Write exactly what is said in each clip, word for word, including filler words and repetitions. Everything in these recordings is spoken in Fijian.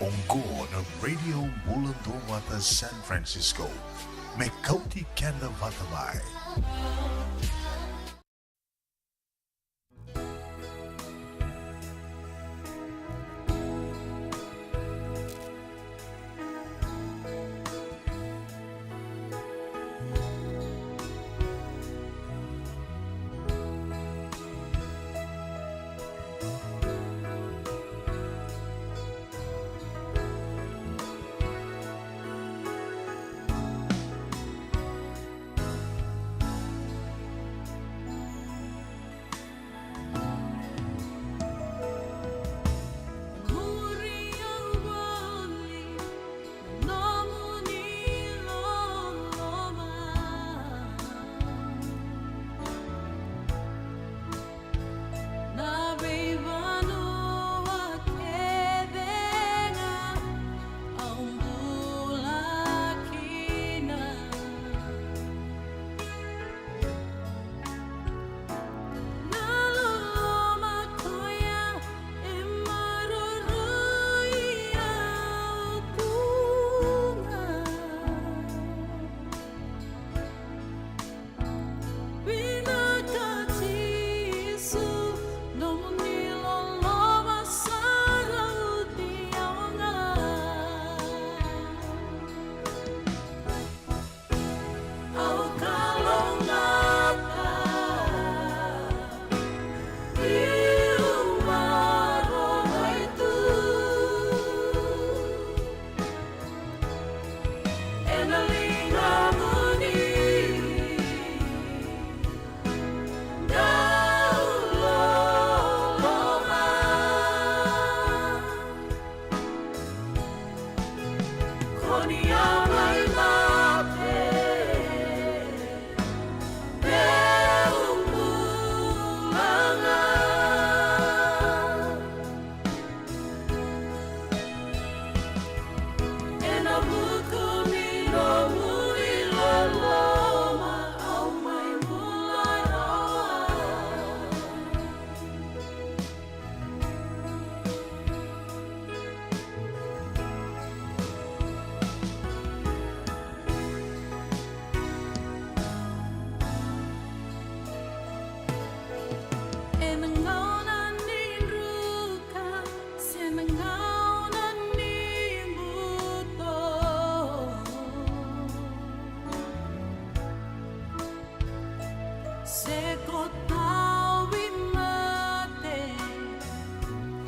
Oqo na Radio Bula Duavata San Francisco, me kauti keda vata mai. Na veivanua kece ga au bula kina. Na loloma koya e maroroi au tu ga. Vinaka Jisu, nomuni loloma sa rauti au ga. Au kalougata, niu maroroi tu. Ena ligamuni dau loloma. Ko ni a mai mate meu bula ga. Ena vuku ni nomuni loloma au mai bula rawa. Ena gauna ni druka se na gauna ni buto, se ko tauvimate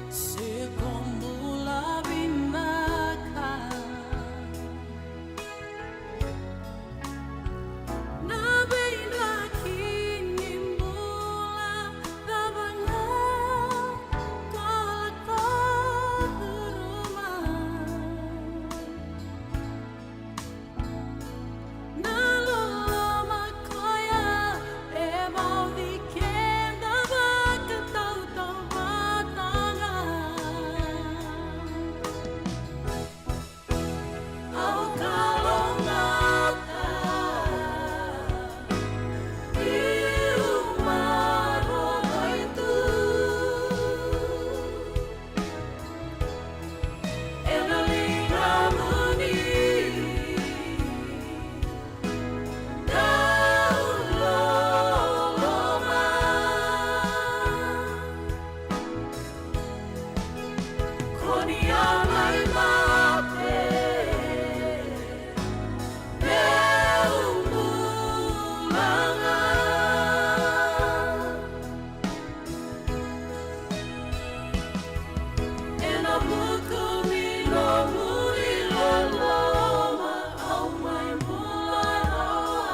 se ko bula vinaka. Na veidraki ni bula cava ga ko lako curuma. Na loloma koya e vauci keda vakatautauvata ga. Au kalougata, niu maroroi tu. Ena ligamuni dau loloma. Ko ni a mai mate meu bula ga. Ena vuku ni nomuni loloma au mai bula rawa.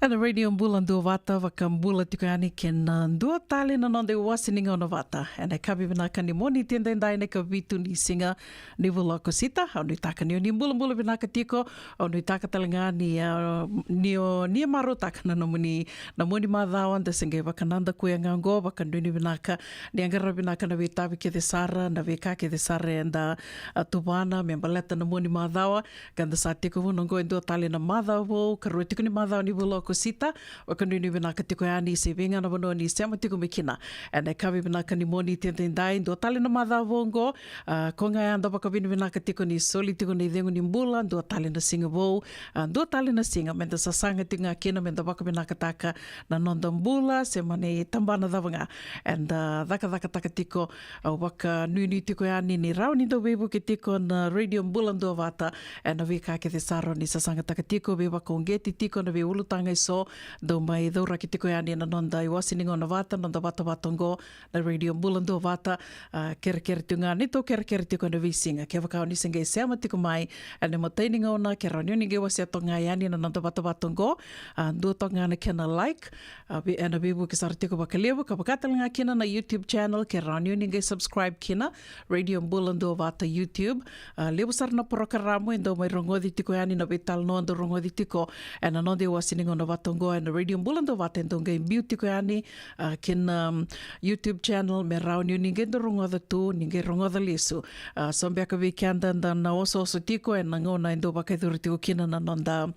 Ena Radio Bula Duavata, vakabula tiko yani kei na dua tale na noda iwase ni gauna vata. Ena yakavi vinaka ni Moniti edaidai, na ikavitu ni siga ni vula o Okosita. Au nuitaka ni o ni bulabula vinaka tiko. Au nuitaka tale ga ni, ah, ni o ni marautaka na nomuni, na moni macawa, da se qai vakanadakuya ga oqo, vakanuinui vinaka ni a qara vinaka na veitavi kece sara, na veika kece sara eda, ah, tuvana me baleta na moni macawa. Ka da sa tiko vuna oqo e dua tale na macawa vou, karua tiko ni macawa ni vula o Okosita. Vakanuinui vinaka tiko yani se vei ga na vanua ni sema tiko mai kina. Ena yakavi vinaka ni Moniti edaidai, dua tale na macawa vou oqo. Ah, ko ga ya da vakavinavinaka tiko ni soli tiko na icegu ni bula, dua tale na siga vou, ah, dua tale na siga meda sasaga tiko ga kina, meda vakavinakataka na noda bula, se mani tabana cava ga eda cakacakataka tiko. Au vakanuinui tiko yani ni rawa ni dau veivuke tiko na Radio Bula Duavata ena veika kece sara ni sasagataka tiko, veivakauqeti tiko na veiulutaga eso dau mai cauraki tiko yani ena noda iwase ni gauna vata, noda vatavata oqo na Radio Bula Duavata. Ah, kerekere tiko ga, ni tou kerekere tiko ena veisiga. Kevaka o ni se qai sema tiko mai ena imatai ni gauna, ke rawa ni o ni qai wasea toka ga yani na noda vatavata oqo. Ah, dua toka ga na kena like, ah, vei, ena veivuke sara tiko vakalevu, ka vaka tale ga kina na YouTube channel, ke rawa ni o ni qai subscribe kina, Radio Bula Duavata YouTube. Ah, levu sara na porokaramu e dau mai rogoci tiko yani, na veitalanoa dau rogoci tiko ena noda iwase ni gauna vata oqo ena Radio Bula Duavata e dau qai biu tiko yani, ah, kina, um, YouTube channel, me rawa ni o ni qai dau rogoca tu, ni qai rogoca lesu. Ah, so beka vei keda da na osooso tiko ena gauna e dau vakayacori tiko kina na noda,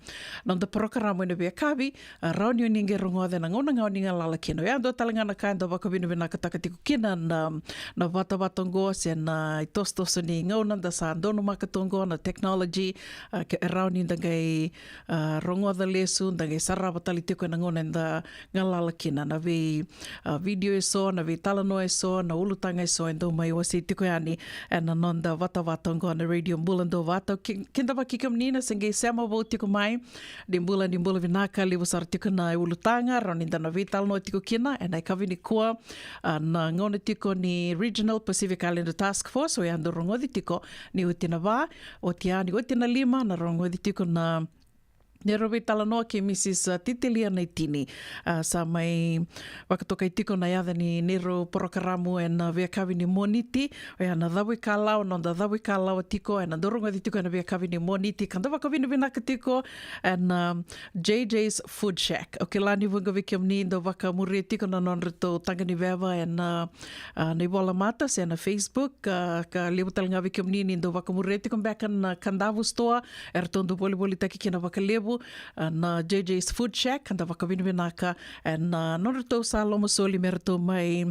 noda porokaramu ena veiyakavi, ah, rawa ni o ni qai rogoca ena gauna ga o ni galala kina. Oya dua tale ga na ka eda vakavinavinakataka tiko kina na, na vatavata oqo, se na itosotoso ni gauna da sa donumaka tu oqo, na technology, ah, ke rawa ni da qai, ah, rogoca lesu, da qai sarava tale tiko ena gauna eda galala kina, na vei, ah, video eso, na veitalanoa eso, na ulutaga eso e dau mai wasei tiko yani ena noda vatavata oqo na Radio Bula Duavata. Ki-, kidavaki kemuni na se qai sema vou tiko mai, ni bula, ni bula vinaka, levu sara tiko na ulutaga rawa ni da na veitalanoa tiko kina ena yakavi nikua. Ah, na gauna tiko ni Regional Pacific Islander Task Force, oya dau rogoci tiko ni oti na va, oti ya ni oti na lima, na rogoci tiko na neirau veitalanoa kei Mrs, ah, Titilia Naitini. Ah, sa mai vakatokai tiko na yaca ni neirau porokaramu ena veiyakavi ni Moniti, oya na Cavuikalawa, noda Cavuikalawa tiko, ena dau rogoci tiko ena veiyakavi ni Moniti, ka da vakavinavinaka tiko ena, um, J J's Food Shack. Au kila ni vuqa vei kemuni dau vakamuria tiko na nodratou taqa ni veva ena, ah, na ivolamata se na Facebook, ah, ka levu tale ga vei kemuni ni dau vakamuria tiko beka na Kadavu Store, eratou dau volivolitaki kina vakalevu, ah, na J J's Food Shack, ka da vakavinavinaka ena, ah, nodratou sa lomasoli me ratou mai,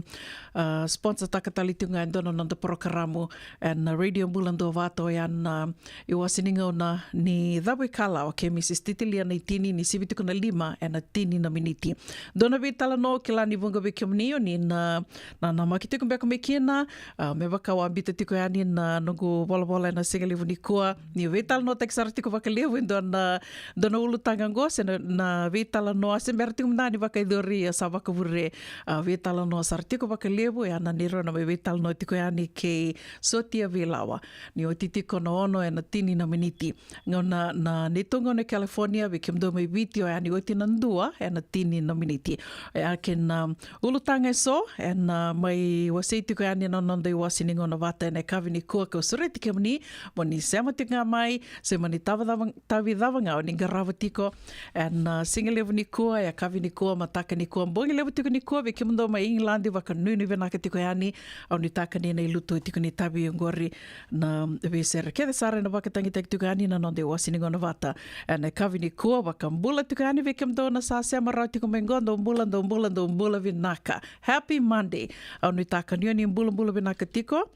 ah, sponsortaka tale tiko ga e dua na noda porokaramu ena Radio Bula Duavata, oya na iwase ni gauna ni Cavuikalawa kei Mrs Titilia Naitini, ni sivi tiko na lima ena tini na miniti. Dua na veitalanoa, au kila ni vuqa vei kemuni o ni na, na, namaki tiko beka mai kina, ah, me vaka au a biuta tiko yani na noqu volavola ena siga levu nikua, niu veitalanoataki sara tiko vakalevu e dua na, dua na ulutaga oqo, se na, na veitalanoa, se bera tiko mada ni vakayacori, a sa vakavure, ah, veitalanoa sara tiko vakalevu, oya na neirau na mai veitalanoa tiko yani kei Sotia Veilawa. Ni oti tiko na ono ena tini na miniti. Gauna na neitou gauna e California, vei kemudou mai Viti, oya ni oti na dua ena tini na miniti. Oya kei na ulutaga eso ena mai wasei tiko yani na noda iwase ni gauna vata ena yakavi nikua, kau sureti kemuni mo ni sema tiko ga mai, se mani tavicava, tavicava ga o ni qara tarava tiko ena, a, siga levu nikua, yakavi nikua, mataka nikua, bogi levu tiko nikua vei kemudou mai Igiladi, vakanuinui vinaka tiko yani. Au nuitaka ni na ilutu tiko ni tavi oqori na veisere kece sara ena vakatagitaki tiko yani na noda iwasi ni gauna vata ena yakavi nikua. Vakabula tiko yani vei kemudou na sa sema rawa tiko mai qo, dou bula, dou bula, dou bula vinaka. Happy Monday. Au nuitaka ni o ni bulabula vinaka tiko.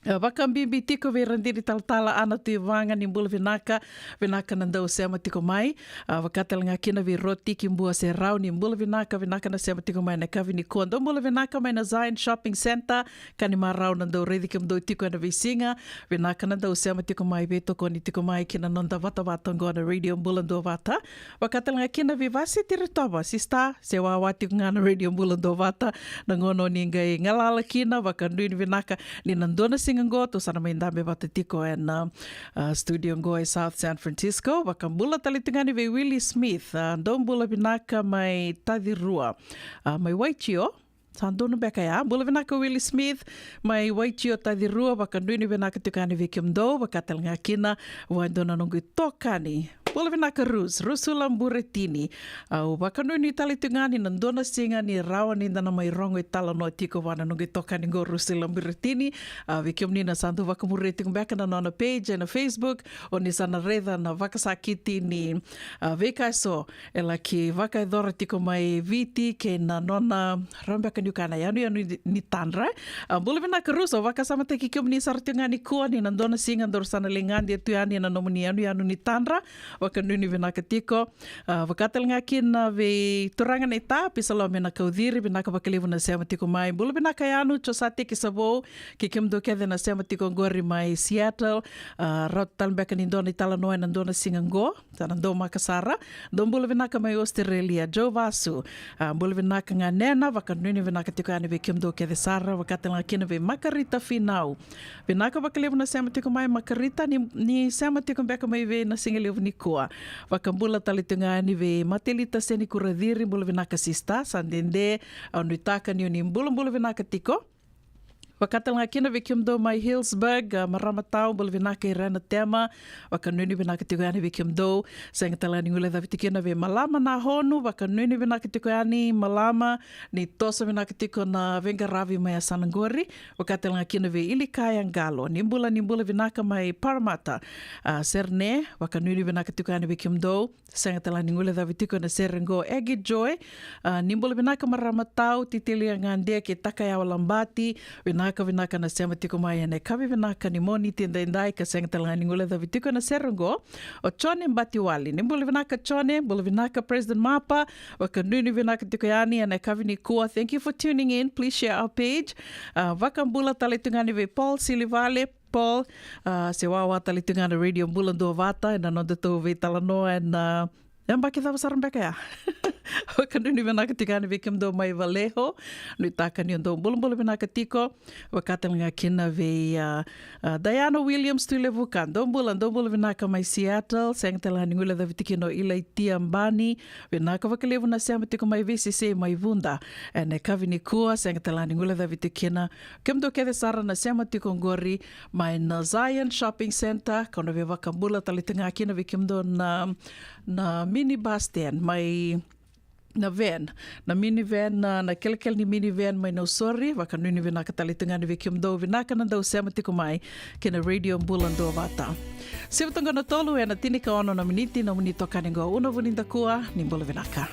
A, vakabibi tiko vei Radini Talatala Ana Tuivaga, ni bula vinaka, vinaka na dau sema tiko mai. A, vaka tale ga kina vei Rotiki Bua Serau, ni bula vinaka, vinaka na sema tiko mai na yakavi nikua. Dou bula vinaka mai na Zion Shopping Centre, ka ni marau na dau raici kemudou tiko ena veisiga, vinaka na dau sema tiko mai, veitokoni tiko mai ki na noda vatavata oqo na Radio Bula Duavata. Vaka tale ga kina vei Vase Tiritova, sista, se wawa tiko ga na Radio Bula Duavata, na gauna o ni qai galala kina, vakanuinui vinaka ni na dua na siga oqo tou sa na mai dabe vata tiko ena, a, studio oqo e South San Francisco. Vakabula tale tiko ga yani vei Willie Smith, a, dou bula vinaka mai Tacirua, a, mai Waitio. Sa donu beka ya. Bula vinaka Willie Smith mai Waitio Tacirua, vakanuinui vinaka tiko yani vei kemudou, vaka tale ga kina vua e dua na noqu itokani. Bula vinaka Rus, Rusula Buretini. Au vakanuinui tale tiko ga ni na dua na siga ni rawa ni da na mai rogo italanoa tiko vua na noqu itokani qo Rusula Buretini. A, vei kemuni na sa dau vakamuria tiko beka na nona page ena Facebook, o ni sa na raica na vakasakiti ni, a, veika eso e laki vakayacora tiko mai Viti kei na nona, rawa beka niu kaya na yanuyanu ni, ni tadra. A, bula vinaka Rusu, au vakasamataki kemuni sara tiko ga nikua ni na dua na siga daru sa na lai gade tu yani ena nomuni yanuyanu ni tadra. Vakanuinui vinaka tiko. A, vaka tale ga kina vei turaga na ita Pisalomi Nakauciri, vinaka vakalevu na sema tiko mai. Bula vinaka Yanu, Josate Kisavou, kei kemudou kece na sema tiko oqori mai Seattle. A, rauta tale beka ni dua na italanoa ena dua na siga oqo. Sa na domaka sara. Dou bula vinaka mai Australia, Joe Vasu. A, bula vinaka ga Nena, vakanuinui vinaka tiko yani vei kemudou kece sara, vaka tale ga kina vei Makarita Finau. Vinaka vakalevu na sema tiko mai Makarita, ni, ni sema tiko beka mai vei na siga levu nikua. Vakabula tale tiko ga yani vei Matelita Senikura Ciri, bula vinaka sista, sa dede, au nuitaka ni o ni bulabula vinaka tiko. Vaka tale ga kina vei kemudou mai Hillsburg, a, marama tau, bula vinaka Irena Tema, vakanuinui vinaka tiko yani vei kemudou, sega tale ga ni guilecavi tiko kina vei Malama Nahonu, vakanuinui vinaka tiko yani Malama, ni toso vinaka tiko na veiqaravi mai yasana qori, vaka tale ga kina vei Ilikaya Qalo, ni bula, ni bula vinaka mai Parramatta, a, Sydney, vakanuinui vinaka tiko yani vei kemudou, sega tale ga ni guilecavi tiko ena sere qo Egi Joy. A, ni bula vinaka marama tau, Titilia Gade kei Takayawa Labati, vinaka vinaka na sema tiko mai ena yakavi vinaka ni Moniti edaidai ka sega tale ga ni guilecavi tiko ena sere qo. O Jone Batiwali, ni bula vinaka Jone, bula vinaka President Mapa, vakanuinui vinaka tiko yani ena yakavi nikua. Thank you for tuning in, please share our page. A, vakabula tale tiko ga yani vei Paul Silivale, Paul, a, se wawa tale tiko ga na Radio Bula Duavata, ena nodatou veitalanoa ena, a, yabaki cava sara beka ya. Vakanuinui vinaka tiko yani vei kemudou mai Vallejo, nuitaka ni o dou bulabula vinaka tiko, vaka tale ga kina vei, a, a, Diana Williams Tuilevuka, dou bula, dou bula vinaka mai Seattle, sega tale ga ni guilecavi tiko kina o Ilaitia Bani, vinaka vakalevu na sema tiko mai Viti, se mai Vuda, ena yakavi nikua, sega tale ga ni guilecavi tiko kina, kemudou kece sara na sema tiko oqori, mai na Zion Shopping Centre, kau na via vakabula tale tiko ga kina vei kemudou na, na mini bus stand, mai na van, na mini van, na, na kelekele ni mini van mai Nausori, vakanuinui vinaka tale tiko ga yani vei kemudou, vinaka na dau sema tiko mai, kei na Radio Bula Duavata. Sivi toka na tolu ena tinikaono na miniti, nomuni itokani qo Una Vunidakua, ni bula vinaka.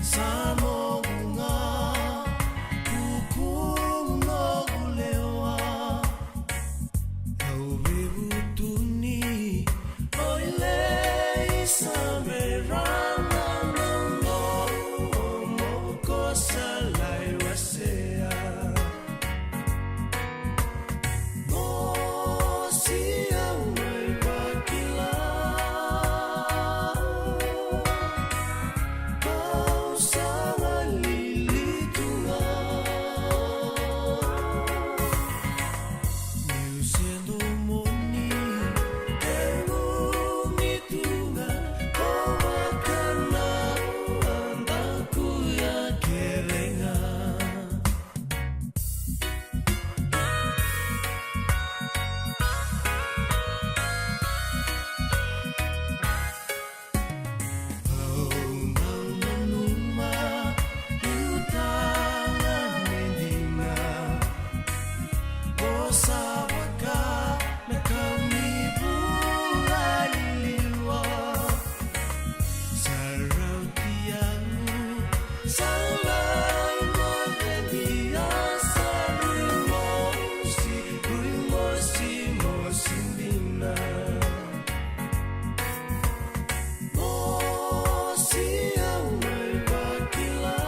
Sa noqu ga, kukumu noqu lewa. Au vivutuni, o ilei sa me rana na noqu, o moqu ko sa lai wasea. Mosi au mai vakila, au sa galili tu ga. Niu se domoni, e gumi tu ga, ko vaka na daku ya kece ga. Au dau nanuma, niu tala me dina, o sa vaka na ka ni bula liliwa. Sa rauti au, sa lai moce dia, sa rui mosi, rui mosi, mosi dina. Mosi au mai vakila,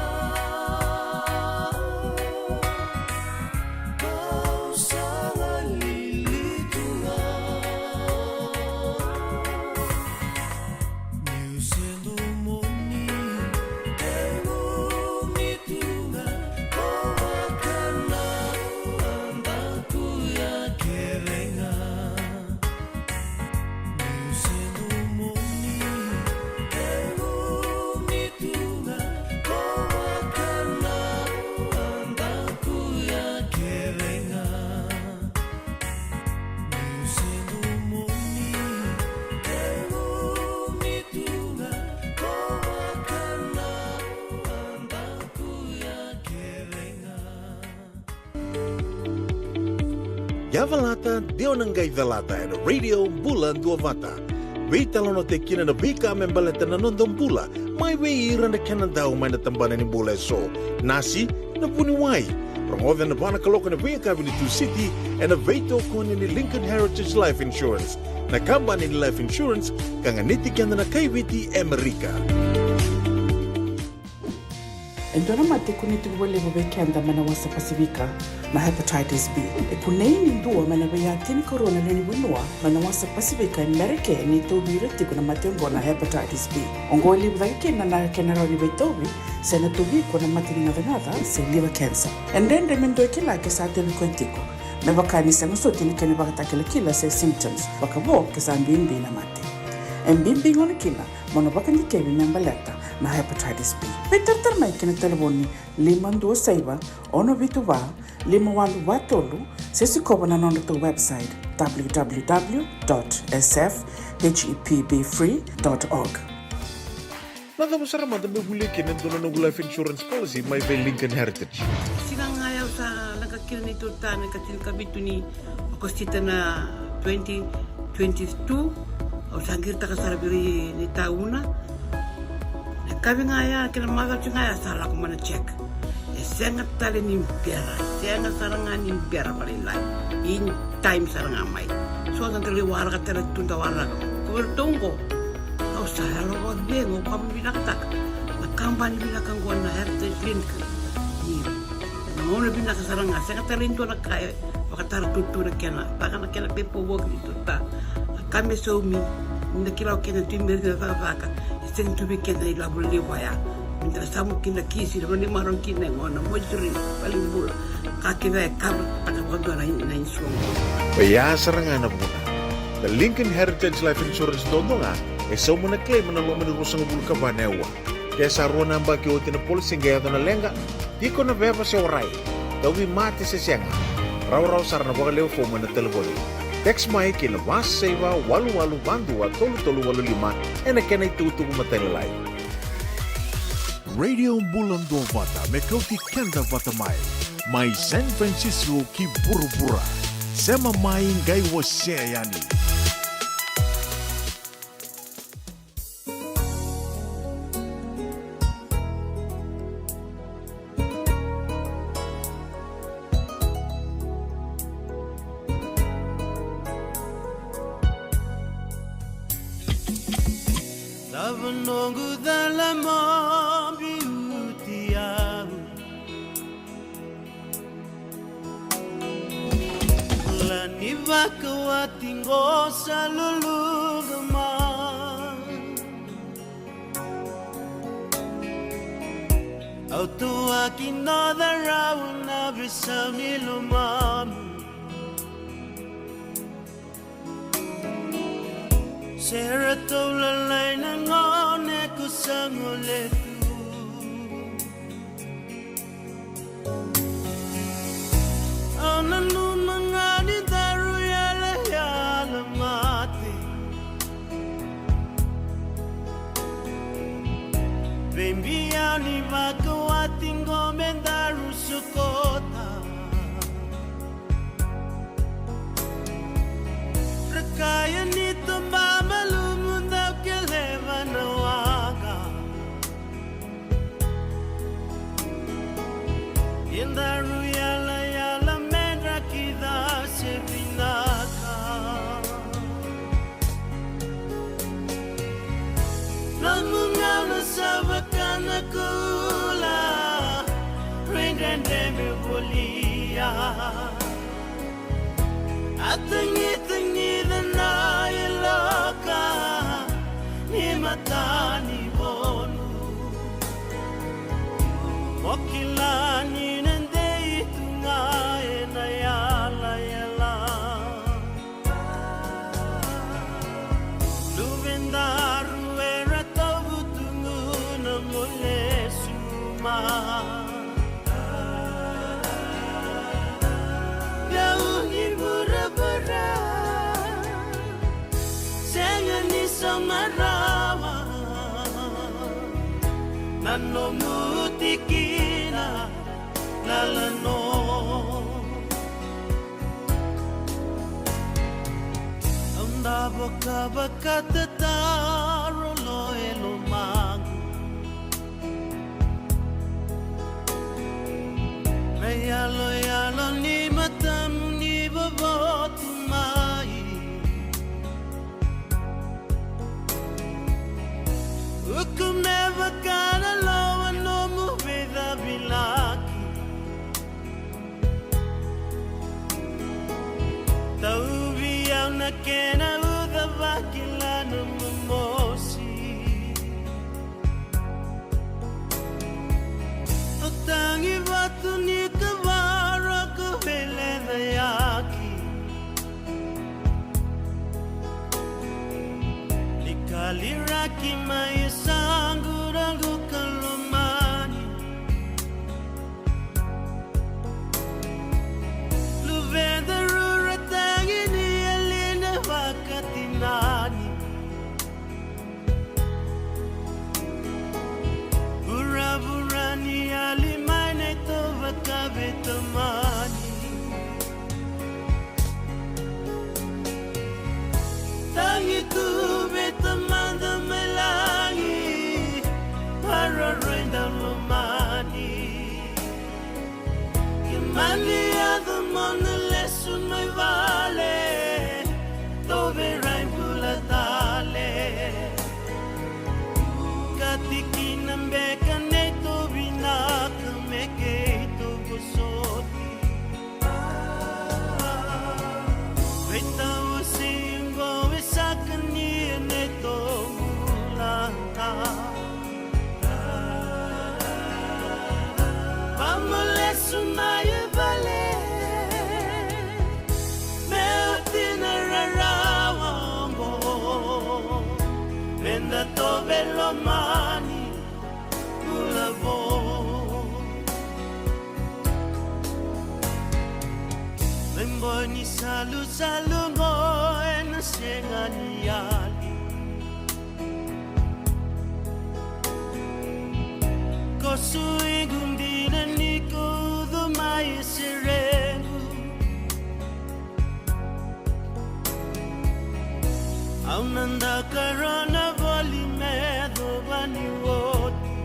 au sa galili tu ga. Niu se domoni, e gumi tu ga, ko vaka na daku ya kece ga. Niu se domoni, e gumi tu ga, ko vaka na daku ya kece ga. Niu se domoni, e gumi tu ga, ko vaka na daku ya kece ga. Yavalata, de o na qai calata ena Radio Bula Duavata. Veitalanoataki kina na veika me baleta na noda bula, mai vei ira na kena dau mai na tabana ni bula eso. Nasi, na vuniwai. Rogoca ena va na kaloko ena veiyakavi ni Tusiti, ena veitokoni ni Lincoln Heritage Life Insurance, na kabani ni life insurance ka ganiti keda na kaiviti Amerika. E dua na mate e kunei tiko vakalevu vei keda mai na wasa Pasifika na hepatitis B. E kunei ni dua mai na veiya tinikarua na lewe ni vanua mai na wasa Pasifika e Merika ni tauvi ira tiko na mate oqo na hepatitis B. Oqo e levu cake kina na kena rawa ni veitauvi se na tauvi iko na mate ni gacagaca se liver cancer. E dredre me dua e kila ke sa tauvi koya tiko, me vaka ni sega soti na kena ivakatakilakila se symptoms vakavo ke sa bibi na mate. E bibi gona kina mo na vakadikevi me baleta na hepatitis B. Veitaratara mai ki na talevoni lima dua saiva, ono vitu va, lima walu va tolu, se sikova na nodratou website, w w w dot s f h e p b free dot org. Na cava sara mada me volia kina e dua na noqu life insurance policy mai vei Lincoln Heritage? Siga ga ya au sa leqa kina neitou ta na ika tinikavitu ni Okosita na twenty twenty-two, au sa qiritaka sara vei ira na itauna. Na yakavi ga ya kei na macawa ga ya sa lako mai na check. E sega tale ni bera, sega sara ga ni bera vakalailai. In time sara ga mai. So sa da lai waraka tale tu da waraka. Ko vei ratou oqo, au sa yalo vakacegu, au vakavinavinakataka na kabani vinaka oqo na Heritage Link. Ni na gauna vinaka sara ga, sega tale ni dua na ka e vakatara tutu na kena, vaka na kena paperwork ni tota. Na ka me saumi, ni da kila o kena tu i meri na cakacaka, e sega tu vei keda na ilavo levu vaya. Ni da na samu kina kisi, na vanua ni marau kina e gona, moituri, valenibula. Ka kece e kava taka vakadua na, na insurance. Oya sara ga na vuna. Na Lincoln Heritage Life Insurance duadua ga e sauma na claim ena loma ni ruasagavulu ka va na aua. Ke sa rua na yabaki oti na policy qai yaco na leqa, tiko na veva se warai, tauvimate se sega, rawarawa sara na vakalewe fomu ena talevoni. Text mai ki na va saiva walu walu va dua tolu tolu walu lima ena kena itukutuku matailalai. Radio Bula Duavata me kauti keda vata mai, mai San Francisco ki vuravura. Sema mai qai wasea yani. Noqu cala mo biuti au. Bula ni vakawati qo sa luluqa mai. Au tuaki noda rau na veisau ni lomamu. Se ratou lalai na gone ko sa gole tu. Au nanuma ga ni daru yalayala mate. Veibiau ni vakawati qo me daru sokota. Ra kaya ni toba malumu dau keleva na waqa. Ia daru yalayala me dra kida se vinaka. Nomu gauna sa vaka na kula, rui dredre me volia. A tagitagica na yaloka ni mata ni vonu. Mo kila ni na dei tu ga e na yalayala. Luvedaru era tauvutugu na mo lesu mai. Yau ni vuravura, sega ni sauma rawa na nomu tikina lala no. Au na vakavakatataro lo e lomaqu. Na yaloyalo ni matamu ni vovotu mai. Uku me vaka na lowa nomu veicavilaki. Tauvi au na kena uca vakila na momosi. O tagi vatu ni kavara ko veleca yaki. Ni kaliraki mai e saqu raqu ka lomani. Luvedaru ra tagi ni yali na vakatinani. Vuravura ni yali mai na ito vakaveitamani. Tagi tu vei Tamada mai lagi, maroroi dau lomani. Ke mani yaco mo na lesu mai vale, tou veirai bula tale. Ka tikina beka neitou vinaka me keitou vosoti. Veitawasei oqo e saka ni neitou bula. Vakamolesu mai e vale, me oti na rarawa oqo, me da tou veilomani bula vou. Me boi ni salusalu oqo ena sega ni yali. Ko suiqu dina ni ko ucu mai e serequ. Au na dakarona voli me yacova ni oti.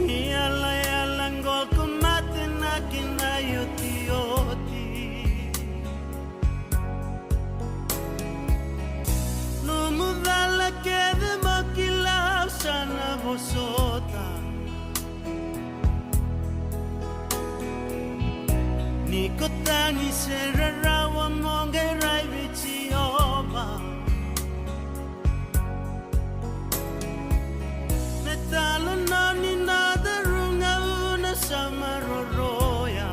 Ni yalayala qo ko mate na kena iotioti. Tagi se rarawa mo qai rai vei Jiova. Me talanoa ni na daruga una sa maroroya.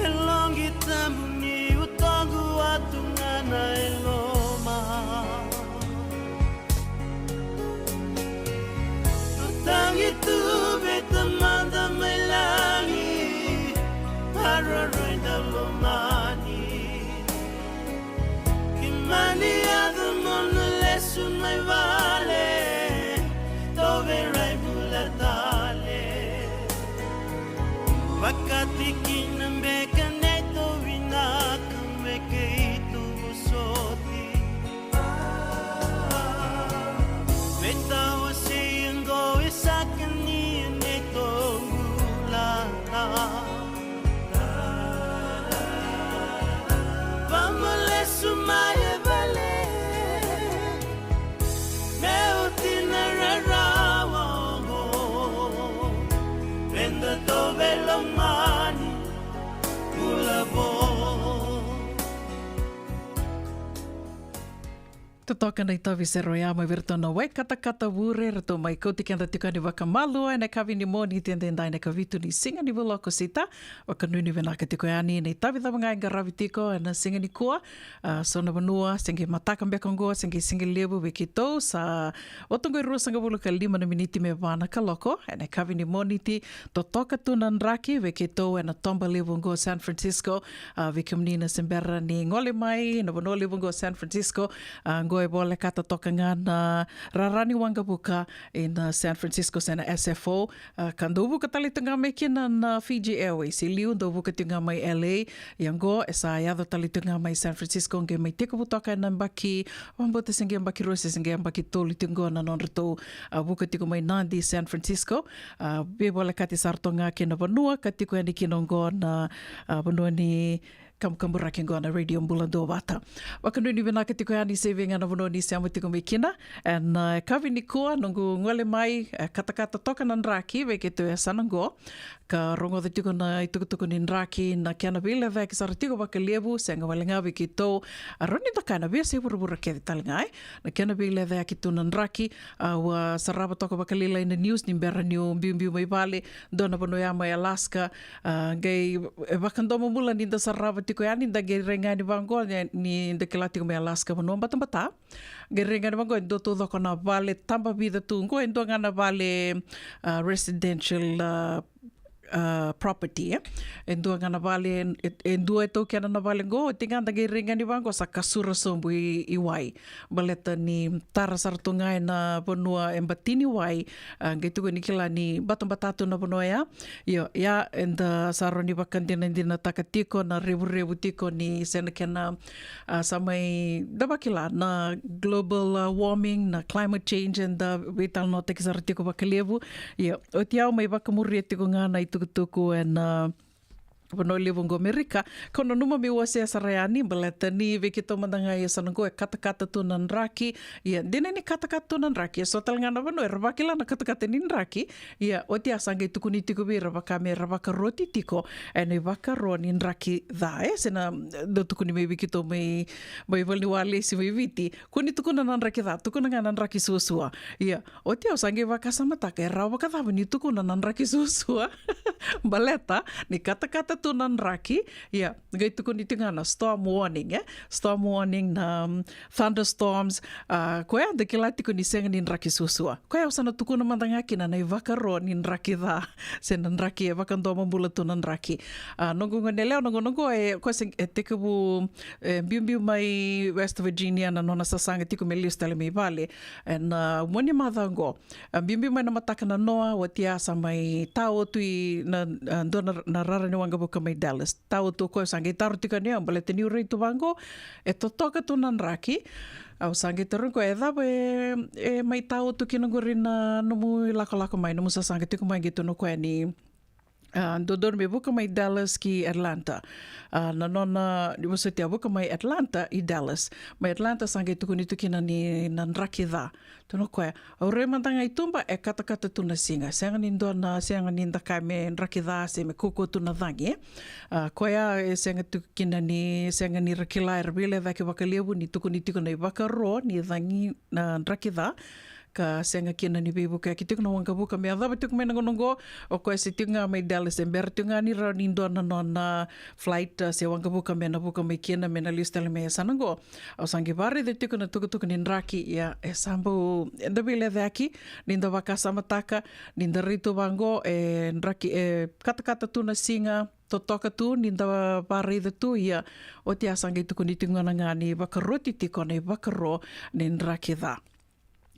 E loqi tabu ni utoqu atu ga na e loma. Tagi tu vei Tamada mai lagi, maroroi da lomani. Ke mani yaco mo na lesu mai vale, tou veirai bula tale. Vakatikina beka neitou vinaka me keitou vosoti. Veitawasei oqo e saka ni neitou bula. Vamalesu mai e vale. Me oti na rarawa oqo. Veda tou veilomani. Bula vo. Totoka na itavi sere oya mai vei iratou na Wai Katakata Vure, ratou mai kauti keda tiko yani vakamalua ena yakavi ni Moniti edaidai, na ikavitu ni siga ni vula o Okosita. Vakanuinui vinaka tiko yani na itavi cava ga e qaravi tiko ena siga nikua. A, so na vanua se qai mataka beka oqo, se qai siga levu vei keitou. Sa oti oqo e ruasagavulu ka lima na miniti me va na kaloko ena yakavi ni Moniti. Totoka tu na draki vei keitou ena toba levu oqo San Francisco. A, vei kemuni na se bera ni gole mai na vanua levu oqo San Francisco, a, oqo e volekata toka ga na rara ni waqavuka ina San Francisco se na S F O. A, ka dau vuka tale tu ga mai kina na Fiji Airways, i liu dau vuka tu ga mai L A. Ia oqo e sa yaco tale tu ga mai San Francisco, qai mai tekivu toka ena yabaki, vabauta se qai yabaki rua se qai yabaki tolu tu oqo na nodratou, a, vuka tiko mai Nadi, San Francisco. A, veivolekati sara toka ga kei na vanua ka tiko yani kina oqo na, a, vanua ni kamukaburaki oqo na Radio Bula Duavata. Vakanuinui vinaka tiko yani se vei ga na vanua ni sema tiko mai kina. Ena, a, yakavi nikua noqu gole mai, e, katakata toka na draki vei keitou e yasana oqo. Ka rogoca tiko na itukutuku ni draki, na kena veilecayaki sara tiko vakalevu, sega wale ga vei keitou. A, rawa ni da kaya na veiyasai vuravura kece tale ga, e. Na kena veilecayaki tu na draki, a, au a sarava toka vakalailai na news ni bera niu biubiu mai vale, dua na vanua ya mai Alaska, a, qai, e, vakadomobula ni da sarava tiko yani, da qai rai ga ni vaqo, ni, ni da kila tiko mai Alaska vanua batabata. Qai rai ga ni vaqo, e dua taucoko na vale taba vica tu, qo e dua ga na vale, a, residential, a, a, property, e. E dua ga na vale, e, e dua e taukena na vale qo, oti ga da qai rai ga ni vaqo sa kasura sobu i, i wai. Baleta ni tara sara tu ga ena vanua e batini wai, a, qai tukuni kila ni batabata tu na vanua ya. Io, ia, eda sa rawa ni vakadinadinataka tiko na revurevu tiko ni se na kena, a, sa mai da vakila na global, a, warming, na climate change, eda veitalanoataki sara tiko vakalevu. Io, oti au mai vakamuria tiko ga na itukutuku ena, a, vanua levu qo Amerika, kau nanuma meu wasea sara yani, baleta ni vei keitou mada ga e yasana qo e katakata tu na draki. Ia, dina ni katakata tu na draki, e so tale ga na vanua era vakila na katakata ni draki. Ia, oti a sa qai tukuni tiko vei ira vaka me ra vakaroti tiko ena ivakaro ni draki ca, e, se na, dau tukuni mai vei keitou mai, mai valeniwalesi mai Viti. Kua ni tukuna na draki ca, tukuna ga na draki suasua. Ia, oti au sa qai vakasamataka, e rawa vakacava ni tukuna na draki suasua? Baleta ni katakata tu na draki, ia, qai tukuni tu ga na storm warning, e? Storm warning, na, um, thunderstorms, a, koya da kila tiko ni sega ni draki suasua. Koya au sa na tukuna mada ga kina na ivakaro ni draki ca, se na draki e vakadomobula tu na draki. A, noqu goneyalewa, noqu, noqu, e, koya se, e tekivu, e, biubiu mai West Virginia na nona sasaga tiko me lesu tale mai vale. Ena, a, mua ni macawa qo. A, biubiu mai na mataka nanoa, oti a sa mai taotu i na, a, dua na, na rara ni waqavuka mai Dallas. Taotu o koya, au sa qai taro tiko yani, baleta niu rai tu vaqo, e totoka tu na draki. Au sa qai taro o koya, e cava e, e mai taotu kina qori na nomu ilakolako mai, nomu sasaga tiko mai, qai tukuna o koya ni A, dodonu me vuka mai Dallas ki Atlanta. A, na nona, ni vosoti a vuka mai Atlanta i Dallas. Mai Atlanta sa qai tukuni tu kina ni na draki ca. Tukuna o koya, au rai mada ga i tuba e katakata tu na siga. Sega ni dua na, sega ni da kaya me draki ca se me kaukaua tu na cagi, e. A, koya e sega tu kina ni, sega ni ra kila, era veilecayaki vakalevu ni tukuni tiko na ivakaro ni cagi na draki ca. Ka sega kina ni veivukayaki tiko na waqavuka me yacova tiko mai na gauna oqo. O koya se tiko ga mai Dallas, e bera tiko ga ni rawa ni dua na nona flight, a, se waqavuka me na vuka mai kina me na lesu tale mai yasana oqo. Au sa qai varaica tiko na tukutuku ni draki, ia, e sa bau, eda veilecayaki, ni da vakasamataka, ni da rai tu vaqo, e draki, e katakata tu na siga, totoka tu, ni da varaica tu, ia, oti a sa qai tukuni tiko gona ga ni vakaroti tiko na ivakaro ni draki ca.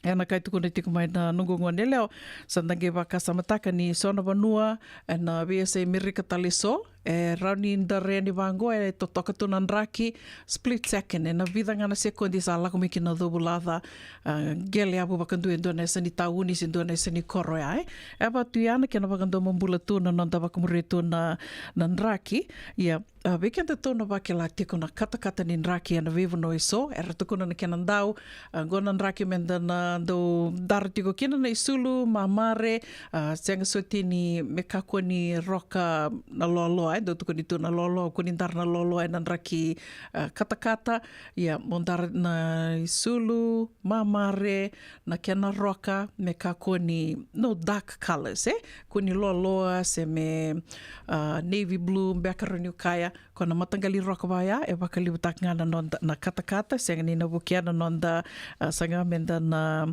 E na ka e tukuna tiko mai na noqu gone yalewa, sa da qai vakasamataka ni so na vanua e na veiyasai Merika tale so, e rawa ni da rai yani vaqo, e totoka tu na draki, split second, e na vica ga na sekodi sa lako mai kina na covulaca, a, qele yavu vakadua e dua na yasa ni tauni se dua na yasa ni koro ya, e. E vaka tu ya na kena vakadomobula tu na noda vakamuria tu na, na draki, ia, a, vei kedatou na vakila tiko na katakata ni draki e na veivanua e so, era tukuna na kena dau, a, qo na draki me da na dau dara tiko kina na isulu, mamare, a, sega soti ni me kakua ni roka na loaloa, e dau tukuni tu na loaloa, kua ni dara na loaloa e na draki, a, katakata, ia, mo dara na isulu, mamare, na kena roka, me kakua ni, no dark colors, e? Kua ni loaloa, se me, a, navy blue, beka rawa niu kaya, ko na mataqali roka vaya, e vakalevutaka ga na noda, na katakata, sega ni na vukea na noda, a, saga me da na,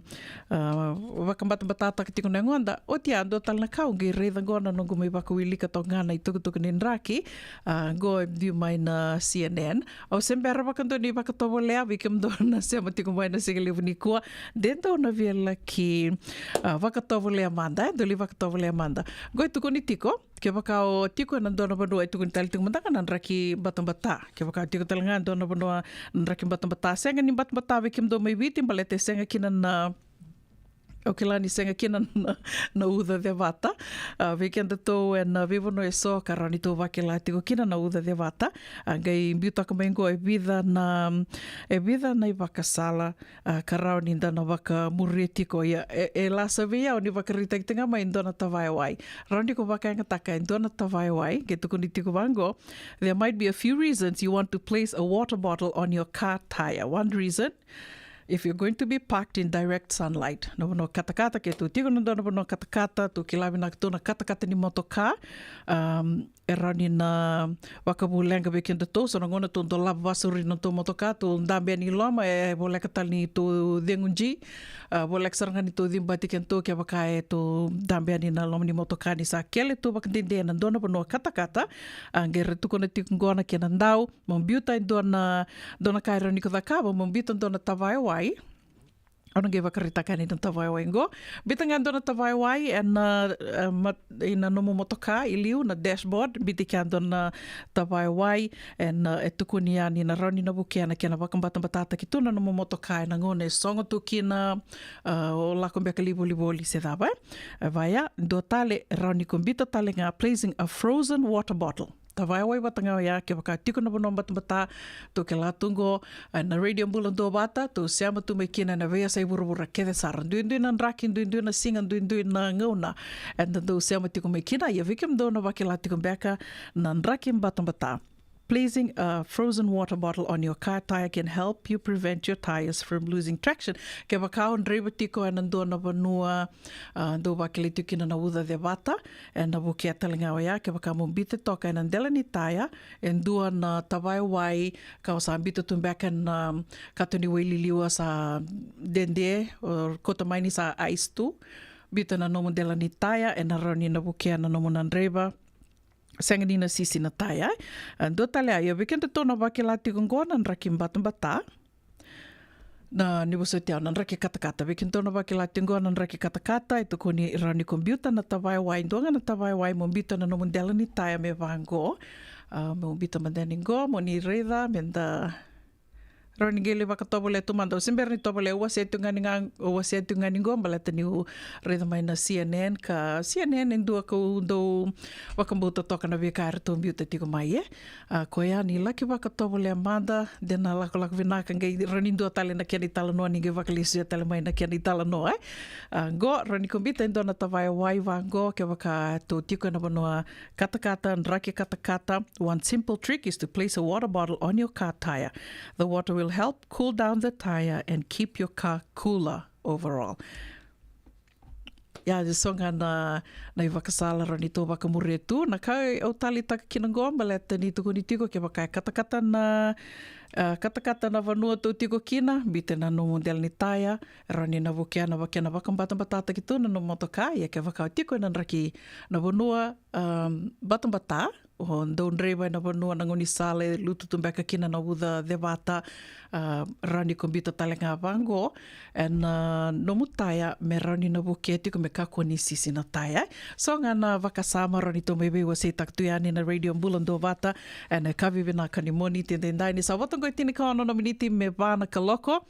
a, vakabatabata tiko na yagoda. Oti ya, dua tale na ka, au qai raica qo na noqu mai vakawilika toka ga na itukutuku ni draki, a, qo e biu mai na C N N. Au se bera vakadua ni vakatovolea, vei kemudou na sema tiko mai na siga levu nikua. De dou na via laki, a, vakatovolea mada, e, dou lai vakatovolea mada. Qo e tukuni tiko, kevaka o tiko e na dua na vanua, e tukuni tale tiko mada ga na draki batabata. Kevaka o tiko tale ga e dua na vanua na draki batabata. Sega ni batabata vei kemudou mai Viti, baleta e sega kina na, au kila ni sega kina na, na uca cevata. A, vei kedatou e na veivanua e so ka rawa ni tou vakila tiko kina na uca cevata. A, qai biutaka mai qo e vica na, e vica na ivakasala, a, ka rawa ni da na vakamuria tiko. Ia, e, e lasa vei au ni vakaraitaki tiko ga mai e dua na tavaya wai. Rawa ni ko vakayagataka e dua na tavaya wai, qai tukuni tiko vaqo. There might be a few reasons you want to place a water bottle on your car tire. One reason, if you're going to be parked in direct sunlight. Na vanua katakata, ke tou tiko na dua na vanua katakata, tou kila vinaka tu na katakata ni motoka, um, e rawa ni na vakavuleqa vei kedatou, so na gauna tou dolava vasauri na tou motoka, tou dabe yani i loma, e voleka tale ni tou cegu ji, a, voleka sara ga ni tou cibati kedatou, kevaka e tou dabe yani na loma ni motoka ni sa kele tu vakadede na dua na vanua katakata, a, qai ra tukuna tiko qo na kena dau, mo biuta e dua na, dua na ka e rawa ni ko cakava, mo biuta dua na tavaya wai. Au na qai vakaraitaka yani na tavaya wai qo. Biuta ga e dua na tavaya wai e na, e, mat-, i na nomu motoka i liu na dashboard, biuta kea dua na tavaya wai, e na, e tukuni yani na rawa ni na vukea na kena vakabatabatataki tu na nomu motoka e na gauna e sogo tu kina, a, o lako beka lai volivoli se cava, e. E vaya, dua tale, rawa ni ko biuta tale ga placing a frozen water bottle. Tavaya wai vata ga oya, kevaka tiko na vanua batabata, tou kila tu qo, e, na Radio Bula Duavata, tou sema tu mai kina na veiyasai vuravura kece sara. Duidui na draki, duidui na siga, duidui na gauna. Eda dau sema tiko mai kina, ia vei kemudou na vakila tiko beka na draki batabata. Placing a frozen water bottle on your car tire can help you prevent your tires from losing traction. Kevaka o draiva tiko e na dua na vanua, a, dau vakilai tiko kina na uca cevata, e na vukea tale ga oya, kevaka mo biuta toka e na dela ni taya e dua na tavaya wai, ka o sa biuta tu beka e na, um, kato ni wai liliwa sa dede, o kauta mai ni sa ice tu. Biuta na nomu dela ni taya, e na rawa ni na vukea na nomu na draiva. Sega ni na sisi na taya, e. A, dua tale a, ia vei kedatou na vakila tiko qo na draki batabata. Na, ni vosoti au na draki katakata. Vei kedatou na vakila tiko qo na draki katakata, e tukuni rawa ni ko biuta na tavaya wai, dua ga na tavaya wai, mo biuta na nomu dela ni taya me vaqo. A, mo biuta mada yani qo, mo ni raica, me da Rawa ni qai lai vakatovolea tu mada. Au se bera ni tovolea, au wasea tu ga ni ga, au wasea tu ga ni qo baleta niu raica mai na C N N, ka C N N e dua kau dau vakabauta toka na veika eratou biuta tiko mai, e. A, koya ni laki vakatovolea mada, de na lakolako vinaka qai rawa ni dua tale na kena italanoa ni qai vakalesuya tale mai na kena italanoa, e. A, qo, rawa ni kau biuta e dua na tavaya wai vaqo, kevaka tou tiko ena vanua katakata, draki katakata. One simple trick is to place a water bottle on your car tire. The water will help cool down the tire and keep your car cooler overall. Ia, e so ga na, na ivakasala rawa ni tou vakamuria tu. Na ka au taleitaka kina qo, baleta ni tukuni tiko kevaka e katakata na, a, katakata na vanua tou tiko kina, biuta na nomu dela ni taya, rawa ni na vukea na vaka, na vakabatabatataki tu na nomu motoka. Ia kevaka o tiko ena draki na vanua, a, batabata, o dau draiva ena vanua na gaunisala e lutu tu beka kina na uca cevata, a, rawa ni kau biuta tale ga vaqo ena, a, nomu taya me rawa ni na vukea tiko me kakua ni sisi na taya. So ga na vakasama rawa ni tou mai veiwaseitaka tu yani na Radio Bula Duavata ena yakavi vinaka ni Moniti edaidai, ni sa vo toka e tinikaono na miniti me va na kaloko.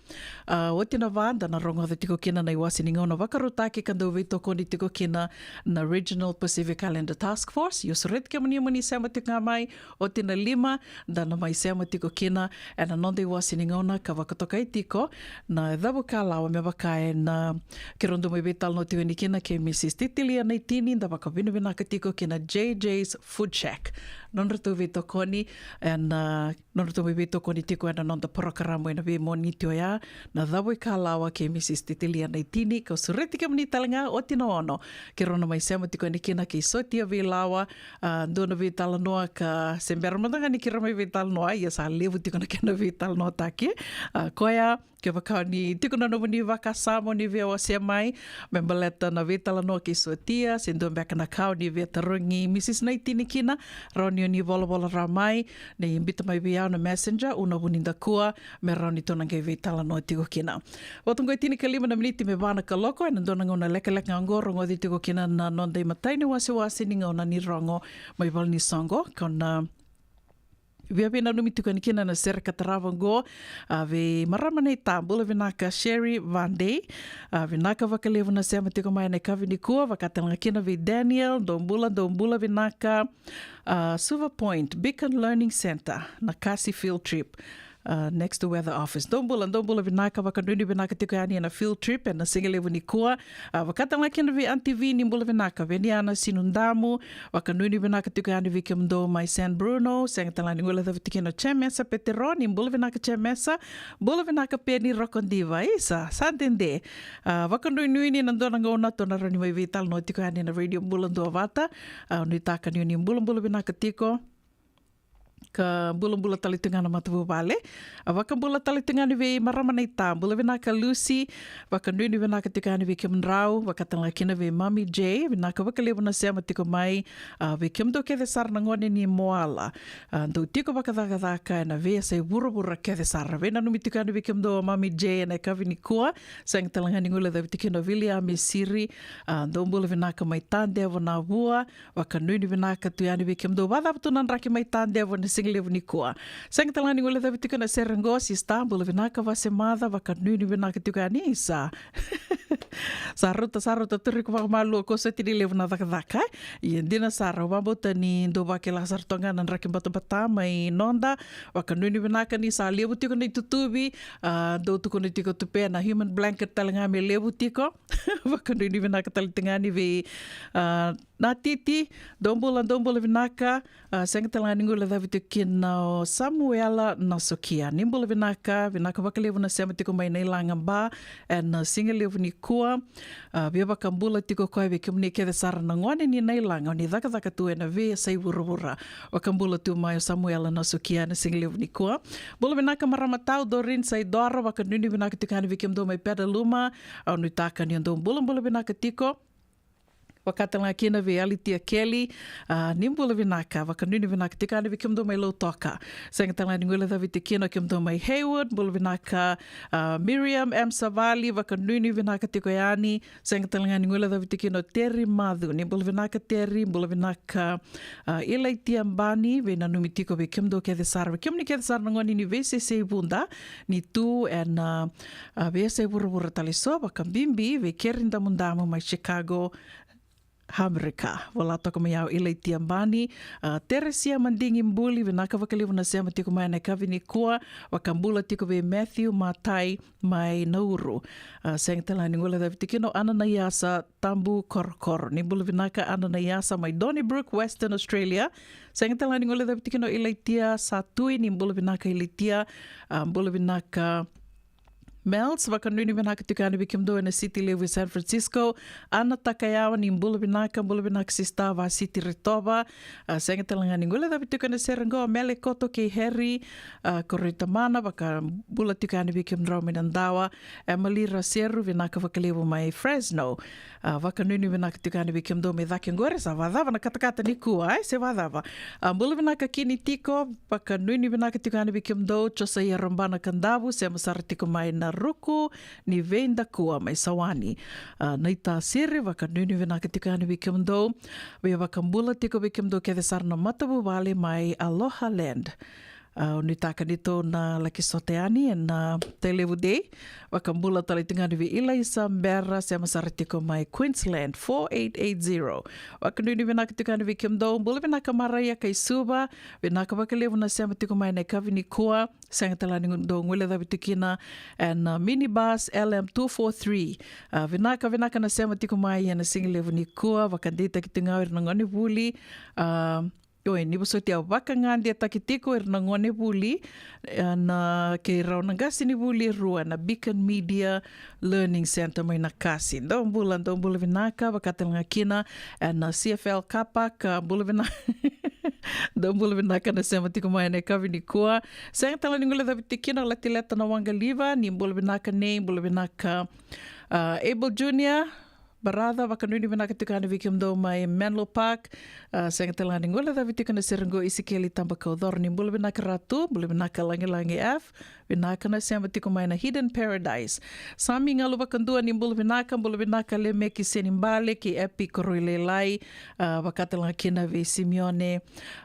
A, oti na va da na rogoca tiko kina na iwase ni gauna vakarautaki ka dau veitokoni tiko kina na Regional Pacific Islander Task Force. Io, sureti kemuni mo ni sema tiko ga mai, oti na lima da na mai sema tiko kina ena noda iwase ni gauna ka vakatokai tiko na cavu kalawa me vaka ena keirau dau mai veitalanoa tiko yani kina kei Mrs Titilia Naitini, da vakavinavinaka tiko kina J J's Food Shack. Nodratou veitokoni ena nodratou mai veitokoni tiko ena noda porokaramu ena veimoniti oya, na cavu ikalawa kei Mrs Titilia Naitini. Kau sureti kemuni tale ga oti na ono keirau na mai sema tiko yani kina kei Sotia Veilawa, a, dua na veitalanoa ka se bera mada ga ni keirau mai veitalanoa, ia sa levu tiko na kena veitalanoataki. A, koya, kevaka ni tiko na nomuni vakasama ni via wasea mai me baleta na veitalanoa kei Sotia, se dua beka na ka o ni via tarogi Mrs Naitini kina, rawa ni o ni volavola rawa mai, ni biuta mai vei au na messenger, Una Vunidakua, me rawa ni tou na qai veitalanoa tiko kina. Vo toka e tinikalima na miniti me va na kaloko, ena dua na gauna lekaleka ga oqo rogoci tiko kina na noda imatai ni wasewase ni gauna ni rogo mai valenisoqo, kau na via veinanumi tiko yani kina na sere ka tarava oqo, a, vei marama naita. Bula vinaka Sherry Vande, a, vinaka vakalevu na sema tiko mai ena yakavi nikua, vaka tale ga kina vei Daniel, dou bula, dou bula vinaka, a, Suva Point Beacon Learning Centre, na Kasi Field Trip, a, next to Weather Office. Dou bula, dou bula vinaka, vakanuinui vinaka tiko yani ena field trip ena sigalevu nikua. A, vaka tale ga kina vei Aunty V, ni bula vinaka. Vei Niana Sinudamu, vakanuinui vinaka tiko yani vei kemudou mai San Bruno, sega tale ga ni guilecavi tiko kina o Jemesa Peteroni, bula vinaka Jemesa, bula vinaka Peni Rokodiva, isa, sa dede. A, vakanuinui ni na dua na gauna tou na rawa ni mai veitalanoa tiko yani na Radio Bula Duavata. A, nuitaka ni o ni bulabula vinaka tiko. Ka bulabula tale tu ga na matavuvale. A, vakabula tale tu ga yani vei marama naita, bula vinaka Lucy, vakanuinui vinaka tiko yani vei kemudrau, vaka tale ga kina vei Mami J, vinaka vakalevu na sema tiko mai, a, vei kemudou kece sara na gone ni Moala, a, dou tiko vakacakacaka ena veiyasai vuravura kece sara. Veinanumi tiko yani vei kemudou o Mami J ena yakavi nikua, sega tale ga ni guilecavi tiko kina o Viliame Siri, a, dou bula vinaka mai Tadevo Navua, vakanuinui vinaka tu yani vei kemudou vakacava tu na draki mai Tadevo ena sigalevu nikua. Sega tale ga ni guilecavi tiko na sere qo, sista, bula vinaka Vasemaca, vakanuinui vinaka tiko yani, isa. Sa rauta, sa rauta, turi iko vakamalua, ko soti ni levu na cakacaka, e? Ia dina sara, au vakabauta ni dou vakila sara toka ga na draki batabata mai noda, vakanuinui vinaka ni sa levu tiko na itutuvi, a, dou tukuna tiko tu pe na human blanket tale ga me levu tiko. Vakanuinui vinaka tale tu ga yani vei, a, Natiti, dou bula, dou bula vinaka, a, sega tale ga ni guilecavi tiko kina o Samuela Nasokia. Ni bula vinaka, vinaka vakalevu na sema tiko mai Nailaga Bar ena sigalevu nikua. A, via vakabula tiko koya vei kemuni kece sara na gone ni Nailaga, o ni cakacaka tu ena veiyasai vuravura. Vakabula tu mai o Samuela Nasokia ena sigalevu nikua. Bula vinaka marama tau, Doreen Saidora, vakanuinui vinaka tiko yani vei kemudou mai Pedaluma. Au nuitaka ni o dou bulabula vinaka tiko. Vakatalega kina vei Alitia Kelly, a, ni bula vinaka, vakanuinui vinaka tiko yani vei kemudou mai Lautoka. Sega talega ni guilecavi tiko kina o kemudou mai Haywood, bula vinaka, a, Miriam M Savali, vakanuinui vinaka tiko yani. Sega talega ni guilecavi tiko kina o Terry Macu, ni bula vinaka Terry, bula vinaka, a, Ilaitia Bani, veinanumi tiko vei kemudou kece sara, vei kemuni kece sara na gone ni veisesei vuda, ni tu ena, a, veiyasai vuravura tale so, vakabibi vei keri damudamu mai Chicago, Amerika. Vola toka mai au Ilaitia Bani, a, Teresia Madigi Buli, vinaka vakalevu na sema tiko mai ena yakavi nikua, vakabula tiko vei Matthew Matai mai Nauru. A, sega talega ni guilecavi tiko kina o Ananaiasa Tabu Korokoro. Ni bula vinaka Ananaiasa mai Donnybrook, Western Australia. Sega talega ni guilecavi tiko kina o Ilaitia Satui, ni bula vinaka Ilaitia, a, bula vinaka Mels, vakanuinui vinaka tiko yani vei kemudou ena city levu e San Francisco. Ana Takayawa, ni bula vinaka, bula vinaka sista, va City Retova. A, sega talega ni guilecavi tiko ena sere qo, Mele Koto kei Harry, a, Koroi Tamana, vakabula tiko yani vei kemudrau mai Nadawa. Emily Raseru, vinaka vakalevu mai Fresno. A, vakanuinui vinaka tiko yani vei kemudou mai cake qori, sa vacava na katakata nikua, e, se vacava. A, bula vinaka Kini tiko, vakanuinui vinaka tiko yani vei kemudou, Josaia Rabana Kadavu, sema sara tiko mai na ruku ni veidakua mai Sawani. A, Naita Siri, vakanuinui vinaka tiko yani vei kemudou, via vakabula tiko vei kemudou kece sara na matavuvale mai Aloha Land. A, au nuitaka ni tou na laki sota yani ena, a, Tailevu Day. Vakabula tale tiko yani vei Ilaisa Bera, sema sara tiko mai Queensland, four eight eight zero. Vakanuinui vinaka tiko yani vei kemudou, bula vinaka Maraia kai Suva, vinaka vakalevu na sema tiko mai ena yakavi nikua, sega talega ni dou guilecavi tiko kina ena, a, minibus L M two four three. A, vinaka, vinaka na sema tiko mai ena siga levu nikua, vakadeitaki tiko ga o ira na gone vuli, a, Oi, ni vosoti au, vakagadetaki tiko ira na gone vuli, e, na kei rau na qase ni vuli e rua na Beacon Media Learning Centre mai Nakasi. Dou bula, dou bula vinaka, vakatalega kina, e, na C F L Car Park, a, bula vinaka. Dou bula vinaka na sema tiko mai ena yakavi nikua. Sega talega ni guilecavi tiko kina o Latileta na Waqaliva, ni bula vinaka nei, bula vinaka, a, Abel Junior, Baraca, vakanuinui vinaka tiko yani vei kemudou mai Menlo Park. A, sega talega ni guilecavi tiko ena sere qo, Isikeli Tabakaucoro, ni bula vinaka Ratu, bula vinaka Lagilagi F, vinaka na sema tiko mai na Hidden Paradise. Sami Galu Vakadua, ni bula vinaka, bula vinaka Lemeki Senibale kei Epi Koroi Lailai, a, vakatalega kina vei Simione,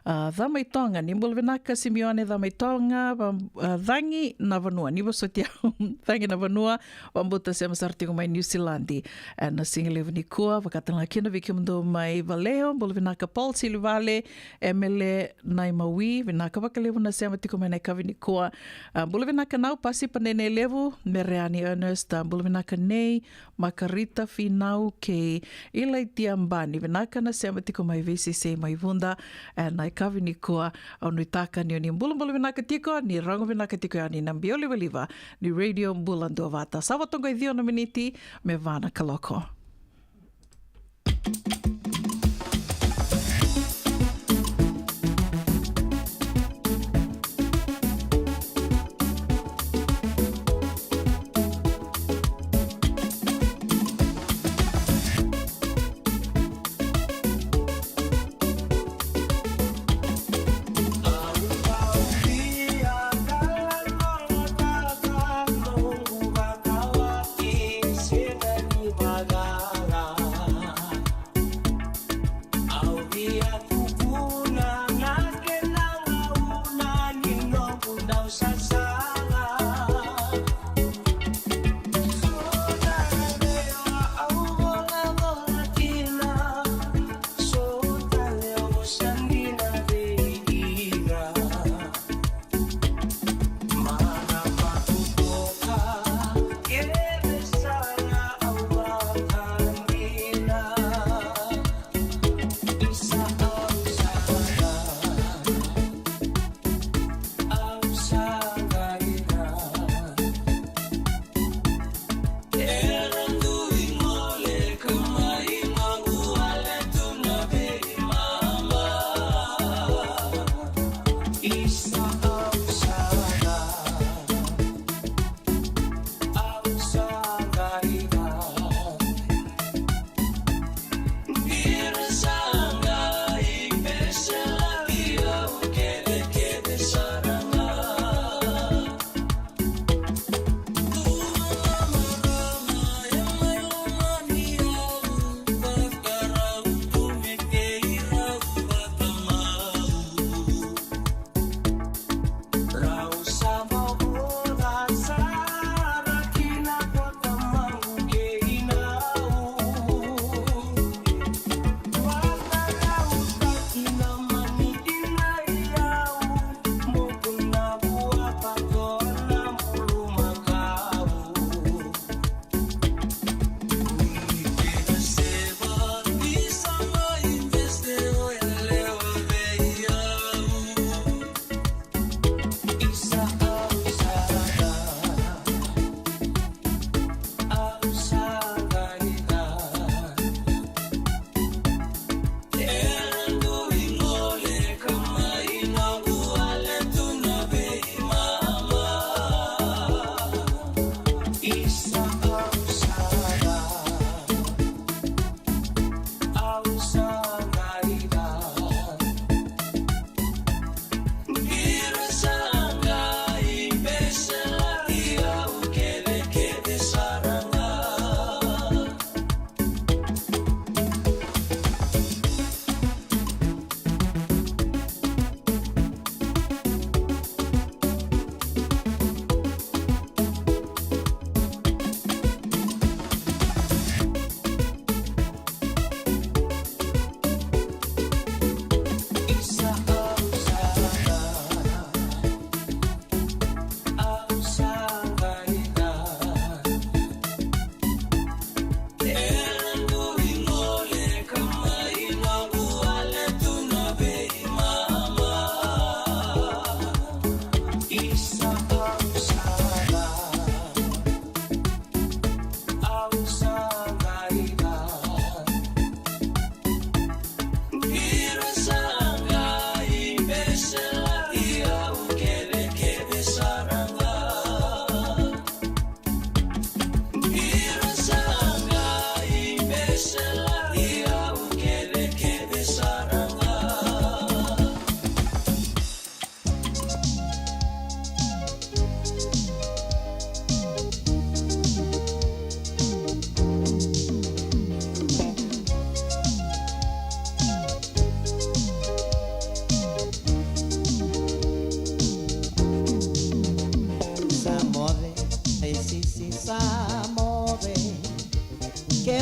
a, Camaitoga, ni bula vinaka Simione Camaitoga, va, a, Cagi na Vanua, ni vosoti au, Cagi na Vanua, vabauta sema sara tiko mai Niusiladi. Ena siga levu nikua, vakatalega kina vei kemudou mai Vallejo, bula vinaka Paul Silivale, Emele Naimawi, vinaka vakalevu na sema tiko mai ena yakavi nikua. A, bula vinaka Nau Pasipa Nene Levu, Mereani Ernest, a, bula vinaka nei, Makarita Finau kei Ilaitia Bani, vinaka na sema tiko mai veisesei mai Vuda, ena yakavi nikua. Au nuitaka ni o ni bulabula vinaka tiko, ni rogo vinaka tiko yani na biau livaliva ni Radio Bula Duavata. Sa vo toka e ciwa na miniti me va na kaloko.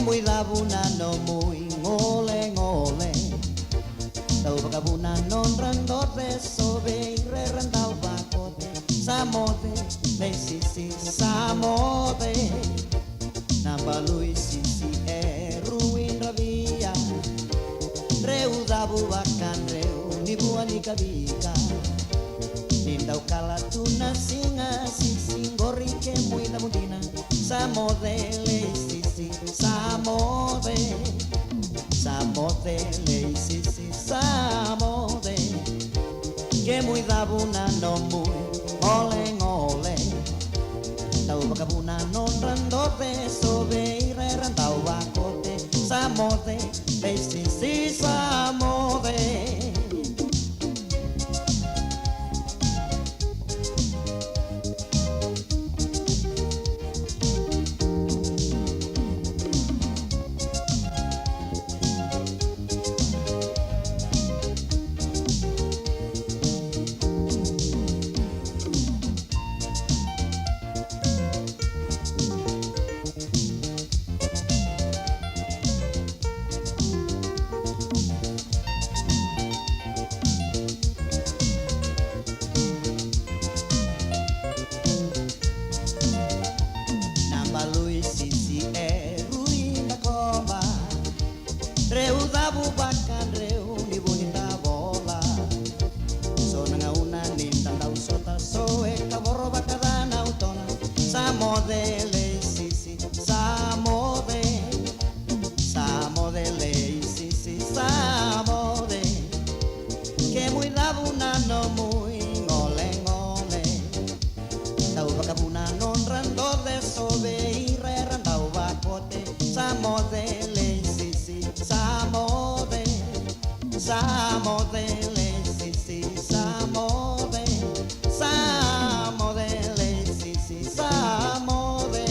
Muicavu na nomu igolegole. Dau vakavuna nodra doce, sovei rera dau vakote. Sa moce, leisisi, sa moce. Na balu i sisi e rui dravia. Dreu cavu vakadreu ni vua ni kavika. Ni dau kala tu na siga, sisi qori kemu icavu dina. Sa moce, leisisi, sa moce. Sa moce, leisisi, sa moce. Kemu icavu na nomu igolegole. Dau vakavuna nodra doce, sovei rera dau vakote. Sa moce, leisisi, sa moce. Na balu i sisi e rui na koma. Dreu cavu vakadreu ni vuni tavola. So na gauna ni da dau sota, so e kavoro vakacana utona. Sa moce, leisisi, sa moce. Sa moce, leisisi, sa moce. Kemu icavu na nomu igolegole. Dau vakavuna nodra doce, sovei rera dau vakote. Sa moce, leisisi, sa moce. Sa moce, leisisi, sa moce. Sa moce, leisisi, sa moce.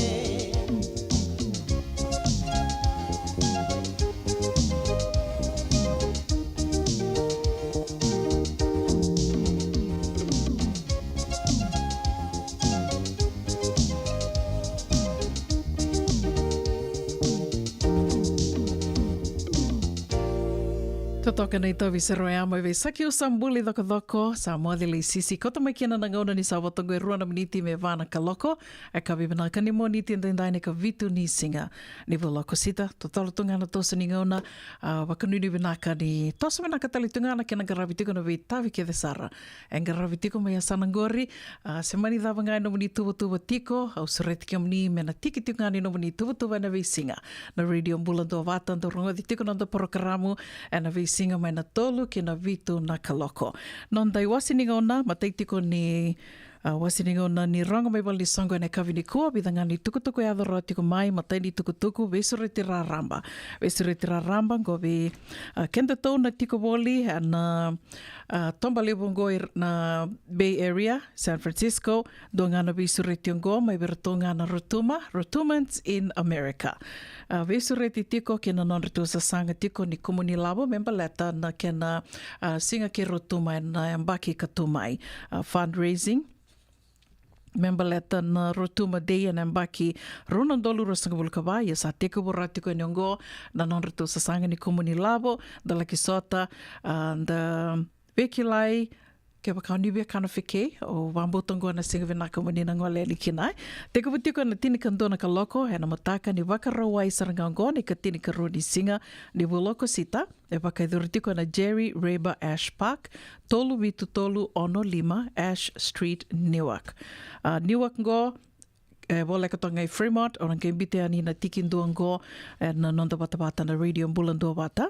Totoka na itovi sero ya mai vei Sakiu Sabuli Cokocoko, sa moce leisisi. Koto mai kina na gauna ni sa vo toqo e rua na miniti me va na kaloko. E ka vivinaka ni Moniti edaidai na ika vitu ni siga ni vula o Okosita. Totolo tu ga na toso ni gauna, a, vakanuinui vinaka ni toso vinaka tale tu ga na kena qaravi tiko na veitavi kece sara e qaravi tiko mai yasana qori. A, se mani cava ga e nomuni tuvatuva tiko, au sureti kemuni me na tiki tiko ga ni nomuni tuvatuva ena veisiga. Na Radio Bula Duavata, dau rogoci tiko na noda porokaramu ena veisiga mai na tolu ki na vitu na kaloko. Noda iwasi ni gauna, matai tiko ni, a, wasi ni gauna ni rogo mai vale ni soqo ena yakavi nikua, vica ga ni tukutuku e yaco rawa tiko mai, matai ni tukutuku, veisureti raraba. Veisureti raraba, qo vei, a, kedatou na tiko voli ena, a, toba levu oqo i r-, na Bay Area, San Francisco, dua ga na veisureti oqo mai vei iratou ga na Rotuma, Rotumans in America. A, veisureti tiko kei na nodratou sasaga tiko ni kumuni lavo me baleta na kena, a, siga kei Rotuma ena yabaki ka tu mai. A, fundraising me baleta na Rotuma Day ena yabaki rua na udolu ruasagavulu ka va, ia sa tekivu rawa tiko yani oqo na nodratou sasaga ni kumuni lavo, da laki sota, a, da veikilai, kevaka o ni via kana fekei, au vakabauta oqo na siga vinaka mo ni na gole yani kina. Tekivu tiko ena tinikadua na kaloko ena mataka ni Vakarauwai sara ga oqo, na ikatinikarua ni siga ni vula o Okosita. E vakayacori tiko ena Jerry Rayburn Ash Park, tolu vitu tolu ono lima Ash Street, Newark. A, Newark qo, e voleka toka ga i Fremont, o na qai biuta yani na tikidua oqo ena noda vatavata na Radio Bula Duavata.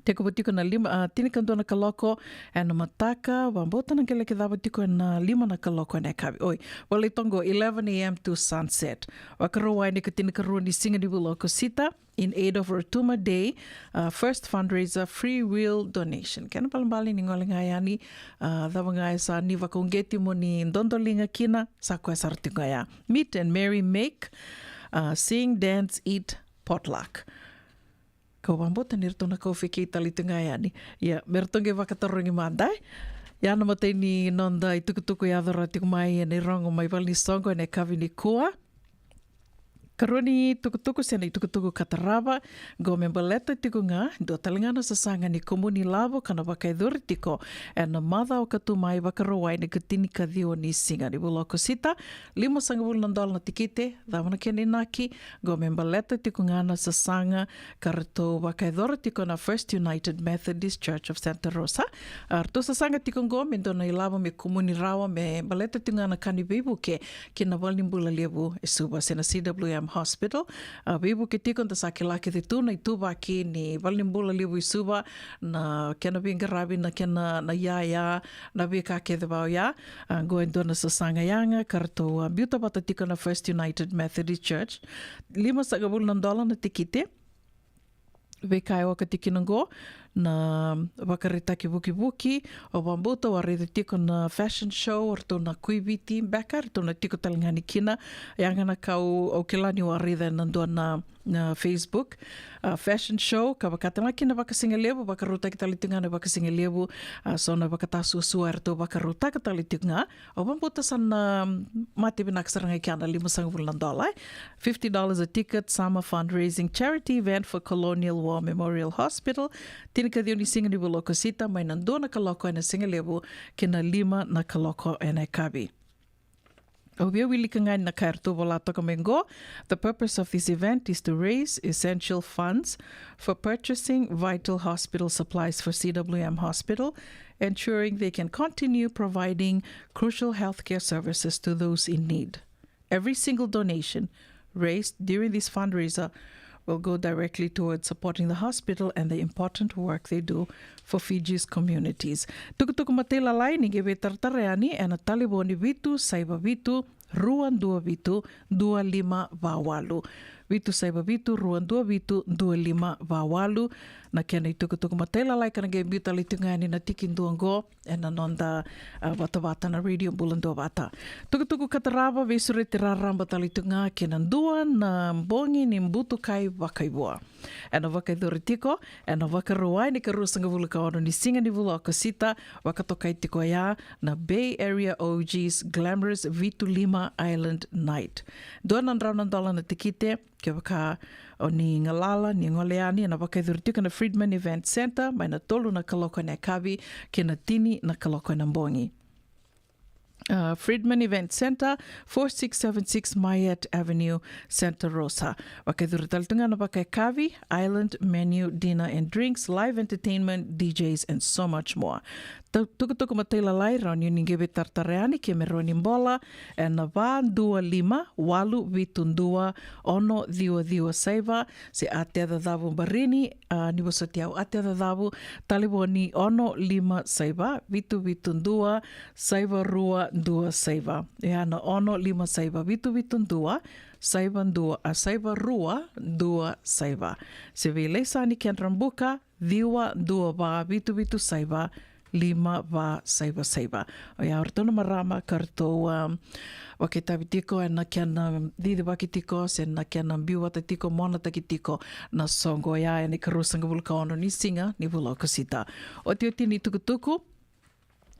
Tekivu tiko na lima, a, tinikadua na kaloko ena mataka, vakabauta na qai laki cava tiko ena lima na kaloko ena yakavi. Oi, volai toka qo, eleven a.m. to sunset. Vakarauwai na ikatinikarua ni siga ni vula o Okosita, in aid of Rotuma Day, a, first fundraiser, free will donation. Kena balebale ni gole ga yani, a, cava ga e sa ni vakauqeti mo ni dodoliga kina, sa koya sara tiko ga ya. Meet and merry make, a, sing, dance, eat, potluck. Kau vakabauta ni ratou na kau fekei tale tu ga yani. Ia, me ratou qai vakatarogi mada, e? Ia na matai ni noda itukutuku e yaco rawa tiko mai ena irogo mai vale ni soqo ena yakavi nikua. Karua ni tukutuku se na itukutuku ka tarava, qo me baleta tiko ga dua tale ga na sasaga ni kumuni lavo ka na vakayacori tiko ena macawa ka tu mai, Vakarauwai na ikatini ka ciwa ni siga ni vula o Okosita. Limasagavulu na dola na tikite, cava na kena inaki? Qo me baleta tiko ga na sasaga ka ratou vakayacora tiko na First United Methodist Church of Santa Rosa. A ratou sasaga tiko qo me dua na ilavo me kumuni rawa me baleta tiko ga na ka ni veivuke ki na valenibula levu e Suva se na C W M Hospital. A veivuke tiko, da sa kila kece tu na ituvaki ni valenibula levu i Suva, na kena veiqaravi, na kena na iyaya, na veika kece vaka oya. A qo e dua na sasaga yaga ka ratou a biuta vata tiko na First United Methodist Church. Limasagavulu na dola na tikite. Veika e oka tiko kina qo na vakaraitaki vukivuki. Au vakabauta au a raica tiko na fashion show, o ratou na Kuiviti beka, ratou na tiko tale ga ni kina. Yaga na ka au kila niu a raica ena dua na, na Facebook, a, fashion show, ka vaka tale ga kina vakasigalevu, vakarautaki tale tiko ga na vakasigalevu. A, so na vakatasuasua e ratou vakarautaka tale tiko ga. Au vakabauta sa na mate vinaka sara ga i kea na limasagavulu na dola, e. Fifty dollars a ticket, summer fundraising charity event for Colonial War Memorial Hospital. Tinikaciwa ni siga ni vula o Okosita, mai na dua na kaloko ena sigalevu ki na lima na kaloko ena yakavi. Au via wilika ga na ka e ratou vola toka mai qo. The purpose of this event is to raise essential funds for purchasing vital hospital supplies for C W M Hospital, ensuring they can continue providing crucial healthcare services to those in need. Every single donation raised during this fundraiser will go directly towards supporting the hospital and the important work they do for Fiji's communities. Tukutuku matailalai ni qai veitaratara yani ena talevoni vitu saiva vitu, rua dua vitu, dua lima va walu. Vitu saiva vitu, rua dua vitu, dua lima va walu. Na kena itukutuku matailalai ka na qai biu tale tiko ga yani na tikidua qo ena noda, a, vatavata na Radio Bula Duavata. Tukutuku ka tarava, veisureti raraba tale tiko ga kei na dua na bogi ni butukai vakaivua. Ena vakayacori tiko ena Vakarauwai na ikaruasagavulu ka ono ni siga ni vula o Okosita, vakatokai tiko oya na Bay Area O Gs Glamorous Vitu Lima Island Night. Dua na drau na dola na tikite, kevaka o ni galala ni gole yani, ena vakayacori tiko ena Freedman Event Centre mai na tolu na kaloko ena yakavi ki na tini na kaloko ena bogi. A, Freedman Event Centre, four six seven six Myatt Avenue, Santa Rosa. Vakayacori tale tu ga na vakayakavi, island menu, dinner and drinks, live entertainment, D Js and so much more. Tu-, tukutuku matailalai, rawa ni o ni qai veitaratara yani ke me rawa ni bola ena va dua lima, walu vitu dua, ono ciwa ciwa saiva, se Atea Cacavu Barini, a, ni vosoti au, Atea Cacavu, talevoni ono lima saiva, vitu vitu dua, saiva rua dua saiva. Ia na ono lima saiva, vitu vitu dua, saiva dua, a, saiva rua dua saiva. Se vei Laisani Kendrabuka, ciwa dua va, vitu vitu saiva, lima va saiva saiva. Oya o ratou na marama ka ratou, um, vakaitavi tiko ena kena cicivaki tiko se na kena biu vata tiko, monataki tiko na soqo oya ena ikaruasagavulu ka ono ni siga ni vula o Okosita. Otioti ni tukutuku,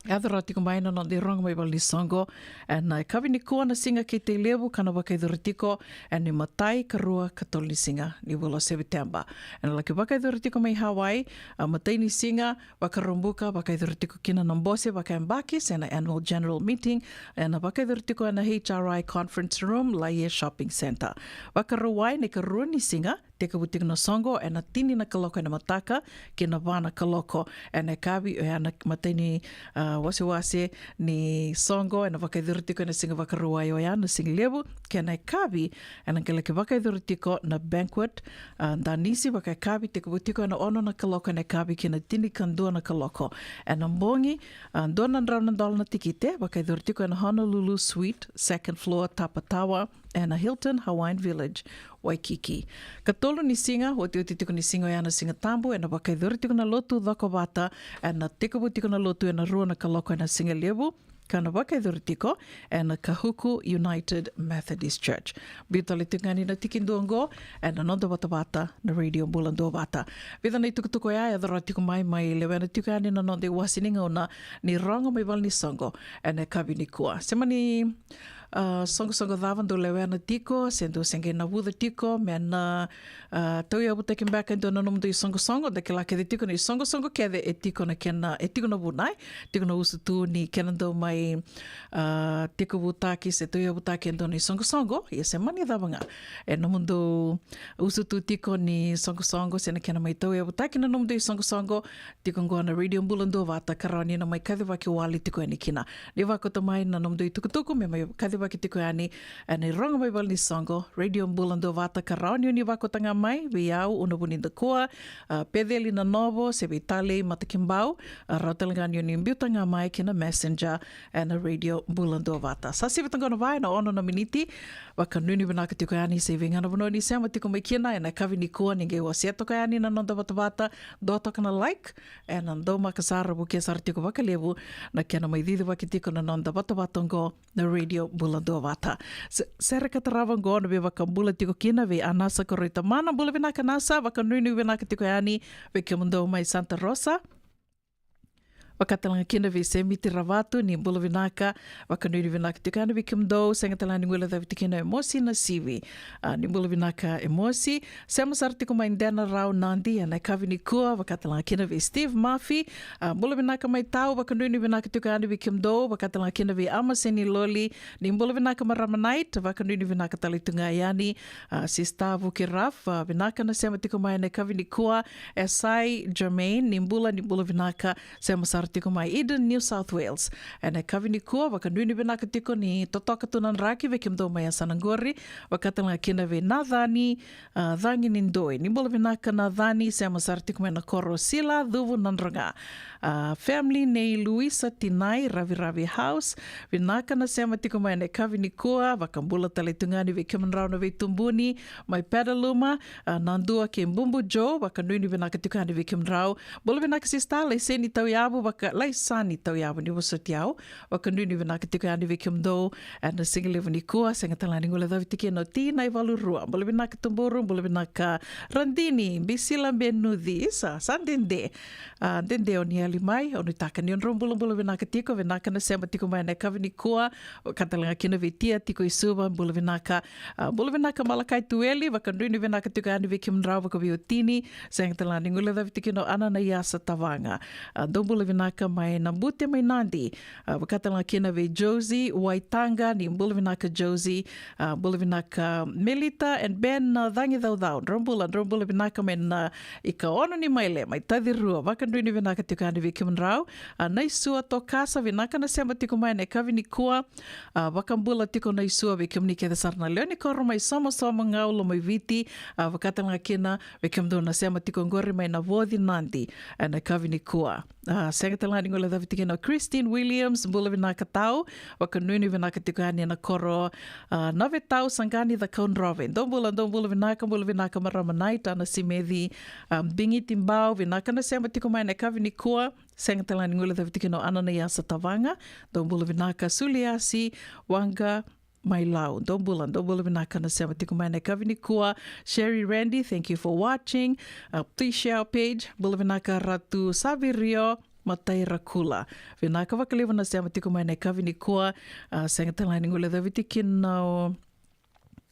yaco rawa tiko mai na noda irogo mai vale ni soqo ena yakavi nikua na Siga Kei Tailevu, ka na vakayacori tiko ena imatai, karua, katolu ni siga ni vula o Sepiteba. Ena laki vakayacori tiko mai Hawaii, a, matai ni siga, Vakaraubuka, vakayacori tiko kina na bose vakayabaki se na annual general meeting, ena vakayacori tiko ena H R I conference room, Laie Shopping Centre. Vakarauwai na ikarua ni siga, tekivu tiko na soqo ena tini na kaloko ena mataka ki na va na kaloko ena yakavi, oya na matai ni, a, wasewase ni soqo ena vakayacori tiko ena siga Vakarauwai oya na sigalevu, kei na yakavi ena qai laki vakayacori tiko na banquet, a, danisi vakayakavi, tekivu tiko ena ono na kaloko ena yakavi ki na tinikadua na kaloko ena bogi. A, dua na drau na dola na tikite, vakayacori tiko ena Honolulu Suite, second floor, Tapa Tower, ena Hilton Hawaiian Village, Waikiki. Katolu ni siga, otioti tiko ni siga oya na Siga Tabu, ena vakayacori tiko na lotu cokovata, ena tekivu tiko na lotu ena rua na kaloko ena sigalevu, ka na vakayacori tiko ena Kahuku United Methodist Church. Biu tale tiko ga yani na tikidua oqo ena noda vatavata na Radio Bula Duavata. Vica na itukutuku oya e yaco rawa tiko mai, mai lewena tiko yani na noda iwase ni gauna ni rogo mai vale ni soqo ena yakavi nikua. Se mani A, soqosoqo cava dou lewena tiko se dou se qai navuca tiko me na, a, tauyavutaki beka e dua na nomudou isoqosoqo? Da kila kece tiko na isoqosoqo kece e tiko na kena, e tiko na vuna, e tiko na usutu ni kena dau mai, a, tekivutaki se tauyavutaki e dua na isoqosoqo. Ia se mani cava ga e nomudou usutu tiko ni soqosoqo se na kena mai tauyavutaki na nomudou isoqosoqo, tiko qo na Radio Bula Duavata ka rawa ni na mai kacivaki wale tiko yani kina. Ni vakauta mai na nomudou itukutuku me mai kacivaki tiko yani ena irogo mai vale ni soqo. Radio Bula Duavata ka rawa ni o ni vakauta ga mai vei au, Una Vunidakua, a, Peceli Nanovo, se vei Talei Matakibau, a, rawa tale ga ni o ni biuta ga mai ki na Messenger ena Radio Bula Duavata. Sa sivi toka qo na va ena ono na miniti. Vakanuinui vinaka tiko yani se vei ga na vanua ni sema tiko mai kina ena yakavi nikua. Ni qai wasea toka yani na noda vatavata, dua toka na like, ena daumaka sara, vukea sara tiko vakalevu na kena mai cicivaki tiko na noda vatavata oqo na Radio Bula Duavata. Se-, sere ka tarava oqo na veivakabula tiko kina vei Anasa Koroi Tamana. Bula vinaka Anasa, vakanuinui vinaka tiko yani vei kemudou mai Santa Rosa. Vaka tale ga kina vei Semiti Ravatu, ni bula vinaka, vakanuinui vinaka tiko yani vei kemudou. Sega tale ga ni guilecavi tiko kina o Emosi Nasivi. A, ni bula vinaka Emosi. Sema sara tiko mai Denarau, Nadi, ena yakavi nikua, vaka tale ga kina vei Steve Murphy. A, bula vinaka mai Tau, vakanuinui vinaka tiko yani vei kemudou, vaka tale ga kina vei Amaseni Loli, ni bula vinaka marama Night, vakanuinui vinaka tale tu ga yani. A, Sista Vuke Raf, a, vinaka na sema tiko mai ena yakavi nikua. Esai Germain, ni bula, ni bula vinaka, sema sara tiko mai Eden, New South Wales. Ena yakavi nikua, vakanuinui vinaka tiko ni totoka tu na draki vei kemudou mai yasana qori, vaka tale ga kina vei Nacani, a, Cagi ni Doi. Ni bula vinaka Nacani, sema sara tiko mai na koro Sila, Cuvu, Nadroga. A, family nei Luisa Tinai, Raviravi House. Vinaka na sema tiko mai ena yakavi nikua, vakabula tale tu ga yani vei kemudrau na veitubuni mai Pedaluma, a, Nadua kei Bubu Joe, vakanuinui vinaka tiko yani vei kemudrau. Bula vinaka Sista Laiseni Tauyavu, vaka Laisani Tauyavu, ni vosoti au. Vakanuinui vinaka tiko yani vei kemudou ena sigalevu nikua. Sega tale ga ni guilecavi tiko kina o Tinai Valurua. Bula vinaka Tuburu, bula vinaka Radini, Bisila Benuci, sa, sa dede. A, dede o ni yali mai, au nuitaka ni o drau bulabula vinaka tiko, vinaka na sema tiko mai ena yakavi nikua, vaka tale ga kina vei Tia tiko i Suva, bula vinaka. A, bula vinaka Malakai Tueli, vakanuinui vinaka tiko yani vei kemudrau vakaveiwatini. Sega tale ga ni guilecavi tiko kina o Ananaiasa Tavaga. A, dou bula vinaka mai Nabute mai Nadi. A, vaka tale ga kina vei Josie Waitaga, ni bula vinaka Josie. A, bula vinaka Melita and Ben, a, Cagicaucau. Drau bula, drau bula vinaka mai na ikaono ni maile, mai Tacirua. Vakanuinui vinaka tiko yani vei kemudrau. A, Naisua Tokasa, vinaka na sema tiko mai ena yakavi nikua. A, vakabula tiko Naisua vei kemuni kece sara na lewe ni koro mai Somosomo, Gau, Lomaiviti. A, vaka tale ga kina vei kemudou na sema tiko qori mai Navoci, Nadi, ena yakavi nikua. A, sega tale ga ni guilecavi tiko kina o Christine Williams, bula vinaka Tau, vakanuinui vinaka tiko yani ena koro, a, Navetau, Saqani, Cakaudrove. Dou bula, dou bula vinaka, bula vinaka marama Night, Ana Simeci, a, Bigiti Bau, vinaka na sema tiko mai ena yakavi nikua. Sega tale ga ni guilecavi tiko kina o Ananaiasa Tavaga. Dou bula vinaka Suliasi Waqa mai Lau. Dou bula, dou bula vinaka na sema tiko mai ena yakavi nikua. Sherry Randy, thank you for watching. Uh, please share our page. Bula vinaka Ratu Savirio Matairakula. Vinaka vakalevu na sema tiko mai ena yakavi nikua. Uh, sega tale ga ni guilecavi tiko kina o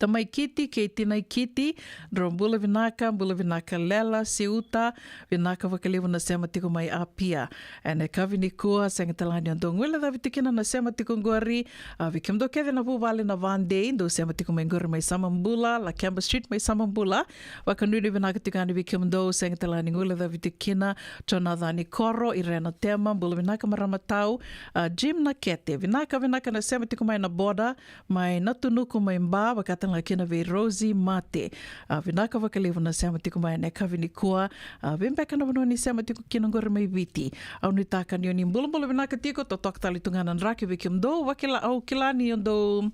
Tamai Kiti kei Tinai Kiti. Drau bula vinaka, bula vinaka Lela Siuta. Vinaka vakalevu na sema tiko mai Apia ena yakavi nikua. Sega tale ga ni o dou guilecavi tiko kina na sema tiko qori. A, vei kemudou kece na vuvale na vadei, dou sema tiko mai qori mai Samabula, Lakeba Street mai Samabula. Vakanuinui vinaka tiko yani vei kemudou, sega tale ga ni guilecavi tiko kina Jonathan Ikoro, Irena Tema, bula vinaka marama Tau, a, Jim Nakete, vinaka, vinaka na sema tiko mai na boda, mai Natunuku mai Ba, vaka tale ga kina vei Rosie Mate. A, vinaka vakalevu na sema tiko mai ena yakavi nikua. A, vei beka na vanua ni sema tiko kina qori mai Viti. Au nuitaka ni o ni bulabula vinaka tiko, totoka tale tu ga na draki vei kemudou, vakila, au kila ni o dou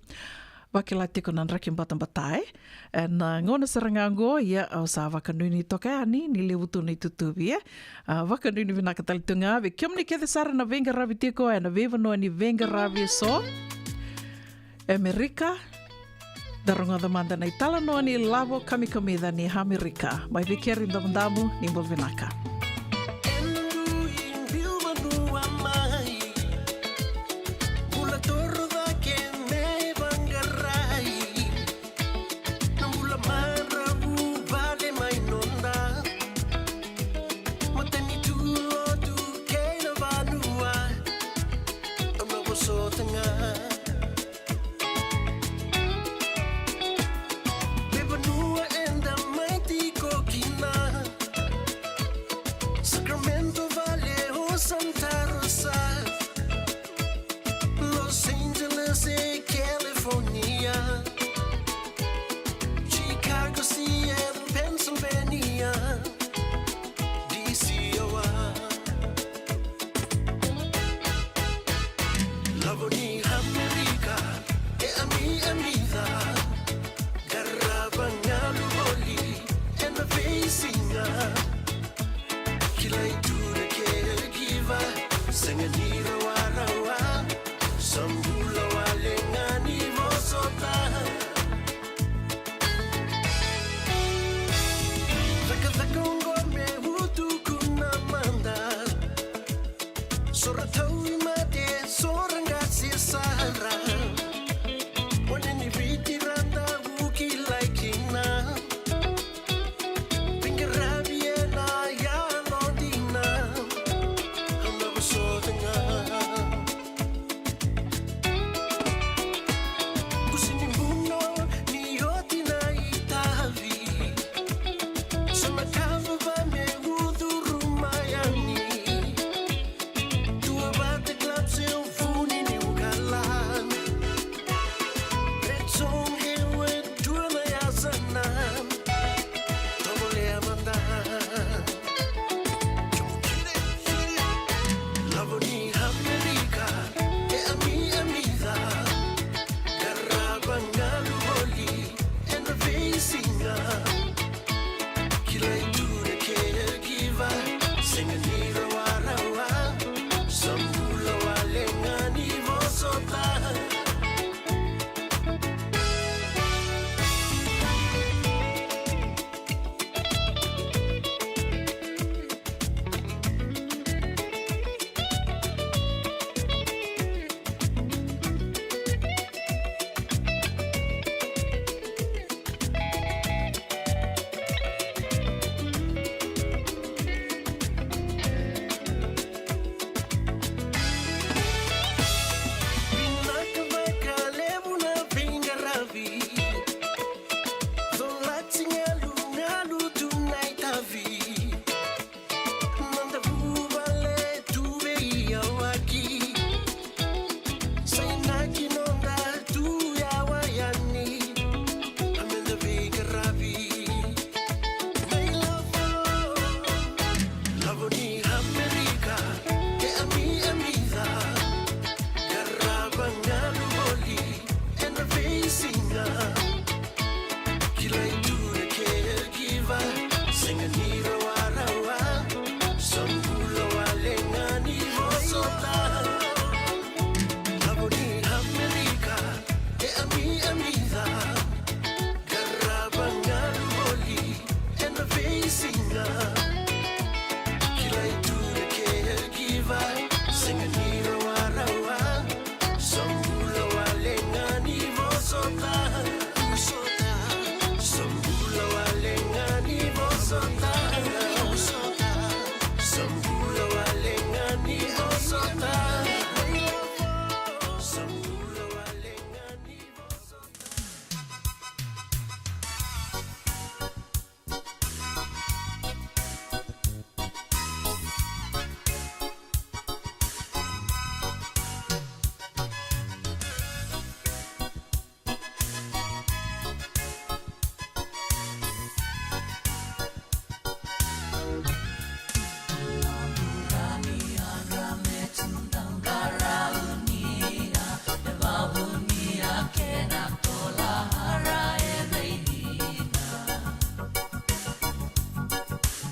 vakila tiko na draki batabata, e. Ena, a, gauna sara ga oqo, ia, au sa vakanuinui toka yani ni levu tu na itutuvi, e. A, vakanuinui vinaka tale tu ga vei kemuni kece sara na veiqaravi tiko ena veivanua ni veiqaravi eso. Amerika, da rogoca mada na italanoa ni lavo kamikamica ni Amerika. Mai vei keri Damudamu, ni bula vinaka. Sini muno ni oti na itavi. Sa na kava me ucuru mai yani. Dua vata club se vuni ni ukalan. Retsong ewe dua na yasanan. Tovolea mada. Lavo ni Amerika, e ami ami ca. Qarava galu voli ena veisiga. Kilai tu na caregiver, sega ni rawarawa. Sa bula wale ga ni vosota. Vinaka vakalevu na veiqaravi. Colati galugalu tu na itavi. Noda vuvale tu veiyawaki. Sa inaki noda tu yawa yani. A meda veiqaravi. Mai lavo, lavo ni Amerika, e ami ami ca. Qarava galu voli ena veisiga. Kilai tu na caregiver, sega ni rawarawa. Sa bula wale ga ni vosota. Lavo ni Amerika, e ami ami ca. Qarava galu voli ena veisiga. Kilai tu na caregiver, sega ni rawarawa. Sa bula wale ga ni vosota. Sa bula wale ga ni vosota. Sa bula wale ga ni vosota. Sa bula wale ga ni vosota.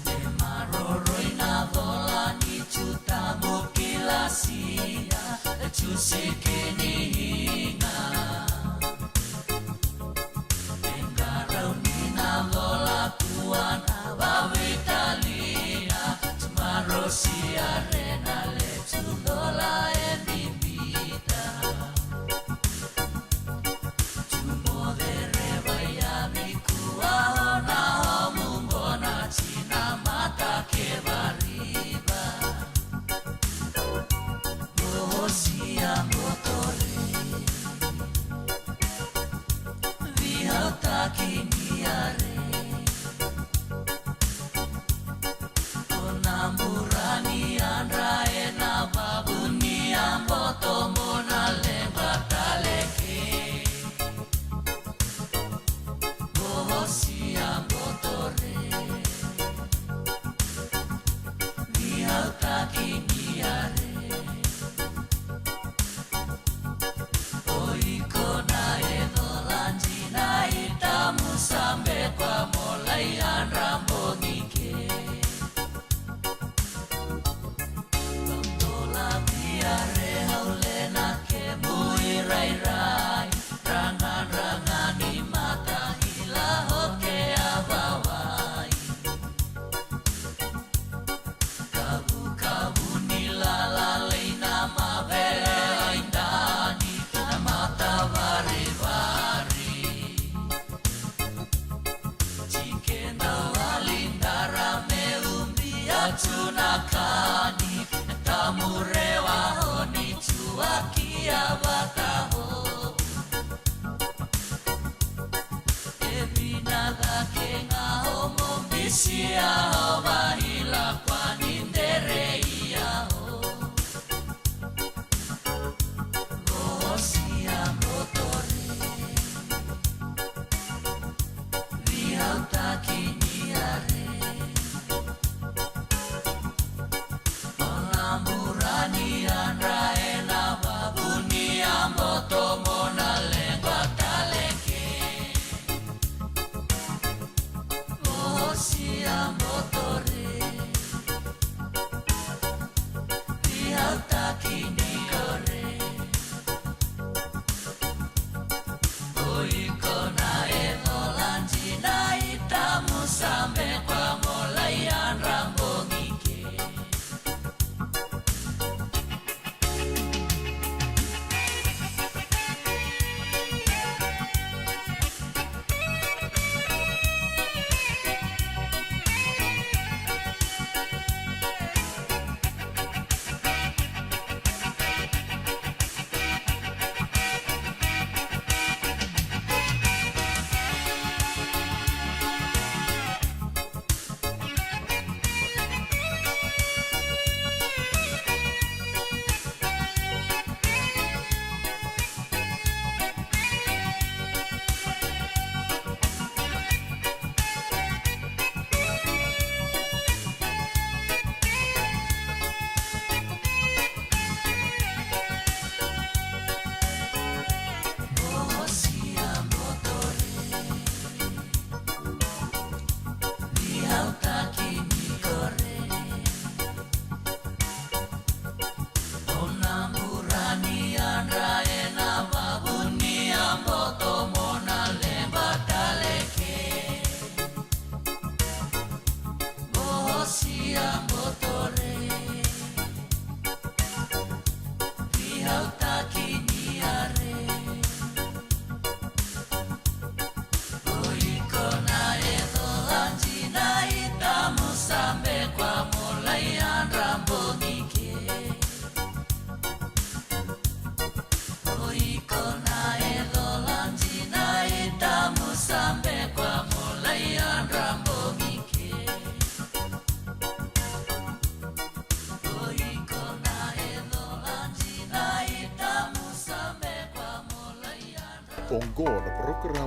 E maroroi na cola ni Juta mo kilasia, e jusi ki ni higa. E qarauni na cola kua na vaveitalia, tu marosia re na letu cola e bibita. Tu moce re vaiyavi kua o na homu qona tina mata ke variva. Bohosia botore. Vihautaki ni are. O na burani yadra e na vavuni a boto mo na leqa tale ke. Bohosia botore. Vihautaki ni are. O iko na e cola dina i tamusa.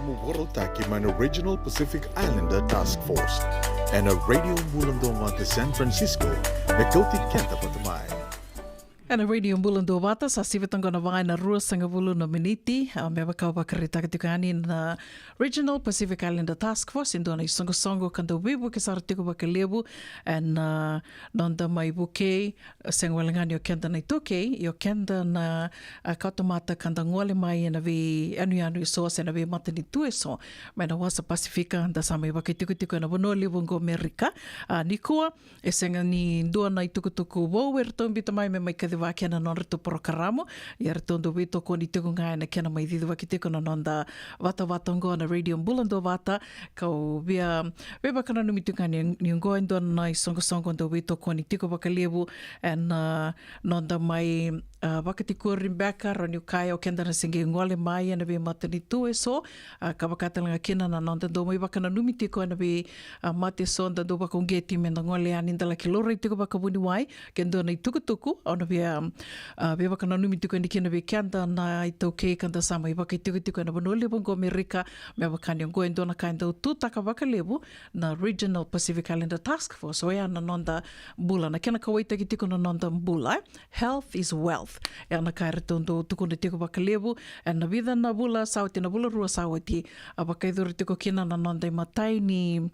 Vakarautaki mai na Regional Pacific Islander Task Force ena Radio Bula Duavata San Francisco, me kauti keda vata mai. Ena Radio Bula Duavata, sa sivi toka na va ena ruasagavulu na miniti, a, me vaka au vakaraitaka tiko yani, na Regional Pacific Islander Task Force e dua na isoqosoqo ka dau veivuke sara tiko vakalevu ena, a, noda mai vukei, sega wale ga ni o keda na iTaukei, ia o keda na, a, kawatamata ka da gole mai ena veiyanuyanu eso se na veimatanitu eso mai na wasa Pasifika, da sa mai vakaitikotiko ena vanua levu oqo Merika. A, nikua, e sega ni dua na itukutuku vou eratou biuta mai me mai kacivaki ena nodratou porokaramu, ia eratou dau veitokoni tiko ga ena kena mai cicivaki tiko na noda vatavata oqo na Radio Bula Duavata. Kau via veivakananumi tiko ga ni, ni oqo e dua na isoqosoqo dau veitokoni tiko vakalevu ena, a, noda mai, a, vakatikori beka, rawa niu kaya, o keda na se qai gole mai ena veimatanitu eso, a, ka vaka tale ga kina na noda dau mai vakananumi tiko ena vei, a, mate eso da dau vakauqeti me da gole yani, da laki laurai tiko vakavuniwai. Ke dua na itukutuku, au na via, a, veivakananumi tiko yani kina vei keda na iTaukei ka da sa mai vakaitikotiko ena vanua levu oqo Merika, me vaka ni oqo e dua na ka e dau tutaka vakalevu na Regional Pacific Islander Task Force, oya na noda bula, na kena kauwaitaki tiko na noda bula, e? Health is wealth. E na ka eratou dau tukuna tiko vakalevu ena vica na vula sa oti, na vula rua sa oti, a, vakayacori tiko kina na noda imatai ni,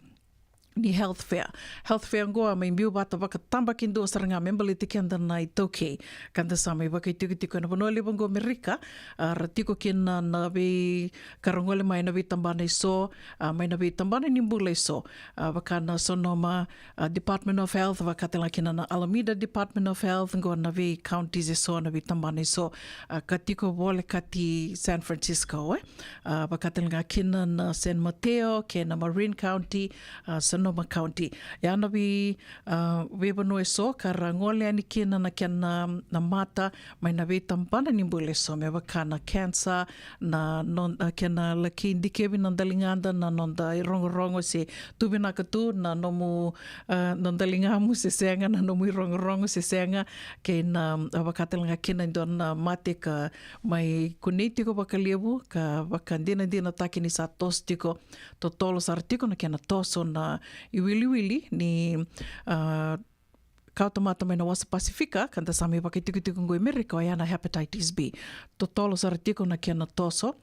ni health fair. Health fair oqo a mai biu vata vakatabakidua sara ga me baleti keda na iTaukei ka da sa mai vakaitikotiko ena vanua levu oqo Merika, a, ra tiko kina na vei ka ra gole mai na veitabana eso, a, mai na veitabana ni bula eso, a, vaka na Sonoma, a, Department of Health, vaka tale ga kina na Alameda Department of Health, qo na vei counties eso, na veitabana eso, a, ka tiko volekati San Francisco, e? A, vaka tale ga kina na San Mateo, kei na Marin County, a, Sonoma County. Ia na vei, a, veivanua eso ka ra gole yani kina na kena, na mata mai na veitabana ni bula eso, me vaka na cancer, na, no, na kena laki dikevi na daligada, na noda irogorogo se tu vinaka tu na nomu, a, na daligamu se sega, na nomu irogorogo se sega, kei na, a, vaka tale ga kina e dua na mate ka mai kunei tiko vakalevu, ka vakadinadinataki ni sa toso tiko, totolo sara tiko na kena toso na iwiliwili ni, a, kawatamata mai na wasa Pasifika ka da sa mai vakaitikotiko oqo i Merika, oya na hepatitis B. Totolo sara tiko na kena toso,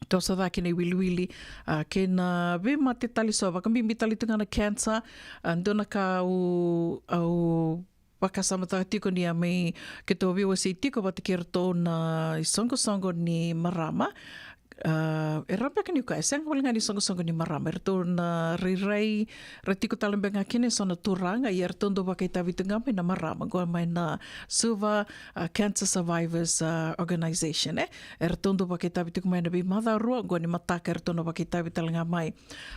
toso cake na iwiliwili, a, kei na veimate tale eso, vakabibi tale tu ga na cancer, a, dua na ka au, au vakasamataka tiko ni a mai keitou veiwasei tiko vata kei iratou na isoqosoqo ni marama. A, e rawa beka niu kaya, e sega wale ga ni isoqosoqo ni marama, eratou na rairai, ra tiko tale beka ga kina eso na turaga, ia eratou dau vakaitavi tu ga mai na marama, qo mai na Suva, a, Cancer Survivors, a, Organization, e? Eratou dau vakaitavi tiko mai na veimacawa rua, qo ni mataka eratou na vakaitavi tale ga mai.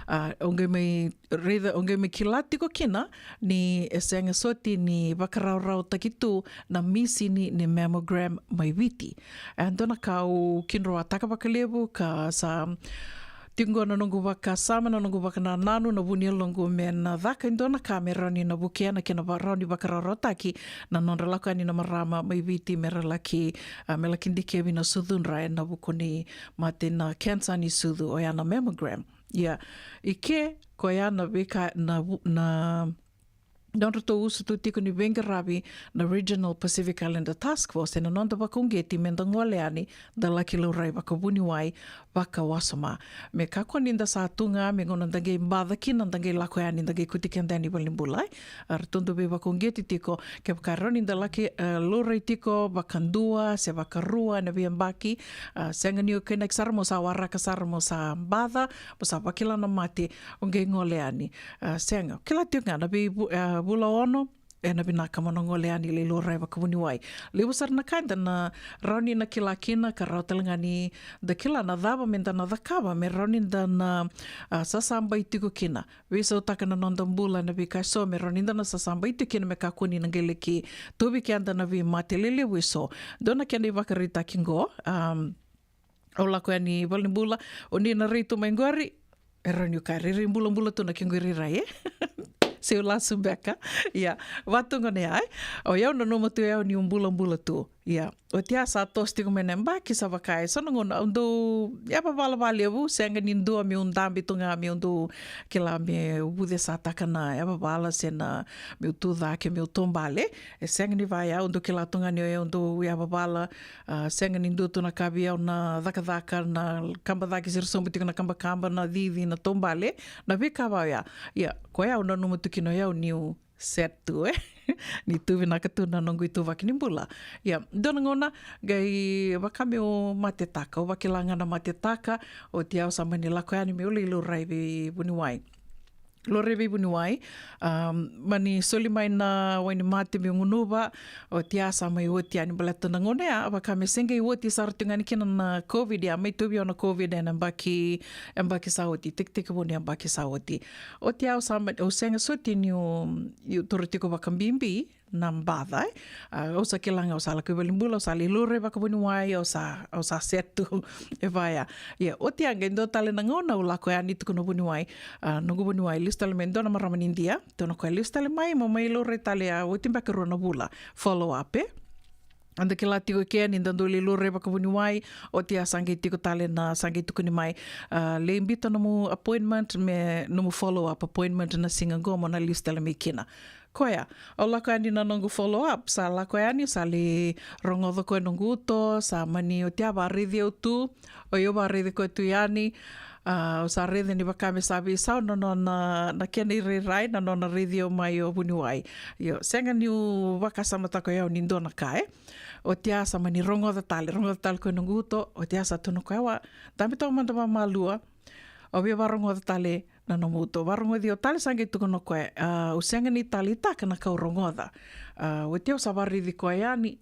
A, au qai mai raica, au qai mai kila tiko kina ni e sega soti ni vakarawarawataki tu na misini ni mammogram mai Viti. E dua na ka au kidroataka vakalevu ka sa tiko qo na noqu vakasama, na noqu vakanananu, na vu ni yaloqu me na caka e dua na ka me rawa ni na vukea na kena va-, rawa ni vakarawarawataki na nodra lako yani na marama mai Viti me ra laki, a, me laki dikevi na sucudra ena vuku ni mate na cancer ni sucu, oya na mammogram. Ia, i ke, koya na veika, na vu-, na nodratou usutu tiko ni veiqaravi na Regional Pacific Islander Task Force ena noda vakauqeti me da gole yani, da laki laurai vakavuniwai, vakawasoma. Me kakua ni da sa tu ga me gauna da qai baca kina, da qai lako yani, da qai kuti keda yani valenibula, e? A, ratou dau veivakauqeti tiko, kevaka e rawa ni da laki, e, laurai tiko vakadua se vakarua ena veiyabaki, a, sega ni o kainaki sara mo sa waraka sara mo sa baca, mo sa vakila na mate, o qai gole yani. A, sega. Kila tiko ga na vei vu-, a, vula ono, ena vinaka mo na gole yani lai laurai vakavuniwai. Levu sara na ka eda na rawa ni na kila kina, ka rawa tale ga ni da kila na cava me da na cakava me rawa ni da na, a, sasabai tiko kina. Veisautaka na noda bula ena veika eso me rawa ni da na sasabai tiko kina me kakua ni na qai laki tauvi keda na veimate lelevu eso. Dua na kena ivakaraitaki qo, am, au lako yani valenibula, o ni na rai tu mai qori, e rawa niu kaya, rairai bulabula tu na kequ irairai, e? Seu lasu beka. Ia, vatu gona ya, e? O yau nanuma tu yau niu bulabula tu. Ia, oti ya sa toso tiko mai na yabaki, sa vaka e so na gauna au dau yavavala vakalevu, sega ni dua meu dabe tu ga meu dau kila meu vucesataka na yavavala se na meu tu cake, meu taubale. E sega ni vaya, au dau kila tu ga ni o yau dau yavavala. A, sega ni dua tu na ka vei au na cakacaka, na kaba cake, se ra sobu tiko na kabakaba, na cici, na taubale, na veika vaya. Ia, koya au nanuma tu kina o yau niu set tu, e. Ni tu vinaka tu na noqu ituvaki ni bula. Ia, dua na gauna qai vaka meu matetaka, au vakila ga na matetaka, oti ya au sa mani lako yani meu lai laurai vei vuniwai. Laurai vei vuniwai, um, mani soli mai na wainimate meu gunuva, oti ya sa mai oti yani baleta na gauna ya, vaka me se qai oti sara tu ga yani kina na COVID, ya mai tauvi au na COVID ena yabaki, yabaki sa oti, tekitekivu ni yabaki sa oti. Oti ya au sa ma-, au sega soti niu, iu toro tiko vakabibi na baca, e. A, au sa kila ga au sa lako i valenibula, au sa lai laurai vakavuniwai, au sa, au sa set tu e vaya. Ia, oti ya qai dua tale na gauna au lako yani, tukuna o vuniwai, a, noqu vuniwai, lesu tale mai dua na marama ni Idia, tukuna o koya, lesu tale mai, mo mai laurai tale, a, oti beka rua na vula, follow up, e. Eda kila tiko ke ni da dau lai laurai vakavuniwai, oti ya sa qai tiko tale na, sa qai tukuni mai, a, lai biuta nomu appointment, me nomu follow up appointment na siga qo mo na lesu tale mai kina. Koya, au lako yani na noqu follow up, sa lako yani, sa lai rogoca o koya noqu uto, sa mani oti ya vakaraici au tu, o yau vakaraici koya tu yani, a, au sa raica ni vaka me sa veisau na nona, na kena irairai, na nona raici au mai o vuniwai. Io, sega niu vakasamataka o yau ni dua na ka, e. Oti ya sa mani rogoca tale, rogoca tale o koya noqu uto, oti ya sa tukuna o koya, wa, dabe toka mada vakamalua, au via vakarogoca tale na nomu uto. Vakarogoci au tale, sa qai tukuna o koya, a, au sega ni taleitaka na ka au rogoca. A, oti au sa vakaraici koya yani,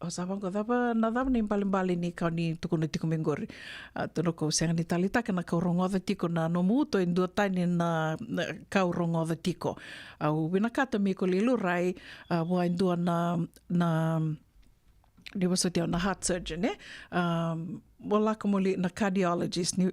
au sa vaqo, cava, na cava na ibalebale ni ka o ni tukuna tiko mai qori. A, tukuna o koya, au sega ni taleitaka na ka au rogoca tiko na nomu uto, e duatani na, na ka au rogoca tiko. Au vinakata me iko lai laurai, a, vua e dua na, na, ni vosoti au na heart surgeon, e? Um, mo lako mo lai na cardiologist, ni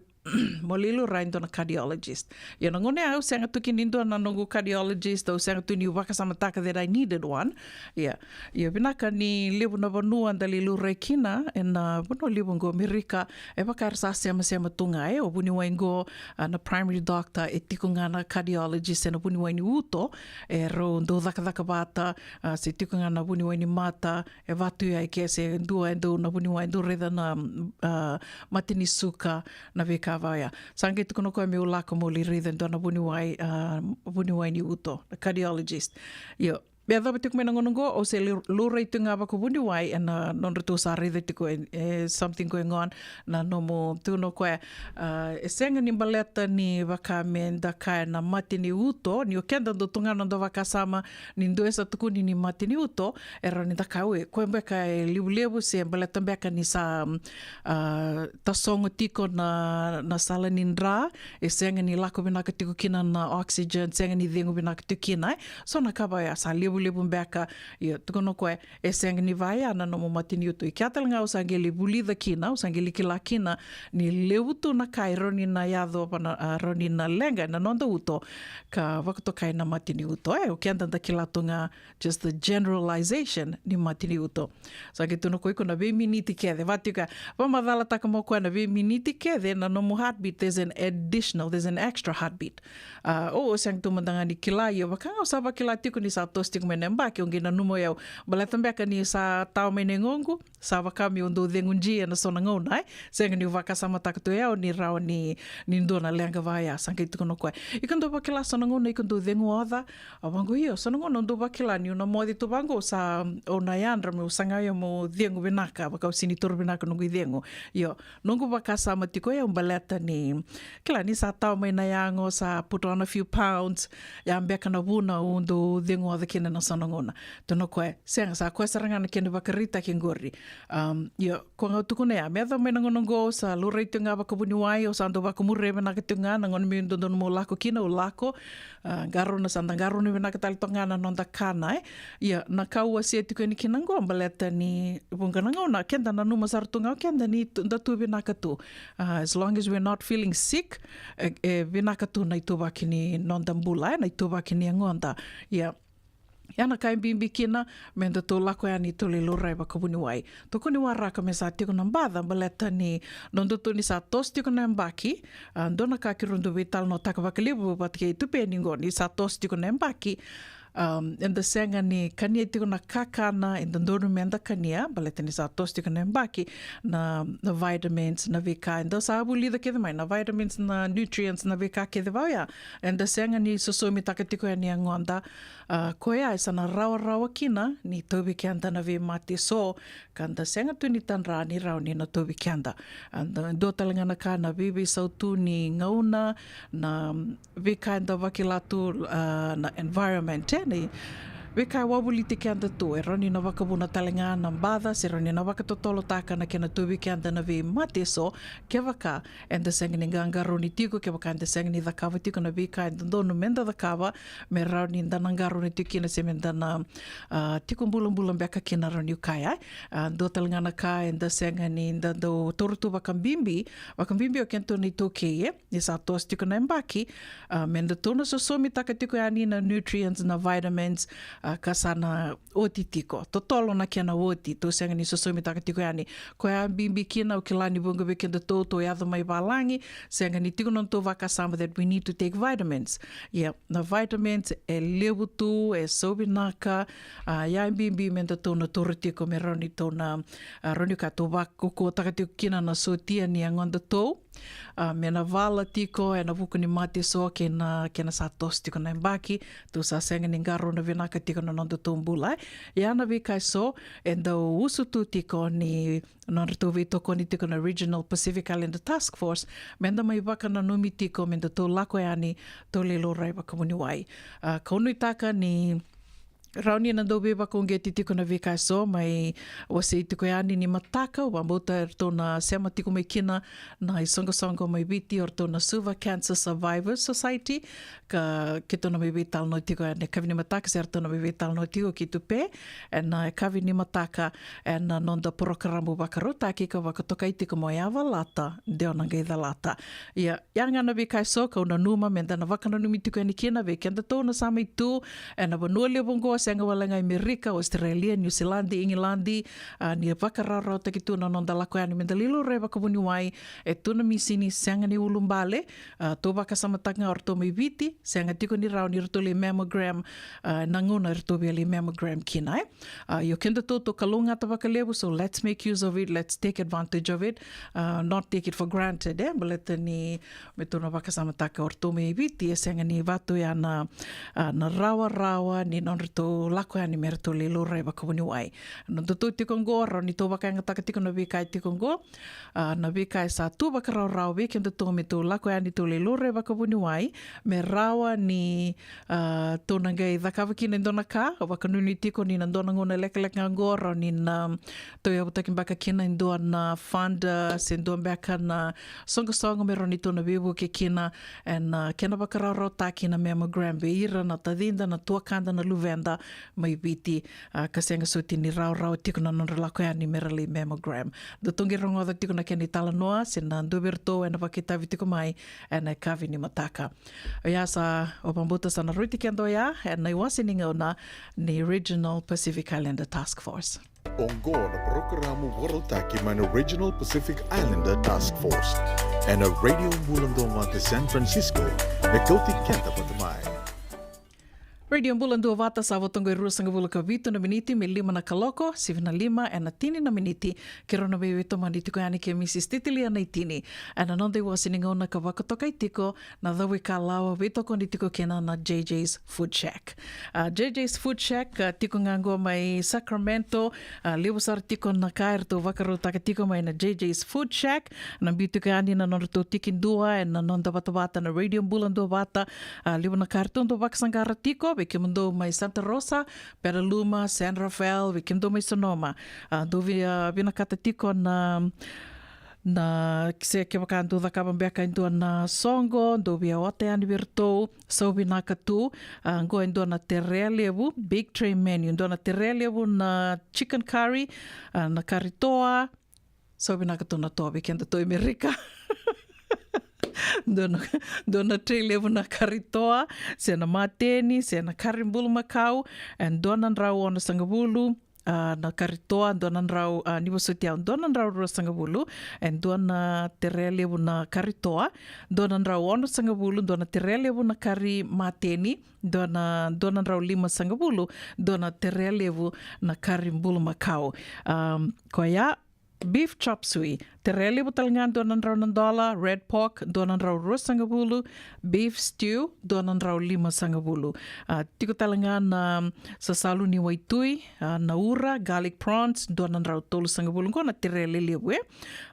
mo lai laurai e dua na cardiologist. Ia na gauna ya au sega tu kina ni dua na noqu cardiologist, au sega tu niu vakasamataka that I needed one. Ia, ia vinaka ni levu na vanua da lai laurai kina, ena vanua levu qo Amerika, e vaka era sa semasema tu ga, e, o vuniwai qo, a, na primary doctor, e tiko ga na cardiologist, ena vuniwai ni uto, e rau dau cakacaka vata, a, se tiko ga na vuniwai ni mata, e vatu ya i ke se dua e dau na vuniwai e dau raica na, a, mate ni suka, na veika vaya. Sa qai tukuna o koya meu lako meu lai raica e dua na vuniwai, a, vuniwai ni uto, na cardiologist. Io, me yacova tiko mai na gauna oqo, au se lu-, lurai tu ga vakavuniwai ena nodratou sa raica tiko e, e something going on, na nomu, tukuna o koya, a, e sega ni baleta ni vaka me da kaya na mate ni uto, ni o keda dau tu ga na noda vakasama, ni dua e sa tukuni ni mate ni uto, e rawa ni da kaya, e, koya beka e levulevu se baleta beka ni sa, a, tasogo tiko na, na sala ni dra, e sega ni lako vinaka tiko kina na oxygen, sega ni cegu vinaka tiko kina, e. So na ka vaya sa levulevu beka, ia, tukuna o koya, e sega ni vaya na nomu mate ni uto. I kea tale ga au sa qai lai vulica kina, au sa qai lai kila kina, ni levu tu na ka e rawa ni na yaco, va na, a, rawa ni na leqa ena noda uto, ka vakatokai na mate ni uto. E, o keda da kila tu ga, just the generalization ni mate ni uto. Sa qai tukuna o koya, iko na veiminiti kece, vaka tiko, vakamacalataka mai o koya na veiminiti kece, na nomu heartbeat, there's an additional, there's an extra heartbeat. A, o, o sega tu mada ga ni kila, ia vaka ga au sa vakila tiko ni sa toso tiko mai na yabaki, au qai nanuma o yau, baleta beka ni sa tawa mai na yagoqu, sa vaka meu dau cegu ji ena so na gauna, e. Sega niu vakasamataka tu o yau ni rawa ni, ni dua na leqa vaya, sa qai tukuna o koya, iko dau vakila so na gauna iko dau cegu oca? Au vaqo, io, so na gauna au dau vakila niu na moce tu vaqo, sa, au na yadra meu saga o yau meu cegu vinaka, vaka au sega ni taura vinaka noqu icegu. Io, noqu vakasama tiko o yau baleta ni, kila ni sa tawa mai na yago, sa put on a few pounds, ya beka na vuna au dau cegu oca kina ena so na gauna. Tukuna o koya, sega, sa koya sara ga na kena ivakaraitaki qori. Um, io, koya ga au tukuna ya, me yacova mai na gauna oqo, au sa laurai tiko ga vakavuniwai, au sa dau vakamuria vinaka tiko ga, na gauna meu dodonu meu lako kina, au lako, a, qarauna, sa da qarauna vinaka tale toka ga na noda kana, e. Ia, na ka au wasea tiko yani kina oqo, baleta ni vuqa na gauna, keda nanuma sara tu ga o keda ni tu, da tu vinaka tu. A, as long as we're not feeling sick, e, e vinaka tu na ituvaki ni noda bula, e, na ituvaki ni yagoda. Ia, Ia na ka e bibi kina, me datou lako yani tou lai laurai vakavuniwai. Tokoni waraka me sa tiko na baca, baleta ni nodatou ni sa toso tiko na yabaki, a, dua na ka keirau dau veitalanoataka vakalevu vata kei Tupeni qo ni sa toso tiko na yabaki. Um, eda sega ni kania tiko na kakana e dodonu meda kania, baleta ni sa toso tiko na yabaki, na, na vitamins, na veika eda sa vulica kece mai, na vitamins, na nutrients, na veika kece va oya. Eda sega ni sosomitaka tiko yani e yagoda, a, koya e sa na rawarawa kina ni tauvi keda na veimate eso, ka da sega tu ni tadra ni rawa ni na tauvi keda. A, da, dua tale ga na ka na veiveisau tu ni gauna, na veika eda vakila tu, a, na environment, e, ni veika e wavoliti keda tu, e rawa ni na vakavuna tale ga na baca, se rawa ni na vakatotolotaka na kena tauvi keda na veimate eso, kevaka eda sega ni qaqarauni tiko, kevaka eda sega ni cakava tiko na veika e dodonu meda cakava, me rawa ni da na qarauna tiko kina, se meda na, a, tiko bulabula beka kina, rawa niu kaya. A, dua tale ga na ka eda sega ni da dau taura tu vakabibi, vakabibi o kedatou na iTaukei, e, ni sa toso tiko na yabaki, a, me datou na sosomitaka tiko yani na nutrients, na vitamins, a, ka sa na oti tiko. Totolo na kena oti, tou sega ni sosomitaka tiko yani. Koya bibi kina, au kila ni vuqa vei kedatou tou yaco mai valagi, sega ni tiko na nodatou vakasama that we need to take vitamins. Ia, na vitamins e levu tu, e sau vinaka, a, ia e bibi me datou na taura tiko me rawa ni tou na, a, rawa ni ka tou vakaukauataka tiko kina na sotia ni yagodatou. A, me na vala tiko ena vuku ni mate eso kei na, kei na sa toso tiko na yabaki, tou sa sega ni qarauna vinaka tiko na nodatou bula, e. Ia na veika eso e dau usutu tiko ni nodratou veitokoni tiko na Regional Pacific Islander Task Force, meda mai vakananumi tiko me datou lako yani tou lai laurai vakavuniwai. A, kau nuitaka ni rawa ni na dau veivakauqeti tiko na veika eso mai wasei tiko yani ni mataka, au vakabauta eratou na sema tiko mai kina na isoqosoqo mai Viti, o ratou na Suva Cancer Survivors Society, ka keitou na mai veitalanoa tiko ena yakavi ni mataka, se ratou na mai veitalanoa tiko kei Tupe ena yakavi ni mataka, ena noda porokaramu vakarautaki ka vakatokai tiko mo yavalata, de o na qai calata. Ia, ia ga na veika eso kau nanuma meda na vakananumi tiko yani kina vei kedatou na sa mai tu ena vanua levu oqo, sega wale ga i Amerika, Australia, Niusiladi, Igiladi, a, ni vakarawarawataki tu na noda lako yani meda lai laurai vakavuniwai, e tu na misini sega ni ulubale, a, tou vakasamataka ga o ratou mai Viti, sega tiko ni rawa ni ratou lai mammogram, a, na gauna eratou via lai mammogram kina, e. A, io kedatou tou kalougata vakalevu, so let's make use of it, let's take advantage of it, a, not take it for granted, e, baleta ni me tou na vakasamataka o ratou mai Viti, e sega ni vatu ya na, a, na rawarawa ni nodratou lako yani me ratou lai laurai vakavuniwai. Nodatou tiko oqo, rawa ni tou vakayagataka tiko na veika e tiko oqo, a, na veika e sa tu vakarawarawa vei kedatou me tou lako yani tou lai laurai vakavuniwai, me rawa ni, a, tou na qai cakava kina e dua na ka, au vakanuinui tiko ni na dua na gauna lekaleka ga oqo, rawa ni na tou yavutaki beka kina e dua na fund, a, se dua beka na soqosoqo me rawa ni tou na veivuke kina, ena, a, kena vakarawarawataki na mammogram vei ira na tacida, na tuakada, na luveda mai Viti, a, ka sega soti ni rawarawa tiko na nodra lako yani me ra lai mammogram. Datou qai rogoca tiko na kena italanoa, se na dua vei iratou ena vakaitavi tiko mai ena yakavi ni mataka. Oya sa, au vakabauta sa na rauti keda oya ena iwase ni gauna ni Regional Pacific Islander Task Force. Oqo na parokaramu vakarautaki mai na Regional Pacific Islander Task Force ena Radio Bula Duavata San Francisco, me kauti keda vata mai. Radio Bula Duavata, sa vo toqo e ruasagavulu ka vitu na miniti me lima na kaloko, sivi na lima ena tini na miniti. Keirau na veitomani tiko yani kei Mrs Titilia Naitini ena noda iwase ni gauna ka vakatokai tiko na cavuikalawa, veitokoni tiko kina na J J's Food Shack. A, J J's Food Shack, a, tiko ga oqo mai Sacramento, a, levu sara tiko na ka eratou vakarautaka tiko mai na J J's Food Shack. Na biu tiko yani na nodratou tikidua ena noda vatavata na Radio Bula Duavata. A, levu na ka eratou dau vakasaqara tiko, vei kemudou mai Santa Rosa, Petaluma, San Rafael, vei kemudou mai Sonoma. A, dou via, a, vinakata tiko na, na, se kevaka dou cakava beka e dua na soqo, dou via ota yani vei iratou, sau vinaka tu. A, oqo e dua na terea levu, big tray menu, dua na terea levu na chicken curry, a, na kari toa, sau vinaka tu na toa vei kedatou e Amerika. Dua na, dua na tray levu na kari toa, se na mateni, se na kari bulumakau, e dua na drau ono sagavulu, a, na kari toa, dua na drau, a, ni vosoti au, dua na drau rua sagavulu, e dua na terea levu na kari toa, dua na drau ono sagavulu, dua na terea levu na kari mateni, dua na, dua na drau lima sagavulu, dua na terea levu na kari bulumakau. Um, koya, beef chop suey, terea levu tale ga dua na drau na dola, red pork, dua na drau rua sagavulu, beef stew, dua na drau lima sagavulu. A, tiko tale ga na sasalu ni waitui, a, na ura, garlic prawns, dua na drau tolu sagavulu, qo na terea lelevu, e.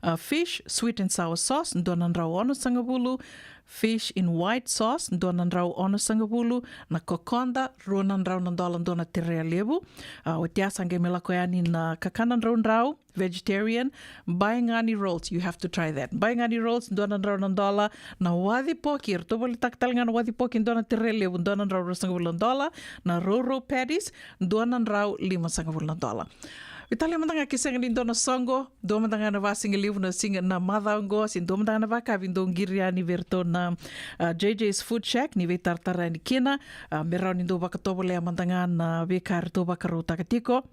A, fish, sweet and sour sauce, dua na drau ono sagavulu, fish in white sauce, dua na drau ono sagavulu, na kokoda, rua na drau na dola, dua na terea levu. A, oti ya sa qai mai lako yani na kakana draudrau, vegetarian, baigani rolls, you have to try that. Baigani rolls, dua na drau na dola, na waci poki, eratou volitaka tale ga na waci poki, dua na terea levu, dua na drau rua sagavulu na dola, na rourou patties, dua na drau lima sagavulu na dola. Vitalia mada ga ke sega ni dua na soqo, dua mada ga na vakasigalevu na siga na macawa oqo, se dua mada ga na vakavi dou qiri yani vei iratou na, a, J J's Food Shack, ni veitaratara yani kina, a, me rawa ni dou vakatovolea mada ga na veika eratou vakarautaka tiko.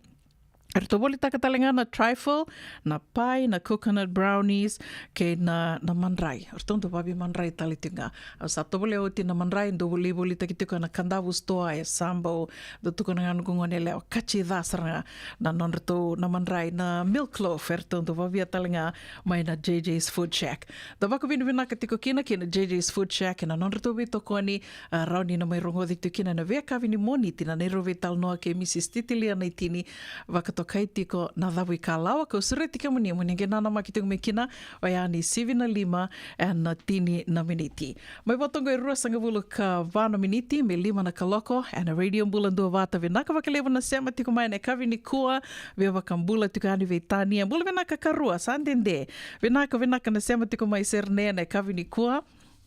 Eratou volitaka tale ga na trifle, na pie, na coconut brownies, kei na, na madrai. Eratou dau vaveimadrai tale tiko ga. Au sa tovolea oti na madrai, dau voli, volitaki tiko na Kadavu Store e Sabau, dau tukuna ga noqu gone yalewa, kati ca sara ga na nodratou na madrai, na milk loaf, eratou dau vavia tale ga mai na J J's Food Shack. Da vakavinavinaka tiko kina kei na J J's Food Shack ena nodratou veitokoni, a, rawa ni na mai rogoci tiko kina na veiyakavi ni Moniti na neirau veitalanoa kei Mrs Titilia Naitini, vakatokai tiko na Cavuikalawa, kau sureti kemuni mo ni qai nanamaki tiko mai kina, oya ni sivi na lima ena tini na miniti. Mai vata oqo e rua sagavulu ka va na miniti me lima na kaloko ena Radio Bula Duavata. Vinaka vakalevu na sema tiko mai ena yakavi nikua, via vakabula tiko yani vei Tania. Bula vinaka karua, sa dede. Vinaka, vinaka na sema tiko mai Sydney ena yakavi nikua.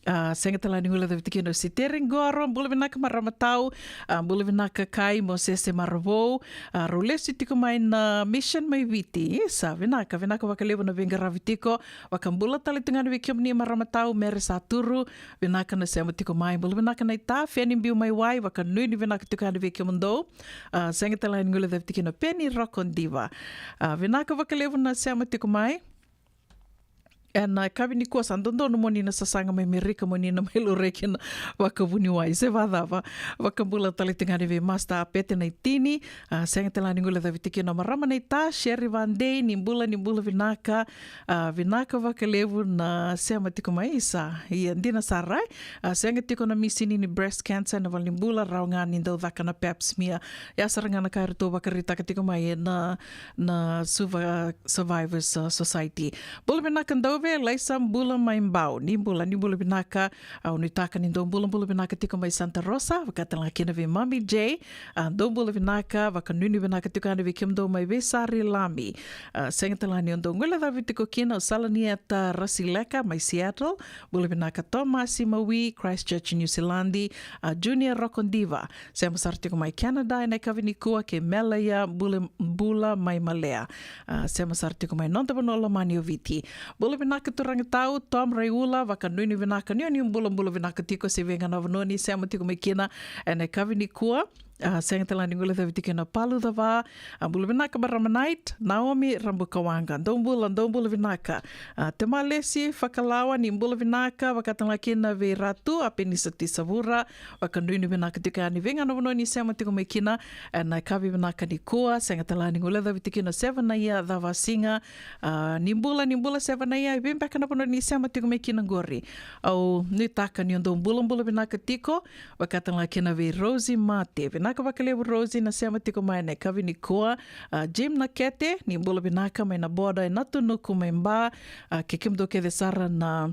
A, sega tale ga ni guilecavi tiko kina o Siteri Qoro, bula vinaka marama tau, a, bula vinaka Kai Mosese Maravou, a, rau lesu tiko mai na Mission mai Viti, isa, vinaka, vinaka vakalevu na veiqaravi tiko, vakabula tale tu ga ni vei kemuni marama tau, Mere Saturu, vinaka na sema tiko mai, bula vinaka na ita, Feni Biu mai Wai, vakanuinui vinaka tiko ga ni vei kemudou, a, sega tale ga ni guilecavi tiko kina Peni Roko Diva, a, vinaka vakalevu na sema tiko mai. Ena yakavi nikua sa dodonu mo ni na sasaga mai Merika mo ni na mai laurai kina vakavuniwai se vakacava. Vakabula tale tiko ga ni vei Master Pete Naitini, a, sega tale ga ni guilecavi tiko kina marama na ita, Sherry Vandei, ni bula, ni bula vinaka, a, vinaka vakalevu na sema tiko mai isa. Ia, dina sara, a, sega tiko na misini ni breast cancer ena valenibula, rawa ga ni dau caka na pap smear. Ia sara ga na ka eratou vakaraitaka tiko mai ena, na Suva Survivors, uh, Society. Bula vinaka Dauve, Laisa, bula mai Bau. Ni bula, ni bula vinaka. Au nuitaka ni dou bula, bula vinaka tiko mai Santa Rosa. Vaka tale ga kina vei Mami J. A, dou bula vinaka, vakanuinui vinaka tiko yani vei kemudou mai Veisari Lami. A, sega tale ga ni o dou guilecavi tiko kina o Salanieta Rasileka mai Seattle. Bula vinaka Tomasi Maui, Christchurch, New Zealand. A, Junior Roko Diva. Sema sara tiko mai Canada ena yakavi nikua kei Melaia Bula, Bula mai Malea. A, sema sara tiko mai noda vanua lomani o Viti. Bula vinaka turaga tau, Tom Raiula, vakanuinui vinaka ni o ni bula, bula vinaka tiko se vei ga na vanua ni sema tiko mai kina ena yakavi nikua. A, sega tale ga ni guilecavi tiko kina Palu Cava, a, bula vinaka marama Night, Naomi Rabukawaqa, dou bula, dou bula vinaka. A, Temalesi Fakalawa, ni bula vinaka, vaka tale ga kina vei Ratu, a, Penisa Tisavura, vakanuinui vinaka tiko yani vei ga na vanua ni sema tiko mai kina, ena yakavi vinaka nikua, sega tale ga ni guilecavi tiko kina Sevanaia Cavasiga, a, ni bula, ni bula Sevanaia, e vei beka na vanua ni sema tiko mai kina qori. Au nuitaka ni o dou bula, bula vinaka tiko, vaka tale ga kina vei Rosie Mate. Vinaka vakalevu Rosie na sema tiko mai ena yakavi nikua. A, Jim Nakete, ni bula vinaka mai na boda e Natunuku mai Ba. A, kei kemudou kece sara na,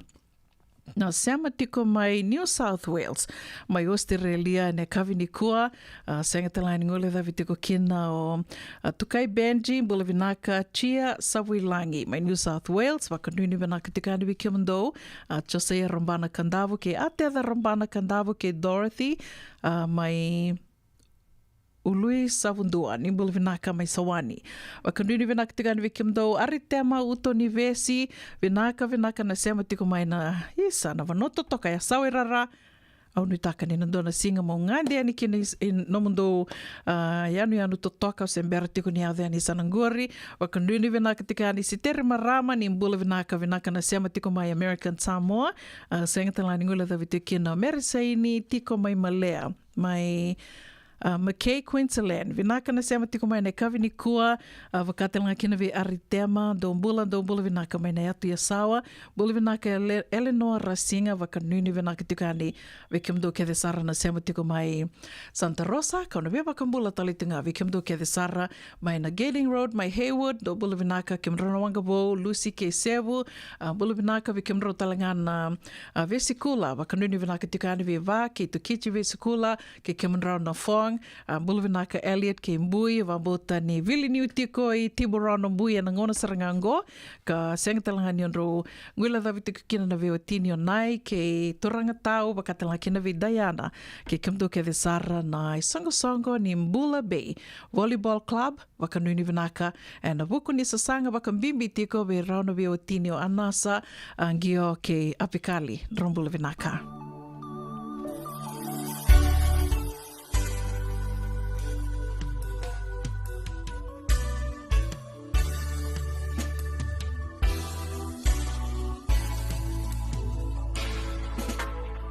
na sema tiko mai New South Wales, mai Australia ena yakavi nikua. A, sega tale ga ni guilecavi tiko kina o, a, Tukai Benji, bula vinaka, Tia Savuilagi mai New South Wales, vakanuinui vinaka tiko yani vei kemudou. A, Josaia Rabana Kadavu kei Ateca Rabana Kadavu kei Dorothy, a, mai Lui Savudua, ni bula vinaka mai Sawani. Vakanuinui vinaka tiko yani vei kemudou Aritema Uto ni Vesi, vinaka, vinaka na sema tiko mai na isa na vanua totoka ya Sawairara. Au nuitaka ni na dua na siga mo gade yani kina i nomudou, ah, yanuyanu totoka, au se bera tiko ni yaco yani i sana qori. Vakanuinui vinaka tiko yani Siteri Marama, ni bula vinaka, vinaka na sema tiko mai American Samoa. Ah, sega tale ga ni guilecavi tiko kina Mary Saini tiko mai Malea, mai, ah, McKay, Queensland. Vinaka na sema tiko mai na yakavi nikua. Ah, vaka tale ga kina vei Aritema, dou bula, dou bula vinaka mai na yatu Yasawa. Bula vinaka Ele-, Eleanor Rasiga, vakanuinui vinaka tiko yani vei kemudou kece sara na sema tiko mai Santa Rosa, kau na veivakabula tale tu ga vei kemudou kece sara mai na Gairding Road, mai Hayward, dou bula vinaka, kemudrau na Waqavou, Lucy kei Sevu, ah, bula vinaka vei kemudrau tale ga na, ah, Vesikula, vakanuinui vinaka tiko yani vei Va kei Tukici Vesikula, kei kemudrau na Fong, ah, bula vinaka Elliot kei Bui, vakabauta ni vili niu tiko i Tiburao na Bui ena gauna sara ga oqo, ka sega tale ga ni drau guilecavi tiko kina na veiwatini o Nai kei Turaga Tau, vaka tale ga kina vei Diana, kei kemudou kece sara na isoqosoqo ni Bula Bay Volleyball Club, vakanuinui vinaka ena vuku ni sasaga vakabibi tiko vei rau na veiwatini o Anasa, Agio kei Apikali, drau bula vinaka.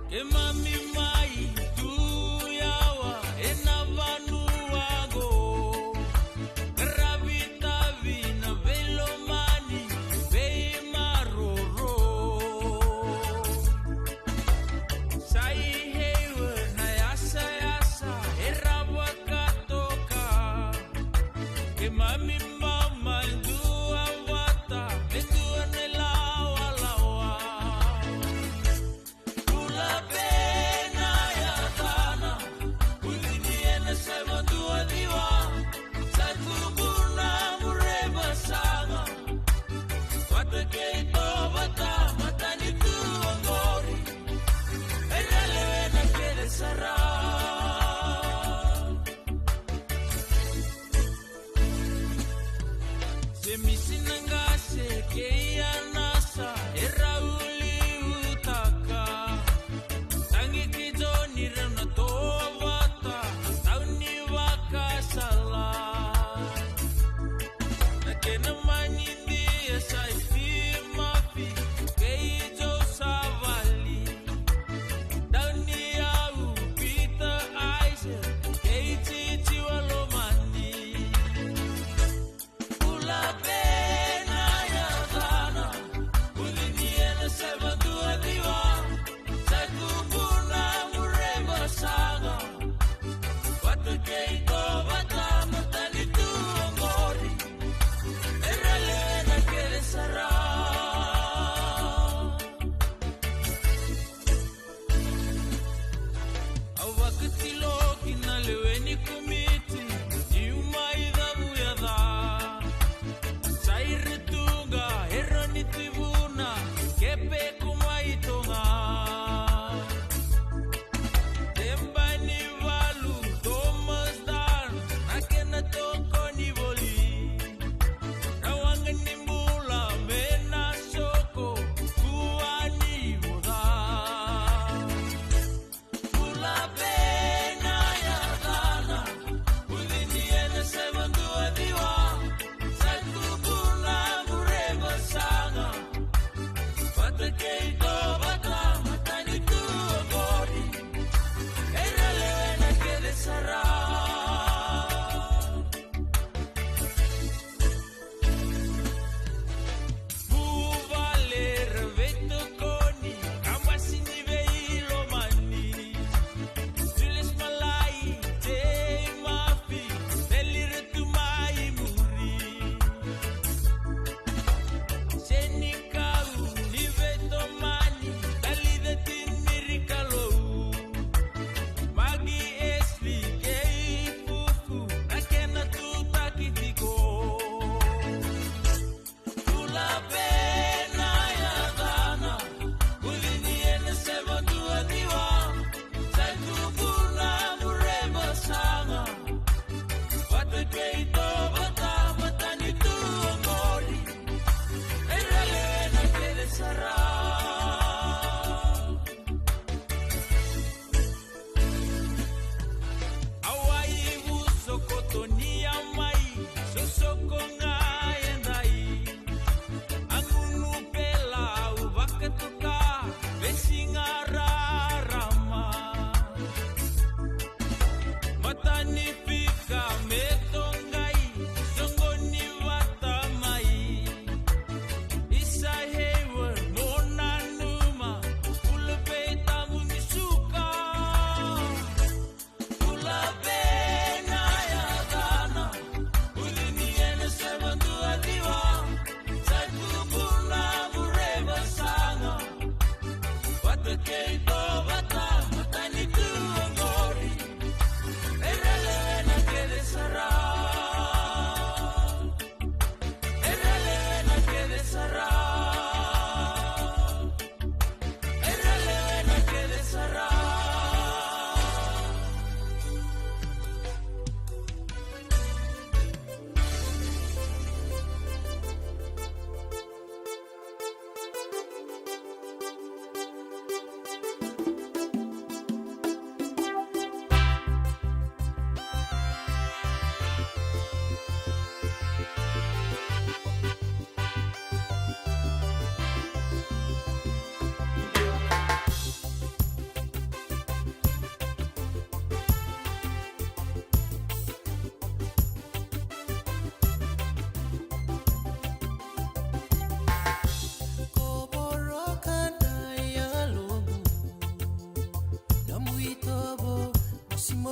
Keimami mai tu yawa ena vanua qo, qaravi tavi na veilomani veimaroroi. Sa i heiwa na yasayasa era vakatoka. Keimami mamadu a vata me dua na ilawalawa. Bula Bay,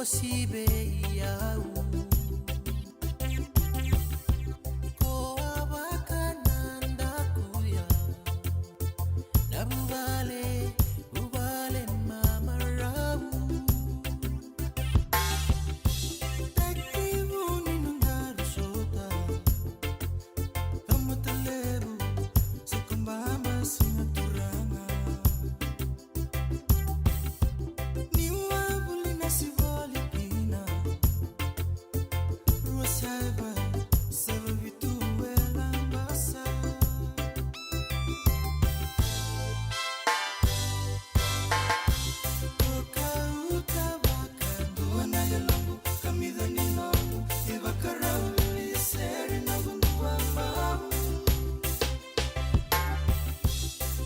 Sivei au. Ko a vaka na dakuya. Na vuvale, vuvale mamarau. Taki vuni na daru sota. Tamata levu, sa kababa siga turaga. Ni wavuli na sivoli kina. Rua saiva, saiva vitu e Labasa. Ko kauta vakadua na yaloqu, kamica ni noqu, ivakarau vili seri noqu dua bau.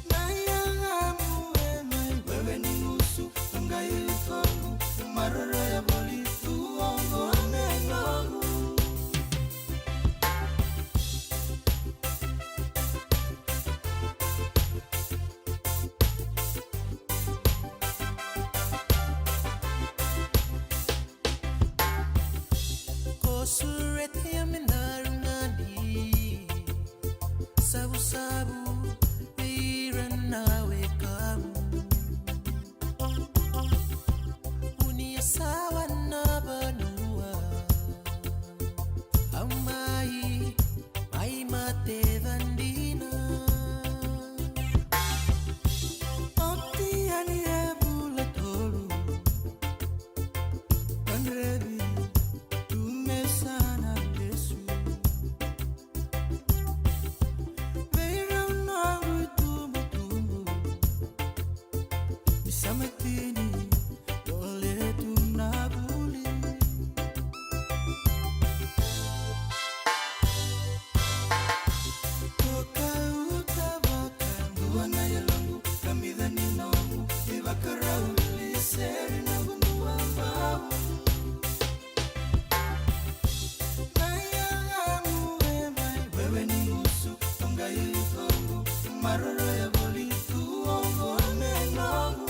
Na yagamu e mai wewe ni gusu, qai utoqu, maroroya voli tu oqo me noqu. Ko sureta ya me daru gani. Savusavu vei ira na wekamu. Vuni ya sawa na vanua. Au mai, mai mate vadina. Oti yani e vula tolu. Kadrevi tu me sa na lesu. Vei rau noqu itubutubu. Ni sa mai tini, dole tu na vuli. Ko kauta vakadua na yaloqu, kamica ni noqu, ivakarau vili seri noqu dua bau. Na yagamu e mai wewe ni gusu, qai utoqu, maroroya voli tu oqo me noqu.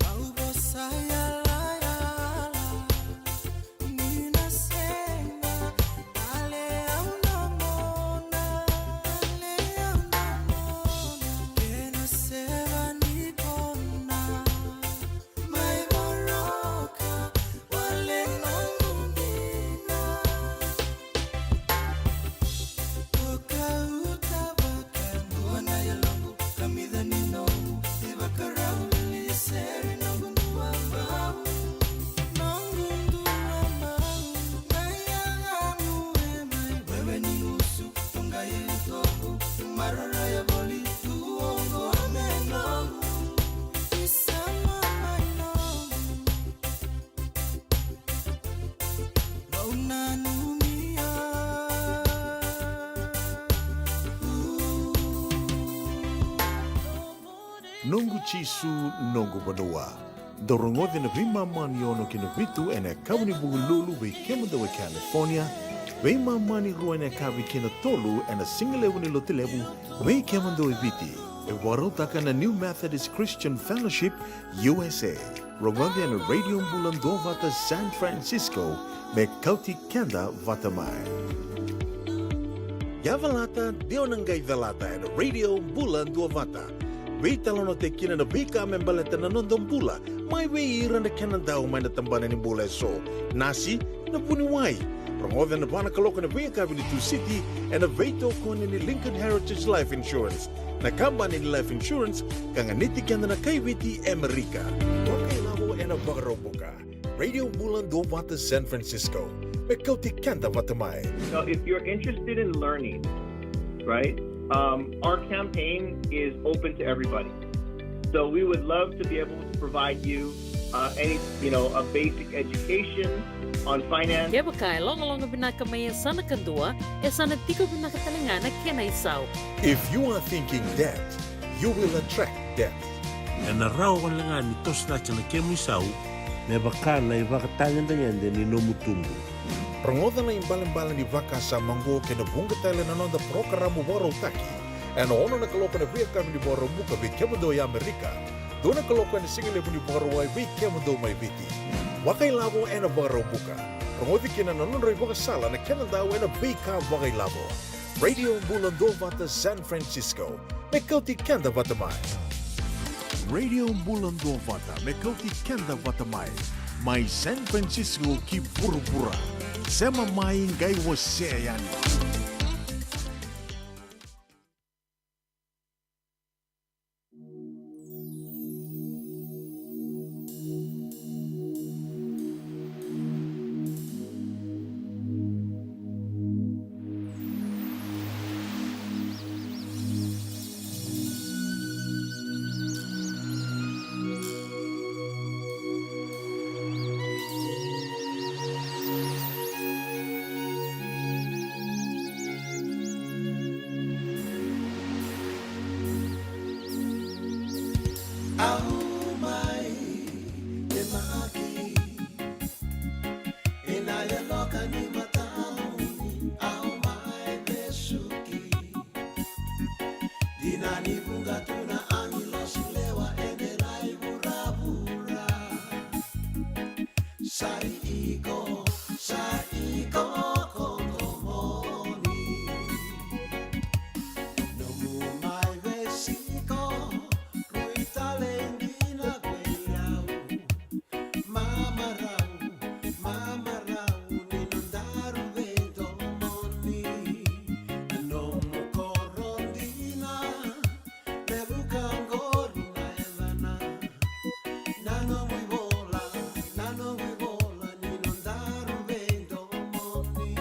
Au vosa yalayala, ni na sega, dale au na mona, dale au na mona, kena seva ni kona. Mai voroka wale noqu dina. Ko kauta vakadua na yaloqu, kamica ni noqu, ivakarau vili seri noqu dua bau. Noqu dua bau. Na yagamu e mai wewe ni gusu, qai utoqu, maroroya voli tu oqo me noqu. Isa mama noqu. Vau nanumi au. Noqu Jisu, noqu vanua. Dou rogoci na veimama ni ono ki na vitu ena yakavi ni Vukelulu vei kemudou e California, veimama ni rua ena yakavi ki na tolu ena sigalevu ni Lotulevu vei kemudou e Viti. E vakarautaka na New Methodist Christian Fellowship, U S A. Rogoci ena Radio Bula Duavata San Francisco, me kauti keda vata mai. Ia calata, de o na qai calata ena Radio Bula Duavata. Veitalanoataki kina na veika me baleta na noda bula, mai vei ira na kena dau mai na tabana ni bula eso. Nasi, na vuniwai. Rogoca ena va na kaloko ena veiyakavi ni Tusiti, ena veitokoni ni Lincoln Heritage Life Insurance. Na kabani ni life insurance ka ganiti keda na kai Viti e Amerika. Vakailavo ena Vakaraubuka. Radio Bula Duavata San Francisco. Me kauti keda vata mai. So if you're interested in learning, right, um, our campaign is open to everybody. So we would love to be able to provide you, uh, any, you know, a basic education on finance. Kevaka e logaloga vinaka mai e yasana kadua, e sa na tiko vinaka tale ga na kena isau. If you are thinking debt, you will attract debt. Ena rawa wale ga ni toso cake na kemu isau me vaka na ivakatagedegede ni nomu tubu. Rogoca na ibalebale ni vakasama oqo kei na vuqa tale na noda parokaramu vakarautaki ena ono na kaloko ena veiyakavi ni Vakaraubuka vei kemudou e Amerika. Dua na kaloko ena sigalevu ni Vakarauwai vei kemudou mai Viti. Vakailavo ena Vakaraubuka. Rogoci kina na nodra ivakasala na kena dau ena veika vakailavo. Radio Bula Duavata San Francisco. Me kauti keda vata mai. Radio Bula Duavata, me kauti keda vata mai. Mai San Francisco ki vuravura. Sema mai qai wasea yani. Au mai temaki ena yaloka ni matamuni, au mai vesuki. Dina ni vuqa tu na agilosi lewa ena rai vuravura. Sa i iko, sa i iko ko domoni. Nomu mai veisiko, rui tale dina vei au. Mamarau, mamarau ni nodaru veidomoni. Na nomu koro dina, me vuka qori na yacana. Na nomu ivola, na nomu ivola ni nodaru veidomoni.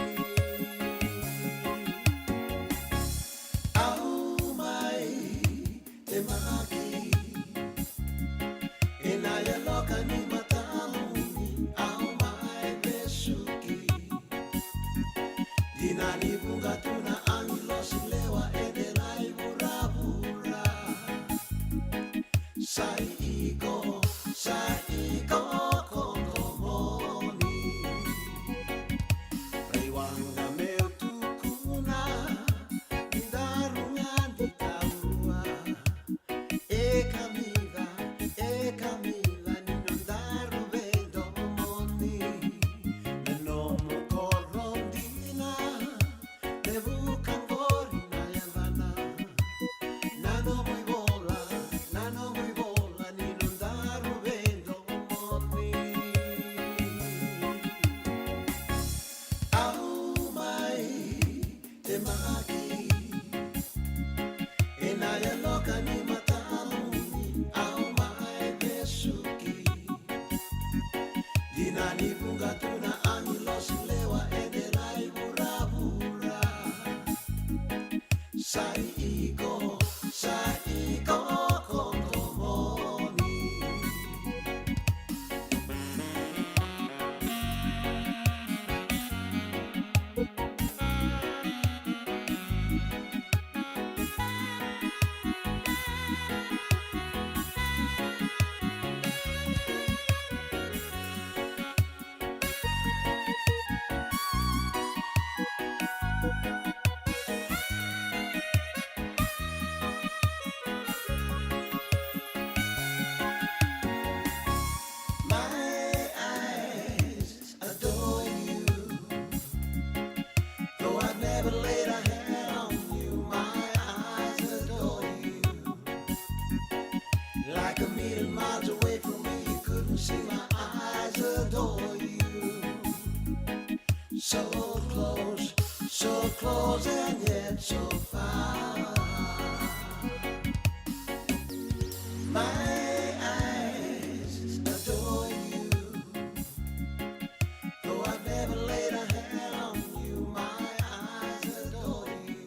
Au mai temaki ena yaloka ni matamuni, au mai vesuki. Dina ni vuqa tu na agilosi lewa ena rai vuravura. Sa i iko, sa i iko ko domoni. Raiwaqa meu tukuna, ni daru ga ni taurua. E kamila, e kamila ni nodaru veidomoni. Na nomu koro dina, me vuka qori na yacana. Na nomu ivola, na nomu ivola ni nodaru veidomoni. Au mai temaki ena yaloka ni matamuni, au mai vesuki. Dina ni vuqa tu na agilosi lewa ena rai vuravura. Sa i iko, sa i iko ko domoni. My eyes adore you. Though I've never laid a hand on you, my eyes adore you. Like a million miles away from me, you couldn't see, my eyes adore you. So close, so close and yet so far. My eyes adore you. Though I've never laid a hand on you, my eyes adore you.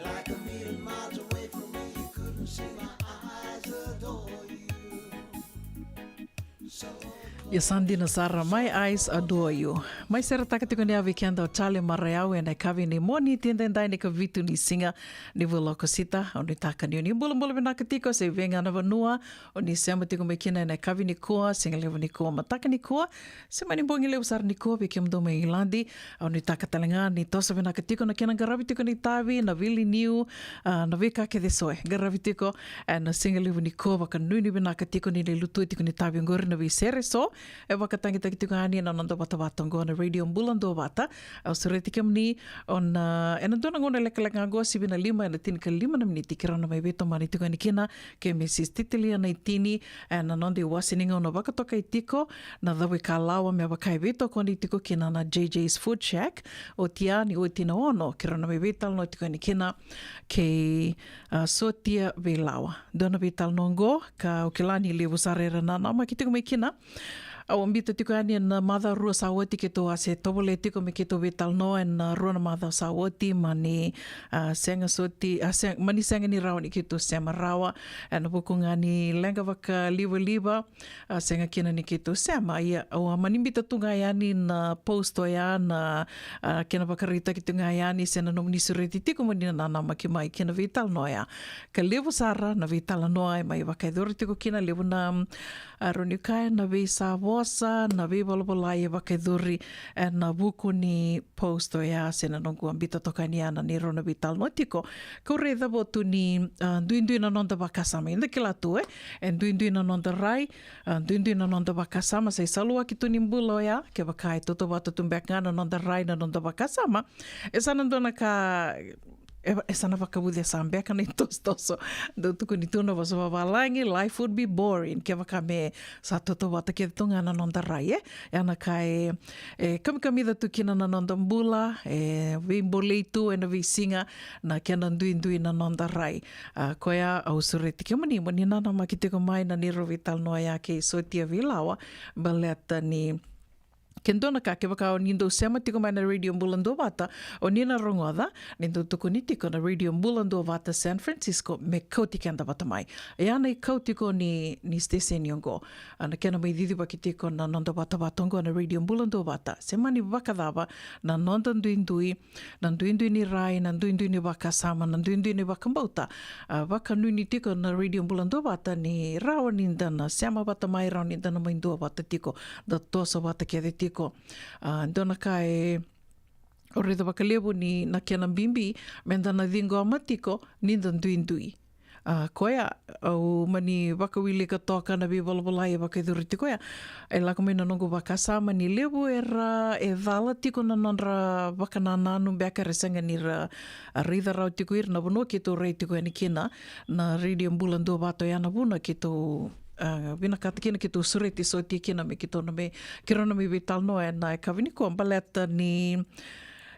Like a million miles away from me, you couldn't see, my eyes adore you. So close. Ia sa dina sara, My Eyes Adore You. Mai seretaka tiko ni yavi keda o Charlie Marayau ena yakavi ni Moniti edaidai ni kavitu ni siga ni vula o Okosita. Au nuitaka ni o ni bulabula vinaka tiko se vei ga na vanua o ni sema tiko mai kina ena yakavi nikua, siga levu nikua, mataka nikua, se mani bogi levu sara nikua vei kemudou mai Igiladi. Au nuitaka tale ga ni toso vinaka tiko na kena qaravi tiko ni tavi, na vili niu, a, na veika kece so e qaravi tiko ena siga levu nikua. Vakanuinui vinaka tiko ni na lutu tiko ni tavi oqori na veisere so e vakatagitaki tiko yani na noda vatavata oqo na Radio Bula Duavata. Au sureti kemuni o na, ena dua na gauna lekaleka oqo, sivi na lima ena tinikalima na miniti, keirau na mai veitomani tiko yani kina kei Mrs Titilia Naitini ena noda iwase ni gauna vakatokai tiko na Cavuikalawa, me vaka e veitokoni tiko kina na J J's Food Shack. Oti ya ni oti na ono, keirau na mai veitalanoa tiko yani kina kei, a, Sotia Veilawa. Dua na veitalanoa oqo ka au kila ni levu sara era nanamaki tiko mai kina. Au a biuta tiko yani ena macawa rua sa oti keitou a se tovolea tiko me keitou veitalanoa ena rua na macawa sa oti, mani, a, sega soti, a, se-, mani sega ni rawa ni keitou sema rawa ena vuku ga ni leqa vakalivaliva, a, sega kina ni keitou sema. Ia au a mani biuta tu ga yani na post oya, na, a, kena vakaraitaki tu ga yani se na nomuni sureti tiko moni na nanamaki mai kina veitalanoa oya. Ka levu sara na veitalanoa e mai vakayacori tiko kina, levu na, a, rawa niu kaya na veisavosa, na veivolavolai e vakayacori ena vuku ni post oya se na noqu a biuta toka yani ya na neirau na veitalanoa tiko. Kau raica votu ni, a, duidui na noda vakasama. Eda kila tu e, e duidui na noda rai, a, duidui na noda vakasama, sa isaluwaki tu ni bula oya. Kevaka e tautauvata tu beka ga na noda rai, na noda vakasama, e sa na dua na ka, e, e sa na vakavucesa beka na itosotoso. Dau tukuni tu na vosa vavalagi, life would be boring kevaka me sa tautauvata kece tu ga na noda rai, e. E na ka e, e kamikamica tu kina na noda bula, e veibolei tu ena veisiga na kena duidui na noda rai. A, koya au sureti kemuni moni nanamaki tiko mai na neirau veitalanoa ya kei Sotia Veilawa, baleta ni ke dua na ka, kevaka o ni dau sema tiko mai na Radio Bula Duavata, o ni na rogoca ni dau tukuni tiko na Radio Bula Duavata San Francisco me kauti keda vata mai. Ia na ikau tiko ni, ni siteseni oqo, a, na kena mai cicivaki tiko na noda vatavata oqo na Radio Bula Duavata, se mani vakacava na noda duidui, na duidui ni rai, na duidui ni vakasama, na duidui ni vakabauta. A, vakanuinui tiko na Radio Bula Duavata ni rawa ni da na sema vata mai, rawa ni da na mai duavata tiko, da toso vata kece tiko. A, dua na ka e, au raica vakalevu ni na kena bibi me da na ciqoma tiko ni da duidui. A, koya, au mani vakawilika toka na veivolavolai e vakayacori tiko ya. E lako mai na noqu vakasama ni levu era, e cala tiko na nodra vakanananu beka, era sega ni ra, a, raica rawa tiko ira na vanua keitou rai tiko yani kina. Na Radio Bula Duavata ya na vuna keitou, a, vinakata kina keitou sureti Sotia kina me keitou na me, keirau na me veitalanoa ena yakavi nikua, baleta ni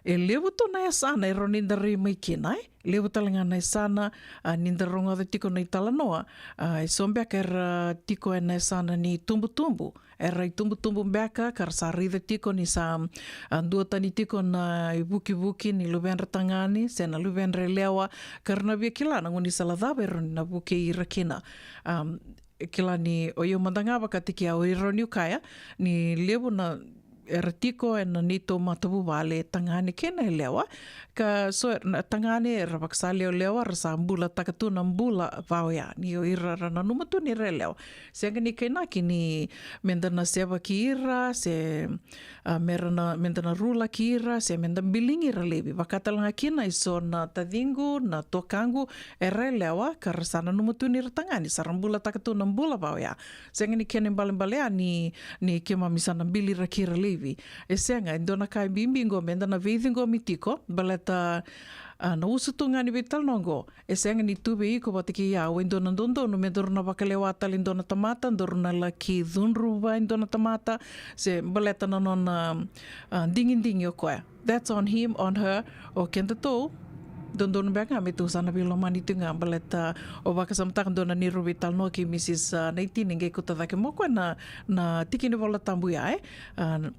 e levu tu na yasana e rawa ni da rai mai kina, e. Levu tale ga na yasana, a, ni da rogoca tiko na italanoa, a, e so beka era tiko ena yasana ni tubutubu. Era itubutubu beka ka ra sa raica tiko ni sa, a, duatani tiko na ivukivuki ni luvedra tagane se na luvedra yalewa, ka ra na via kila na gaunisala cava e rawa ni na vukei ira kina. Am, kila ni o iau mada ga vakataki au, e rawa niu kaya ni levu na era tiko ena neitou matavuvale tagane kei na yalewa. Ka so na tagane era vakasalewalewa, ra sa bulataka tu na bula va oya, ni o ira ra nanuma tu ni ra yalewa. Sega ni kainaki ni me da na sevaki ira se, a, me ra na, me da na rulaki ira se me da biligi ira laivi. Vaka tale ga kina e so na taciqu, na tuakaqu era yalewa ka ra sa nanuma tu ni ra tagane, sa ra bulataka tu na bula va oya. Sega ni kena ibalebale ya ni, ni keimami sa na biliraki ira laivi. E sega, e dua na ka e bibi oqo me da na veiciqomi tiko, baleta, a, na usutu ga ni veitalanoa oqo e sega ni tu vei iko vata kei au e dua na dodonu me daru na vakalewa tale e dua na tamata, daru na laki cudruva e dua na tamata, se baleta na nona, a, digidigi o koya. That's on him, on her. O kedatou, dodonu beka ga me tou sa na veilomani tu ga, baleta au vakasamataka dua na neirau veitalanoa kei Mrs, a, Naitini, qai kauta cake mai o koya na, na tiki ni Vola Tabu ya, e. A,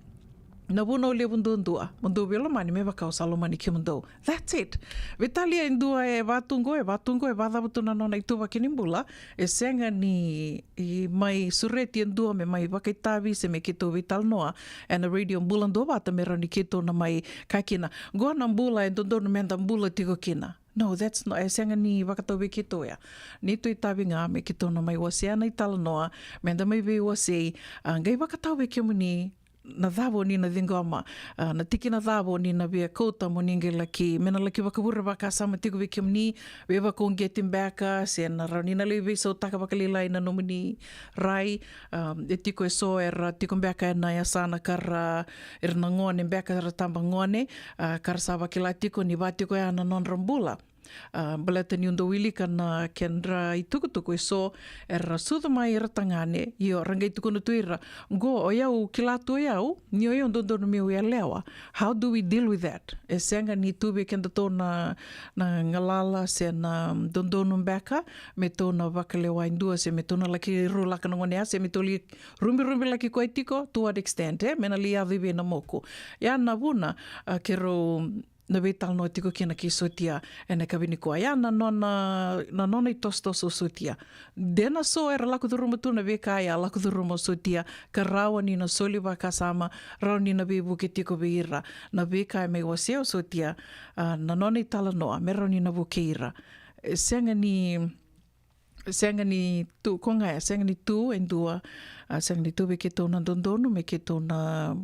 Na vunau levu duadua, mo dou veilomani me vaka au sa lomani kemudou. That's it. Veitalia e dua e vatu qo, e vatu qo, e vacava tu na nona ituvaki ni bula. E sega ni, i, mai sureti e dua me mai vakaitavi se me keitou veitalanoa ena radio Bula Duavata me rawa ni keitou na mai kaya kina, qo na bula e dodonu meda bula tiko kina. No, that's not, e sega ni vakatau vei keitou ya. Neitou itavi ga me keitou na mai wasea na italanoa, meda mai veiwasei, a, qai vakatau vei kemuni na cava o ni na ciqoma, a, na tikina cava o ni na via kauta mo ni qai laki, me na laki vakavure vakasama tiko vei kemuni, veivakauqeti beka, se na rawa ni na lai veisautaka vakalailai na nomuni rai, a, e tiko eso era tiko beka ena yasana ka ra, era na gone beka era taba gone, a, ka ra sa vakila tiko ni va tiko ya na nodra bula. A, baleta niu dau wilika na kedra itukutuku eso, era sucu mai era tagane, io, ra qai tukuna tu ira, qo, o yau kila tu o yau, ni o yau dodonu meu yalewa. How do we deal with that? E sega ni tu vei kedatou na, na galala se na dodonu beka, me tou na vakalewa e dua, se me tou na laki rulaka na gone ya, se me tou li rubirubi laki koya tiko, to what extent, e? Me na li yaco i vei na moku. Ya na vuna, a, keirau na veitalanoa tiko kina kei Sotia ena yakavi nikua. Ya na nona, na nona itosotoso o Sotia. De na so era lako curuma tu na veika ya, lako curuma o Sotia, ka rawa ni na soli vakasama, rawa ni na veivuke tiko vei ira. Na veika e mai wasea o Sotia, a, na nona italanoa, me rawa ni na vukei ira. E sega ni, sega ni tu, ko ga ya, sega ni tu e dua, a, sega ni tu vei keitou na dodonu, me keitou na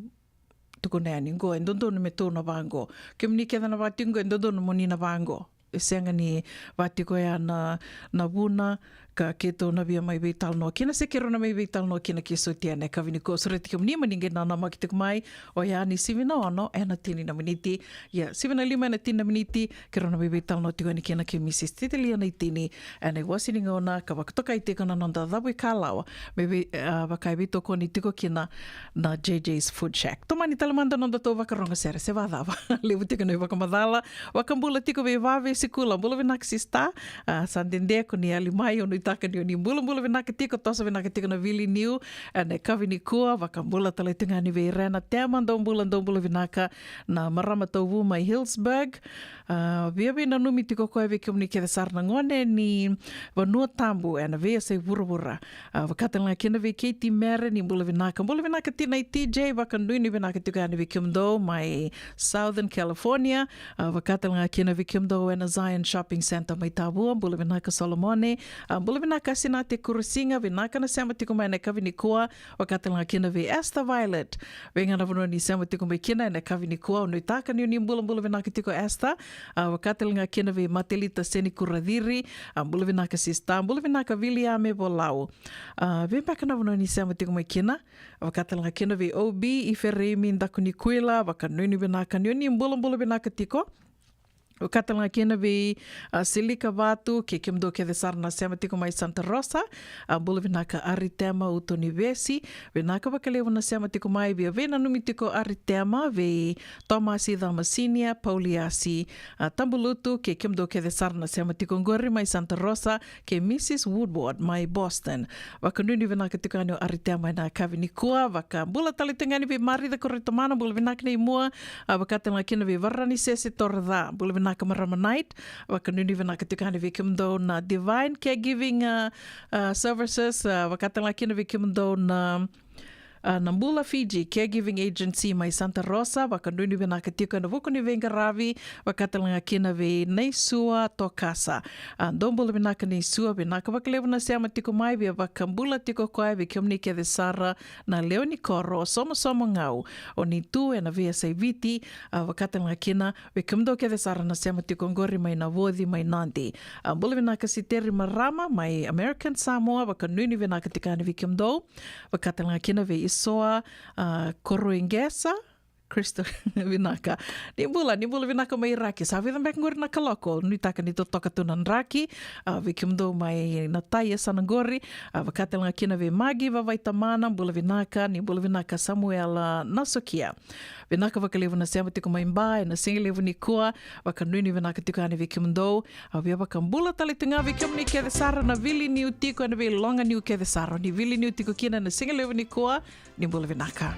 tukuna yani qo, e dodonu me tou na vaqo. Kemuni kece na vati qo, e dodonu mo ni na vaqo. E sega ni vati koya na, na vuna, ka keitou na via mai veitalanoa kina, se keirau na mai veitalanoa kina kei Sotia ena yakavi nikua. Sureti kemuni mo ni qai nanamaki tiko mai, oya ni sivi na ono ena tini na miniti. Ia, sivi na lima ena tini na miniti, keirau na mai veitalanoa tiko yani kina kei Mrs Titalia Naitini, ena iwase ni gauna ka vakatokai tiko na noda cavu ikalawa, me vei, a, vaka e veitokoni tiko kina na JJ's Food Shack. Tomani tale mada nodatou vakarogo sere, se vacava. Levu tiko na ivakamacala, vakabula tiko vei Vave Sikula, bula vinaka sista. A, sa dede ko ni yali mai, au nuitaka ni o ni bulabula vinaka tiko, toso vinaka tiko na vili niu ena yakavi nikua, vakabula tale tiko ga yani vei Rena Tema, dou bula, dou bula vinaka, na marama tauvu mai Hillsburg. A, via veinanumi tiko koya vei kemuni kece sara na gone ni Vanua Tabu ena veiyasai vuravura. A, vaka tale ga kina vei Katie Mere, ni bula vinaka. Bula vinaka Tina i TJ, vakanuinui vinaka tiko yani vei kemudou mai Southern California. A, vaka tale ga kina vei kemudou ena Zion Shopping Center mai Tavua, bula vinaka Solomone. A, bula vinaka Sinate Kurasiga, vinaka na sema tiko mai ena yakavi nikua. Vaka tale ga kina vei Esther Violet. Vei ga na vanua ni sema tiko mai kina ena yakavi nikua, au nuitaka ni o ni bulabula vinaka tiko Esther. A, vaka tale ga kina vei Matelita Seni Kuraciri. A, bula vinaka sista, bula vinaka Viliame Volau. A, vei beka na vanua ni sema tiko mai kina. Vaka tale ga kina vei OB i Fereimi Dakunikuila, vakanuinui vinaka ni o ni bulabula vinaka tiko. Vaka tale ga kina vei, a, Silika Vatu, kei kemudou kece sara na sema tiko mai Santa Rosa. A, bula vinaka Aritema Utonivesi, vinaka vakalevu na sema tiko mai, via veinanumi tiko Aritema, vei Tomasi Cama Sinia, Pauliasi, a, Tabulutu, kei kemudou kece sara na sema tiko qori mai Santa Rosa, kei Mrs Woodward mai Boston. Vakanuinui vinaka tiko yani o Aritema ena yakavi nikua, vakabula tale tiko yani vei Marica Koroitomana, bula vinaka nei mua, a, vaka tale ga kina vei Varanisese Toroca, bula vinaka marama Knight, vakanuinui vinaka tiko yani vei kemudou na Divine Caregiving, a, a, Services, a, vaka tale ga kina vei kemudou na, a, na Bula Fiji Caregiving Agency mai Santa Rosa, vakanuinui vinaka tiko ena vuku ni veiqaravi, vaka tale ga kina vei Naisua Tokasa. A, dou bula vinaka Naisua, vinaka vakalevu na sema tiko mai, via vakabula tiko koya vei kemuni kece sara na lewe ni koro o Somosomo Gau, o ni tu ena veiyasai Viti, a, vaka tale ga kina vei kemudou kece sara na sema tiko qori mai Navoci mai Nadi. A, bula vinaka Siteri Marama mai American Samoa, vakanuinui vinaka tiko yani vei kemudou. Vaka tale ga kina vei Isoa, a, Koroiqesa, Crystal, vinaka. Ni bula, ni bula vinaka mai Iraki. Sa vica beka qori na kaloko, nuitaka ni totoka tu na draki, a, vei kemudou mai na tai e sa na qori, a, vaka tale ga kina vei Magi Vavaitamana, bula vinaka, ni bula vinaka Samuela Nasokia. Vinaka vakalevu na sema tiko mai Ba ena sigalevu nikua, vakanuinui vinaka tiko yani vei kemudou. Au via vakabula tale tu ga vei kemuni kece sara na vili niu tiko ena veiloga niu kece sara, ni vili niu tiko kina ena sigalevu nikua, ni bula vinaka.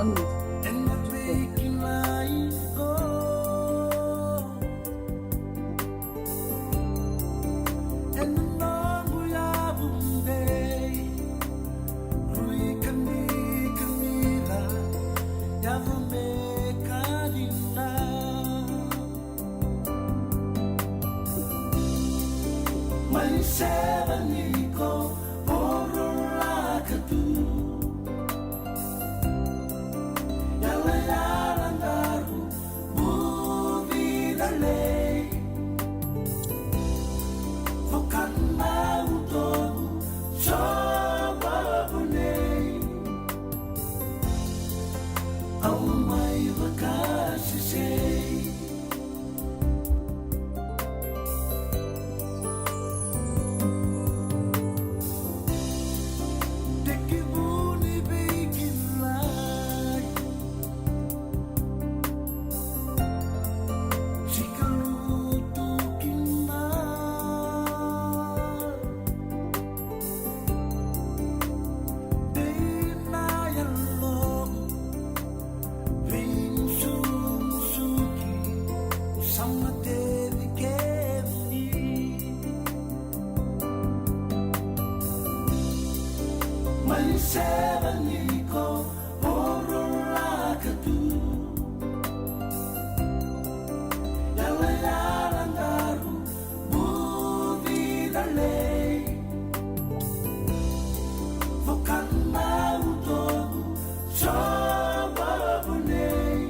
Ena veikinai ko ena nomu yavu dei. Rui kani kanira yavu me kalina. Mai sevani ko oro laka tu. Yala yala daru buvi dalei. Vokana utogu so babonei. Au mai vakasesei. Tekivu ni veikilai. Sikalutu kina. Dei na yalomu. Veimusumusuki, sauma tevi kemuni. Mai sevani ko oro laka tu. Yala yala daru buvi dalei. Vokana utogu so babonei.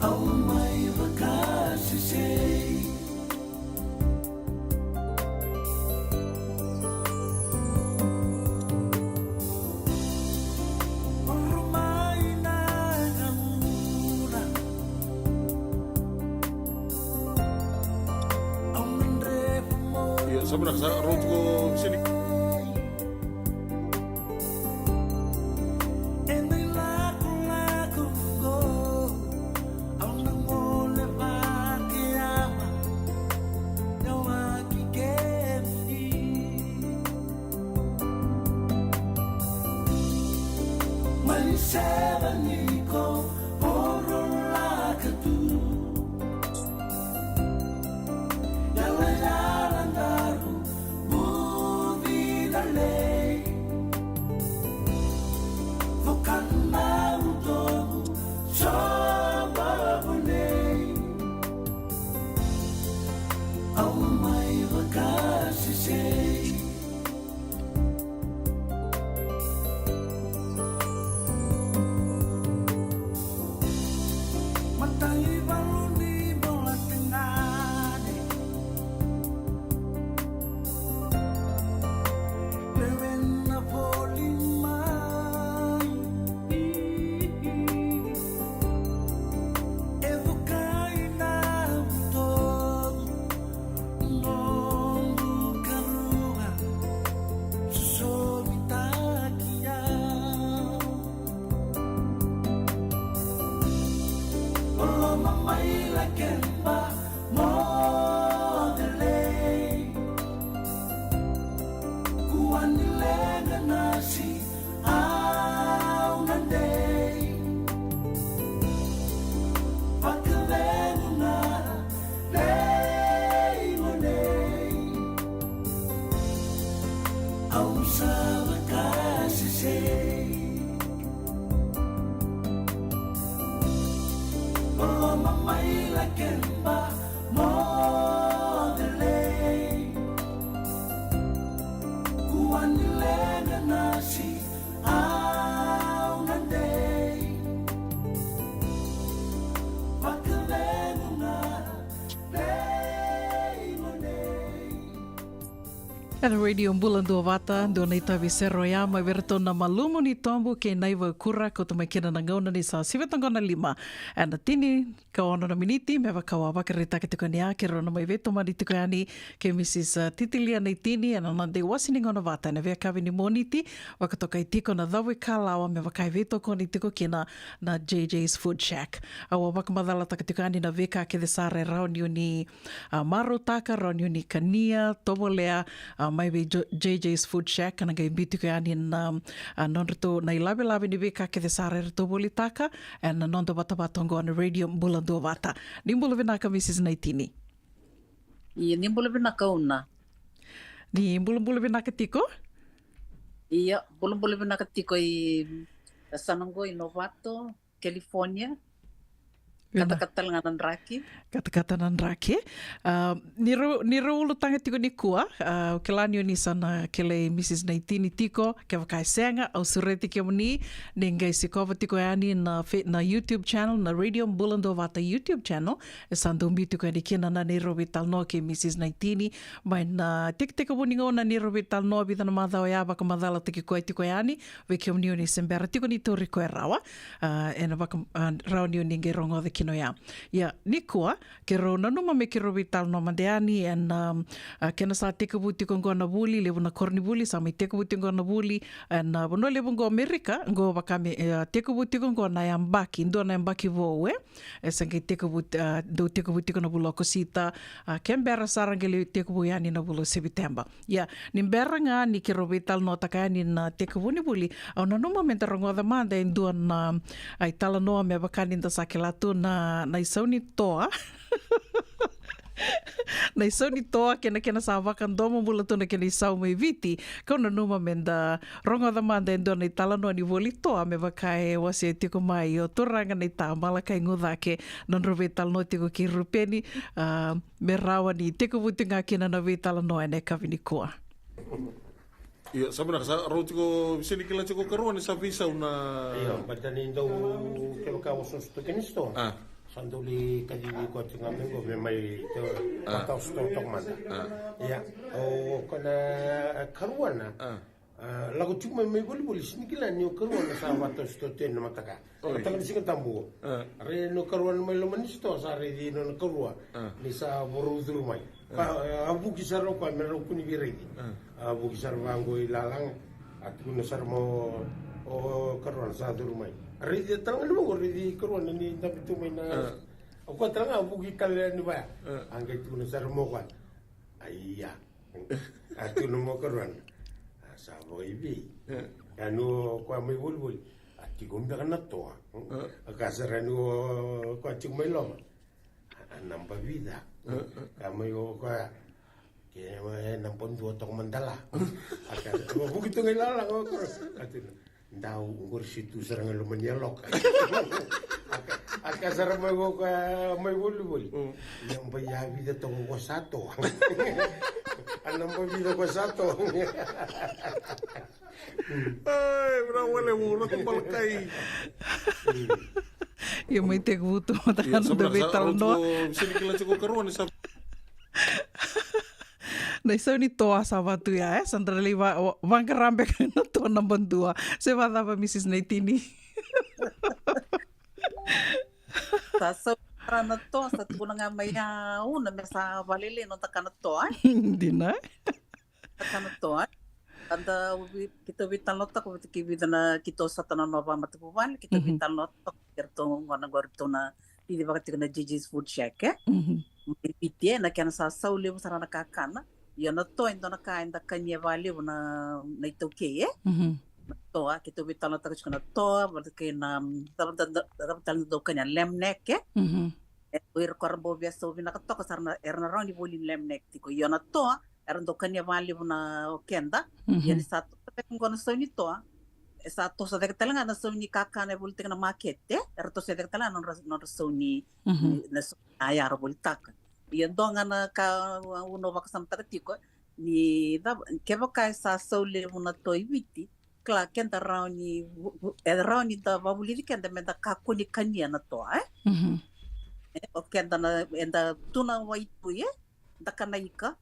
Au mai vakasesei. Oro mai na gauna. Io, sa vinaka, sa rauta tiko Sini. Mai sevani ko oro laka tu. Yala yala daru buvi dalei. Vokana utogu so babonei. Au mai vakasesei. Noqu karua, sosomitaki au. O loma mai Lakeba mo delay. Kua ni leqa nasi au na dei. Vakacegu ga lei mo nei. Au sa vakasesei. Loloma mai Lakeba mo delay. Kua ni leqa nasi au na dei. Vakacegu ga lei mo nei. Ena Radio Bula Duavata, dua na itavi sere oya mai vei iratou na Malumu ni Tobu kei Naiva Kura, kauta mai kina na gauna ni sa sivi toka na lima ena tini ka ono na miniti, me vaka au a vakaraitaka tiko yani, a, keirau na mai veitomani tiko yani kei Mrs, a, Titilia Naitini ena noda iwase ni gauna vata ena veiyakavi ni Moniti, vakatokai tiko na cavuikalawa me vaka e veitokoni tiko kina na J J's Food Shack. Au a vakamacalataka tiko yani na veika kece sara e rawa ni o ni, a, marautaka, rawa ni o ni kania, tovolea, a, mai vei Jo- J J's Food Shack, ka na qai biu tiko yani na, a, nodratou na ilavelave ni veika kece sara eratou volitaka ena noda vatavata oqo na Radio Bula Duavata. Ni bula vinaka, Mrs Naitini. Ia, ni bula vinaka, Una. Ni bulabula vinaka tiko. Ia, bulabula vinaka tiko i yasana oqo i Novato, California. Vinaka. Katakata tale ga na draki. Katakata na draki. A, ni rau, ni rau ulutaga tiko nikua, a, au kila ni o ni sa na kilai Mrs Naitini tiko, kevaka e sega, au sureti kemuni ni qai sikova tiko yani na fe- na YouTube channel, na Radio Bula Duavata YouTube channel. E sa dau biu tiko yani kina na neirau veitalanoa kei Mrs Naitini mai na tekitekivu ni gauna neirau veitalanoa, vica na macawa ya, vakamacalataki koya tiko yani vei kemuni o ni se bera tiko ni tauri koya rawa. A, ena vaka, a, rawa ni o ni qai rogoca kina oya. Ia, nikua, keirau nanuma me keirau veitalanoa mada yani ena, a, kena sa tekivu tiko oqo na vuli, levu na koronivuli sa mai tekivu tiko oqo na vuli ena vanua levu oqo Amerika, oqo vaka me, e, tekivu tiko oqo na yabaki, dua na yabaki vou, e. E sa qai tekivu, a, dau tekivu tiko na vula o Okosita, a, ke bera sara qai lai tekivu yani na vula o Seviteba. Ia, ni bera ga ni keirau veitalanoataka yani na tekivu ni vuli, au nanuma meda rogoca mada e dua na, a, italanoa me vaka ni da sa kila tu na, na isau ni toa. Na isau ni toa kei na kena sa vakadomobula tu na kena isau mai Viti. Kau nanuma meda rogoca mada e dua na italanoa ni voli toa me vaka e wasea tiko mai o turaga na ita Malakai Gucake, nodrau veitalanoa tiko kei Rupeni, a, me rawa ni tekivu tiko ga kina na veitalanoa ena yakavi nikua. Ia, sa vinaka, sa rau tiko, se ni kila tiko karua ni sa veisau na. Ia, baleta ni dau kevaka osooso tu kina sitoa. A. Sa dau lai kacivi koya tiko ga mai qo me mai te, a, vakaosooso toka mada. A. Ia, o koya na karua na. A. A, lako tiko mai, mai volivoli, se ni kila ni o karua na sa vakaosooso tu ena mataka. Oi. Mataka ni Siga Tabu. A. Raici ni o karua na mai loma ni sitoa, sa raici nona karua. A. Ni sa vorou curu mai. Ka, a, a vuki sara o koya me rau kua ni veiraici. A. A vuki sara vaqo i lalaga. A tukuna sara mai o, o karua na sa curu mai. A raici tale ga ni vaqo, raici karua na ni dabe tu mai na. A. O koya tale ga a vuki tale ni vaya. A. A qai tukuna sara mai o koya. Aia. A tukuna mai o karua na. A sa vakaivei. A. A nu o koya mai volivoli. A tiko beka na toa. A. A ka sara ni o koya tiko mai loma. A naba vica. Ka mai o koya. Ke e naba dua toka mada la. A ka, a vuki tu ga i lalaga o koya. A tu, dau qori se tu sara ga loma ni yaloka. A ka, a ka sara mai o koya mai volivoli. Naba ia vica toka ko sa toa. A naba vica ko sa toa. Ai, bravo, wale, mo rata Malakai. Ia mai tekivu tu mada ga na noda veitalanoa. Se ni kila tiko karua ni sa. Na isau ni toa sa vatu ya, e? Sa dra lai va, va, vaqara beka na toa naba dua. Se vacava, Mrs Naitini? Sa sau sara na toa, sa tukuna ga mai ya Una me sa valele noda kana toa, e? Dina, e? Kana toa. Kada uvi, keitou veitalanoataka vata kei vica na keitou sota na nova matavuvale, keitou veitalanoataka kei ratou gona qori ratou na cici vaka tiko na Gigi's Food Shack, e? Mai Viti, e, na kena sa sau levu sara na kakana. Io, na toa e dua na ka eda kania vakalevu na, na iTaukei, e? Na toa, keitou veitalanoataka tiko na toa, vata kei na, cava tale na dau kania, lamb neck, e? E, o ira ko ra bau via sau vinaka toka sara na, era na rawa ni voli lamb neck tiko. Io, na toa era dau kania vakalevu na o keda. Ia ni sa toso cake oqo na sau ni toa, e sa toso cake tale ga na sau ni kakana e volitaki na makete, era toso cake tale ga na nodra, nodra sau ni, na sau ni yaya ra volitaka. Ia dua ga na ka au na vakasamataka tiko ni cava, kevaka e sa sau levu na toa i Viti, kila keda rawa ni, e rawa ni da vavulici keda me da kakua ni kania na toa, e? E, o keda na, eda tu na waitui, e? Da kana ika.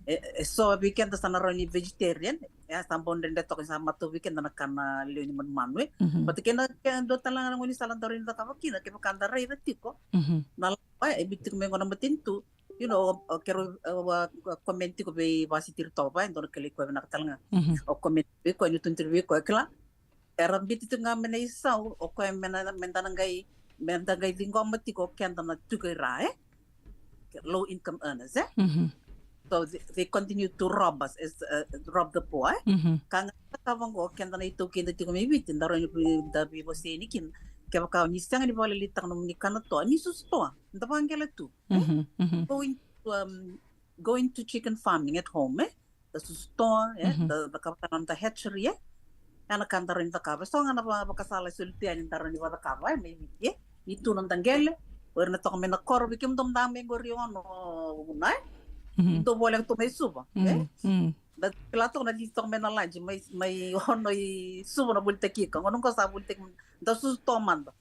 E, e so vei keda sa na rawa ni vegetarian, e a sa bau dredre toka ni sa matau vei keda na kana lewe ni manumanu, e? Vata kei na, ke dua tale ga na gaunisala da rawa ni da cakava kina, kevaka da raica tiko na lawa, e, e biu tiko mai qo na matanitu. You know, o, o keirau, o, o, o comment tiko vei Vasiti Ritova, e dua na kilai koya vinaka tale ga. O comment vei koya, ni tukuna vei koya, kila. Era biuti tiko ga mai na isau, o koya me na, me da na qai, me da qai ciqoma tiko o keda na tiko i ra, e? Low income earners, e? So they, they continue to rob us, as, uh, rob the poor, eh? Ka ga na cakava oqo, keda na iTaukei da tiko mai Viti, da rawa ni da veivosaki kina. Kevaka ni sega ni vakalailaitaka nomuni kana toa, ni susu toa, da vaqela tu, eh? Going to, um, going to chicken farming at home, eh? Da susu toa, eh? Da, da cakava na noda hatchery, eh? Ia na ka da rawa ni cakava, so ga na va-, vakasala e soli tu yani da rawa ni vacakava, eh, mai Viti, eh? Ni tu na noda qele, o ira na toka mai na koro, vei kemudou da mai qori ono, vuna, eh? Dou voleka tu mai Suva, eh? Da kila toka na lisi toka mai na laji, mai, mai ono i Suva na volitaki ika, gauna qo sa volitaki, da susu toa mada.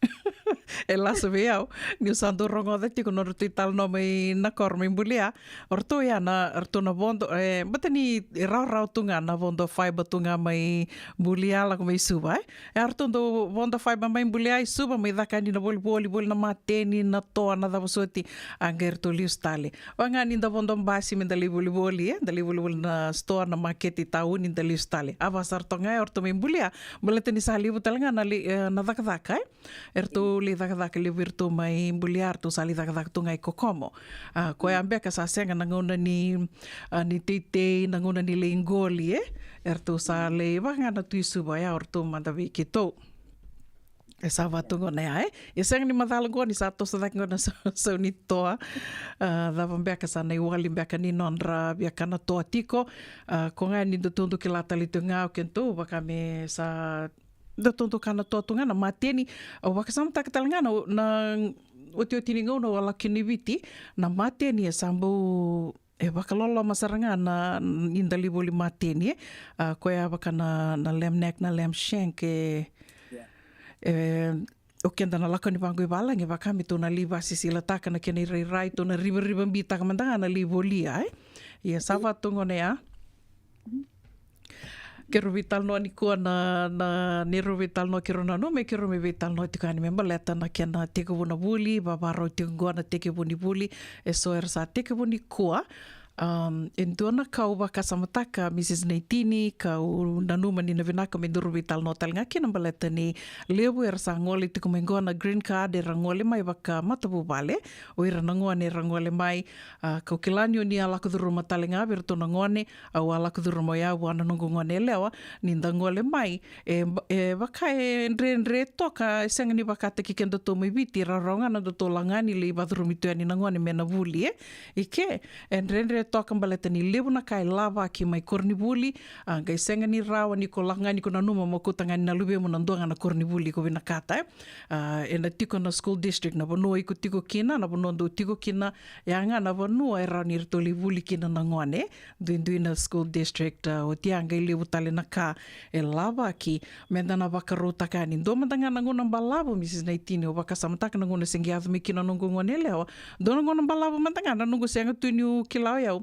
E lasu vei au, niu sa dau rogoca tiko nodratou italanoa mai na koro mai Bulia. O ratou ya na, ratou na vodo, e, baleta ni rawarawa tu ga na vodo fiber tu ga mai Bulia lako mai Suva, e. E ratou dau vodo fiber mai Bulia i Suva, mai caka yani na volivoli, voli na mateni, na toa, na cava soti, a qai ratou lesu tale. Vaka ga ni da vodo basi me da lai volivoli, e, da lai volivoli na sitoa, na makete i tauni, da lesu tale. A vakasara toka ga o ratou mai Bulia, baleta ni sa levu tale ga na lai, e, na cakacaka, e. E ratou lai cakacaka levu vei ratou mai Bulia, ratou sa lai cakacaka tu ga i Kokomo. A, koya beka sa sega na gauna ni, a, ni teitei, na gauna ni lai qoli, e. E ratou sa lai vaka ga na tu i Suva, ya o ratou mada vei keitou. E sa vatu gona ya, e. E sega ni macala gona ni sa toso cake gona na sau, sau ni toa. A, cava beka sa na iwali beka ni nodra via kana toa tiko. A, ko ga ni dou tu dou kila tale tu ga o keitou, vaka me sa dou tu dou kana toa tu ga na mateni. Au vakasamataka tale ga na, na otioti ni gauna au a lako kina i Viti, na mateni e sa bau e vakaloloma sara ga na, ni da lai voli mateni, e. A, koya vaka na, na lamb neck, na lamb shank, e, e, o keda na lako ni vaqo i valagi, vaka me tou na lai vasisilataka na kena irairai, tou na rivarivabitaka mada ga na lai volia, e. Ia sa vatu gona ya. Keirau veitalanoa nikua na, na, neirau veitalanoa keirau nanuma me keirau mai veitalanoa tiko yani me baleta na kena tekivu na vuli, vavarau tiko qo na tekivu ni vuli, e so era sa tekivu nikua. Um, e dua na ka au vakasamataka, Mrs Naitini, kau nanuma ni na vinaka me daru veitalanoa tale ga kina baleta ni levu era sa gole tiko mai qo na green card, era gole mai vakamatavuvale, o ira na gone era gole mai, a, kau kila ni o ni a lako curuma tale ga vei iratou na gone, au a lako curuma o yau vua na noqu gone yalewa, ni da gole mai, e, e vaka e dredre toka, e sega ni vakataki kedatou mai Viti, rawarawa ga na datou lako ga ni lai vacurumi tu yani na gone me na vuli, e. I ke, e dredre toka baleta ni levu na ka e lavaki mai koronivuli, a, qai sega ni rawa ni ko lako ga ni ko nanuma mo kauta ga ni na luvemu na dua ga na koronivuli ko vinakata, e. A, ena tiko na school district, na vanua iko tiko kina, na vanua dou tiko kina, ya ga na vanua e rawa ni ratou lai vuli kina na gone. Duidui na school district, a, oti ya qai levu tale na ka e lavaki me da na vakarautaka yani. Dua mada ga na gauna balavu, Mrs Naitini, au vakasamataka na gauna se qai yaco mai kina na noqu gone yalewa. Dua na gauna balavu mada ga na noqu sega tu niu kila o yau,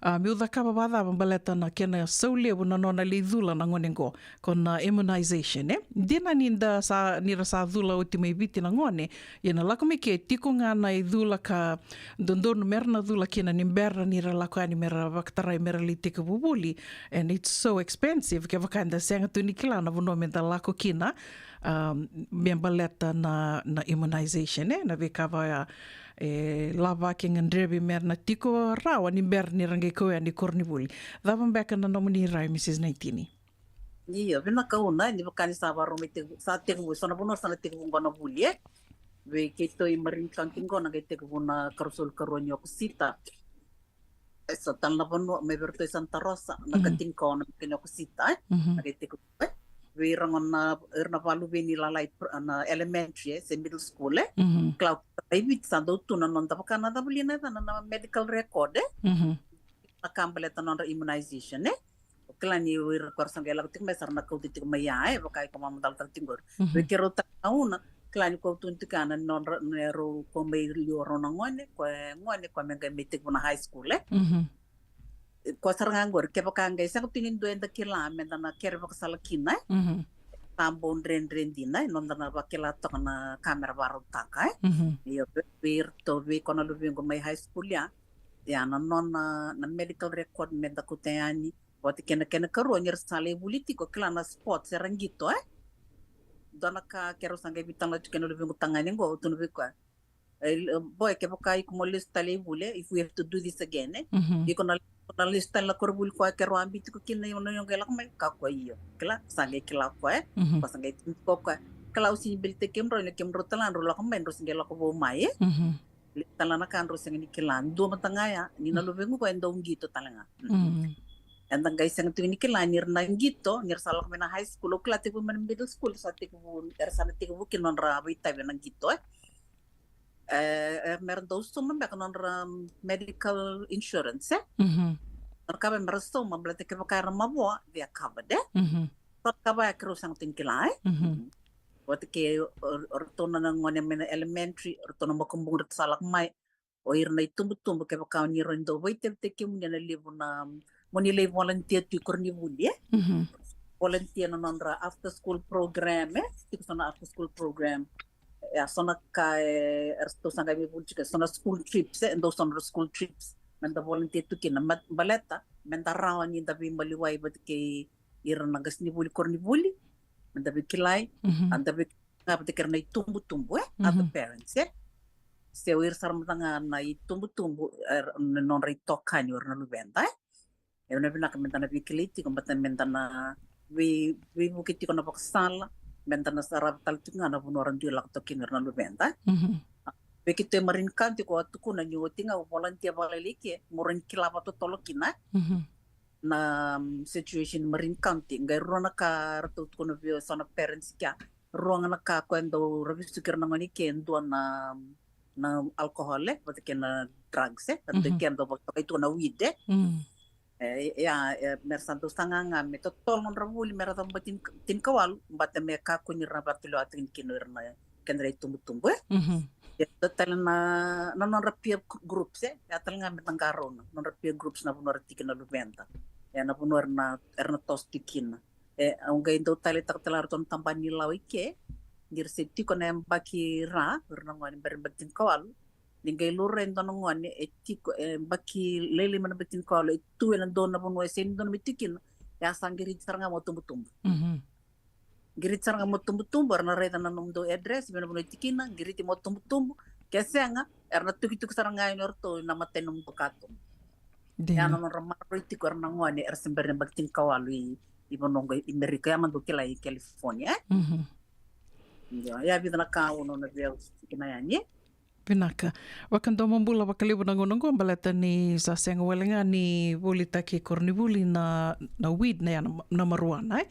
a, meu cakava vacava baleta na kena sau levu na nona lai cula na gone qo, ko na immunization, e. Dina ni da sa, ni ra sa cula oti mai Viti na gone, ia na lako mai ke tiko ga na icula ka dodonu me ra na cula kina ni bera ni ra lako yani me ra vakatarai me ra lai tekivu vuli. And it's so expensive, kevaka eda sega tu ni kila na vanua me da lako kina, um, me baleta na, na immunization, e, na veika vaya, e, lavaki, gadrevi me ra na tiko rawa ni bera ni ra qai kau yani koronivuli. Cava beka na nomuni rai, Mrs Naitini? Io, vinaka Una, ni vaka ni sa varau mai tekivu, sa tekivu, so na vanua sa na tekivu qo na vuli, e. Vei keitou i Marin County qo na qai tekivu na karua solu karua ni Okosita. E so tale na vanua mai vei iratou i Santa Rosa, na ka tinikaono na vei kina Okosita, e. Na qai tekivu, e. Vei ira gona, ira na vakaluveni lalai, na elementary, e, se middle school, e. Kila o keda i Viti sa dau tu na noda vaka na cava li na yacana na medical record, e. Na ka baleta na nodra immunization, e. O kila ni o ira ko ra sa qai lako tiko mai sa ra na kauta tiko mai ya, e, vaka iko mamacala tiko qori. Vei keirau tale ga Una, kila ni ko au tukuna tiko ya na nodra, na rau ko mai liu rau na gone, ko e gone ko me qai mai tekivu na high school, e. Ko sara ga qori, kevaka qai sega tu ni dua eda kila me da na kere vakasala kina, e. Sa bau dredre dina, e, noda na vakila toka na ka me ra varautaka, e. Io, vei, vei iratou, vei koya na luvequ mai high school ya, ya na nona, na medical record me da kauta yani, vata kei na kena karua ni ra sa lai vuli tiko, kila na sports era qito, e. Dua na ka keirau sa qai veitalanoa tiko kei na luvequ tagane qo, au tukuna vei koya, e, boy, kevaka iko mo lesu tale i vuli, e, if we have to do this again, e. Iko na Na lesu tale na koronivuli koya keirau a biu tiko kina, io, na io qai lako mai, ka koya io. Kila, sa qai kila koya, e. Koya sa qai tiko koya. Kila, au sega ni bilitaki kemudrau, ia kemudrau tale ga drau lako mai, drau se qai lako vou mai, e. Lesu tale na ka drau sega ni kila. Dua mada ga ya, ni na luvequ koya e dau qito tale ga. Eda qai sega tiko ni kila ni ra na qito, ni ra sa lako mai na high school, au kila tekivu mai na middle school, sa tekivu, era sa na tekivu kina nodra veitavi na qito, e. E, e, mera dau sauma beka nodra medical insurance, e? Nodra ka vei mera sauma, baleta kevaka era mavoa, they are covered, e? So na ka vaya keirau sega tiko ni kila, e? Vata kei o, o ratou na gone mai na elementary, o ratou na makubuqu ratou sa lako mai, o ira na itubutubu, kevaka o ni rawa ni dau veitavitaki kemuni ena levu na, mo ni lai volunteer tu i koronivuli, e? Volunteer na nodra after school program, e? Tiko so na after school program. Ia, so na ka, e, eratou sa qai mai vuli tiko, so na school trips, e? Dau so na school trips. Meda volunteer tu kina, ma-, baleta, meda rawa ni da veimaliwai vata kei ira na qasenivuli koronivuli, meda veikilai, a da vei-, ga vata kei ira na itubutubu, e? Other parents, e? Se o ira sara mada ga na itubutubu, e, na nodra itokani o ira na luveda, e? E na vinaka meda na veikilai tiko, baleta meda na vei-, veivuke tiko na vakasala, meda na sarava tale tiko ga na vanua ra dui lako toka kina o ira na luveda, e? Vei keitou e Marin County, ko a tukuna ni oti ga au volunteer vakalailai ke, mo rawa ni kila vakatotolo kina, e? Na, mm, situation Marin County, qai rua na ka ratou tukuna vei au so na parents kea. Rua ga na ka koya e dau ra vesuki ira na gone ke, dua na, na alcohol, e, vata kei na drugs, e. Ratou ke dau vakatokai tu na weed, e. E, ia, e, mera sa dau saga ga me totolo nodra vuli, mera cava bati ni-, tinikawalu, baleta me kakua ni ra vakatulewa tiko kina o ira na kedra itubutubu, e. Ia, dua tale na, na nodra peer groups, e. Ia tale ga meda qarauna nodra peer groups na vanua ra tiko kina na luveda. Ia na vanua era na, era na toso tiko kina. E, au qai dau taleitaka tale ga ratou na tabana ni lawa i ke, ni ra se tiko na yabaki ra, o ira na gone bera ni yabaki tinikawalu. Ni qai laurai e dua na gone e tiko, e, yabaki lailai mai na yabaki tinikawalu, e tu ena dua na vanua e sega ni dodonu me tiko kina, ia sa qiriti sara ga mo tubutubu. Qiriti sara ga mo tubutubu, era na raica na nomudou address, vei na vanua e tiko kina, qiriti mo tubutubu, ke sega, era na tukituki sara ga yani o ratou ena imatai ni nomudou katuba. Ia na nodra maroroi tiko era na gone era se bera ni yabaki tinikawalu i, i vanua qo i Merika, ia mada au kila i California, e? Io, ia vica na ka au na, na via tikina yani. Vinaka. Vakadomobula vakalevu na gauna oqo, baleta ni sa sega wale ga ni volitaki koronivuli na, na weed, na, ia na, na marijuana, e?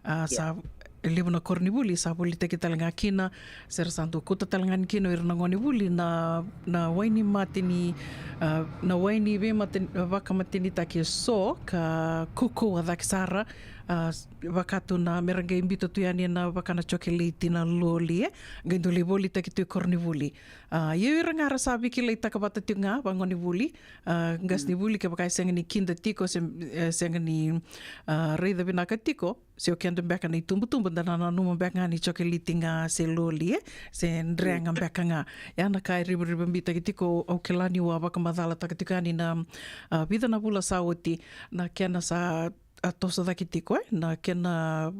A, sa levu na koronivuli sa volitaki tale ga kina, se ra sa dau kauta tale ga ni kina o ira na gonevuli na, na wai ni mate ni, a, na wai ni veimate, vakamatenitaki eso ka kaukauwa cake sara, a, vaka tu na mera qai biuta tu yani ena vaka na chocolate, na loli, e? Qai dau lai volitaki tu i koronivuli. A, ia o ira ga ra sa veikilaitaka vata tiko ga vagonevuli, a, qasenivuli, kevaka e sega ni kida tiko, se, e, sega ni, a, raica vinaka tiko, se o keda beka na itubutubu da na nanuma beka ga ni chocolate ga se loli, e, se drega beka ga. Ia na ka e rivarivabitaki tiko, au kila niu a vakamacalataka tiko yani na, a, vica na vula sa oti, na kena sa, a, toso cake tiko, e, na kena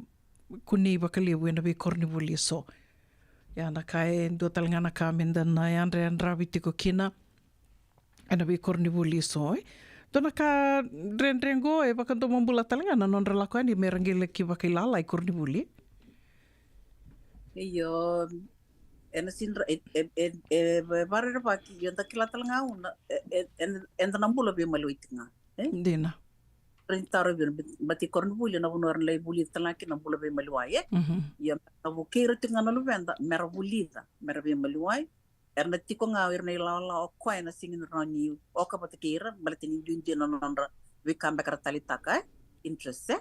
kunei vakalevu ena veikoronivuli eso. Ia na ka e dua tale ga na ka meda na yadrayadravi tiko kina ena veikoronivuli eso, e. Dua na ka dredre qo e vakadomobula tale ga na nodra lako yani mera qai laki vakailala i koronivuli. Io, ena sidra, e, e, e, e, varerevaki, io da kila tale ga una, e, e, e, eda na bula veimaliwai tiko ga. E? Dina. Ra ni taro vei ira, bati koronivuli, na vanua era na lai vulica tale ga kina na bula veimaliwai, e? Ia, na vukei ira tiko ga na luveda, mera vulica, mera veimaliwai. Era na tiko ga o ira na ilawalawa o koya na sega ni rawa ni oka vata kei ira, baleta ni duidui na nodra veika beka ra taleitaka, e? Interest, e?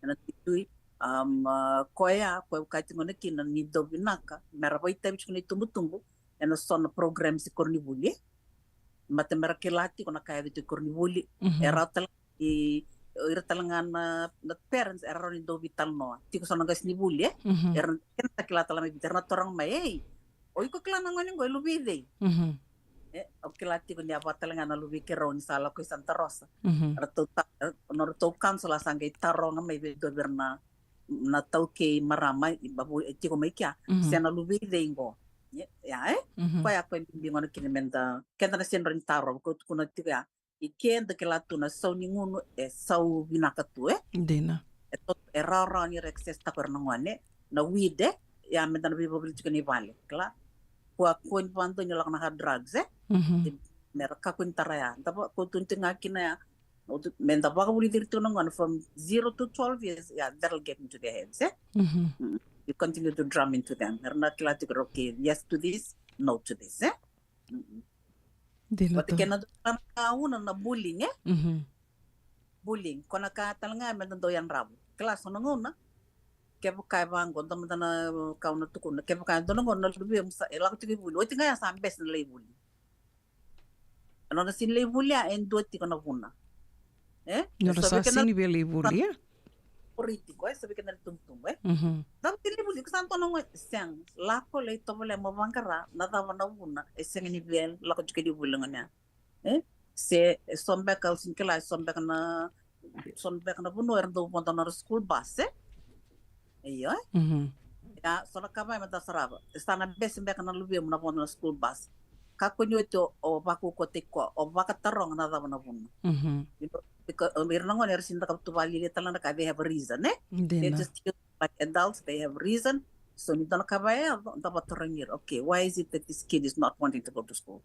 Ena duidui, um, a, koya, koya au kaya tiko na kina ni dau vinaka, mera vakaitavi tiko na itubutubu, ena so na programs i koronivuli, e? Baleta mera kila tiko na ka e yaco tiko i koronivuli. E rawa tale i, o ira tale ga na, na parents, era rawa ni dau veitalanoa. Tiko so na qasenivuli, e? Era na, kena kila tale mai Viti, era na taroga mai, ei, o iko kila na gone qo e luve i cei? E, au kila tiko ni a vaka tale ga na luve i keirau ni sa lako i Santa Rosa. Ratou ta-, e, nodratou counsellor sa qai taroga mai vei dua vei ira na, na taukei marama, i bavu, e tiko mai kea. Se na luve i cei qo? Ia, ia, e? Koya, koya e bibi gona kina meda, keda na sega ni taro, ko tukuna tiko ya. I ke da kila tu na sau ni gunu e sau vinaka tu, e. Dina. E to, e rawarawa ni ra access taka o ira na gone na weed, e. Ia me da na veivakavili tiko ni vale, kila. Kua kua ni vadua ni lako na hard drugs, e. Mhm. Me ra kakua ni tara ya. Da va, ko tu ni tiko ga kina ya. Me da vakavulici ira tiko na gone from zero to twelve years, yeah, that'll get into their heads, e. Mhm. Mm. You continue to drum into them. Era na kila tiko, okay, yes to this, no to this, e. Mm-mm. Dina. Vata tu kena dua na ka una na bullying, e? Mhm. Bullying. Ko na ka tale ga me da dau yadrava. Kila so na gauna. Kevaka e vaqo, da mada na ka una tukuna. Kevaka e dua na gauna na luvemu sa, e lako tiko i vuli. Oti ga ya sa bese na lai vuli. E nona sini lai vuli ya, e dua tiko na vuna. E? Nona sa sini via lai vuli, e? Ori tiko, e, sa vei keda na itubutubu, e? Mhm. Cava kena ivuli, ko sa dua na gone, sega, lako lai tovolea mo vaqara na cava na vuna e sega ni via lako tiko ni vuli gone ya. E? Se, e so beka, au sini kila, e so beka na, so beka na vanua era dau vodo na school bus, e? Io, e? Mhm. Ia, so na ka vaya me da sarava. E sa na bese beka na luvemu na vodo na school bus. Kakua ni oti o, o vakaukauataki koya, o vakataroga na cava na vuna. Mhm. You know, because, um, ira na gone era sini cakava tu vakalialia tale na ka, they have a reason, e? Dina. They're just here like adults, they have reason. So ni dua na ka vaya, da vakatarogi ira. Okay, why is it that this kid is not wanting to go to school?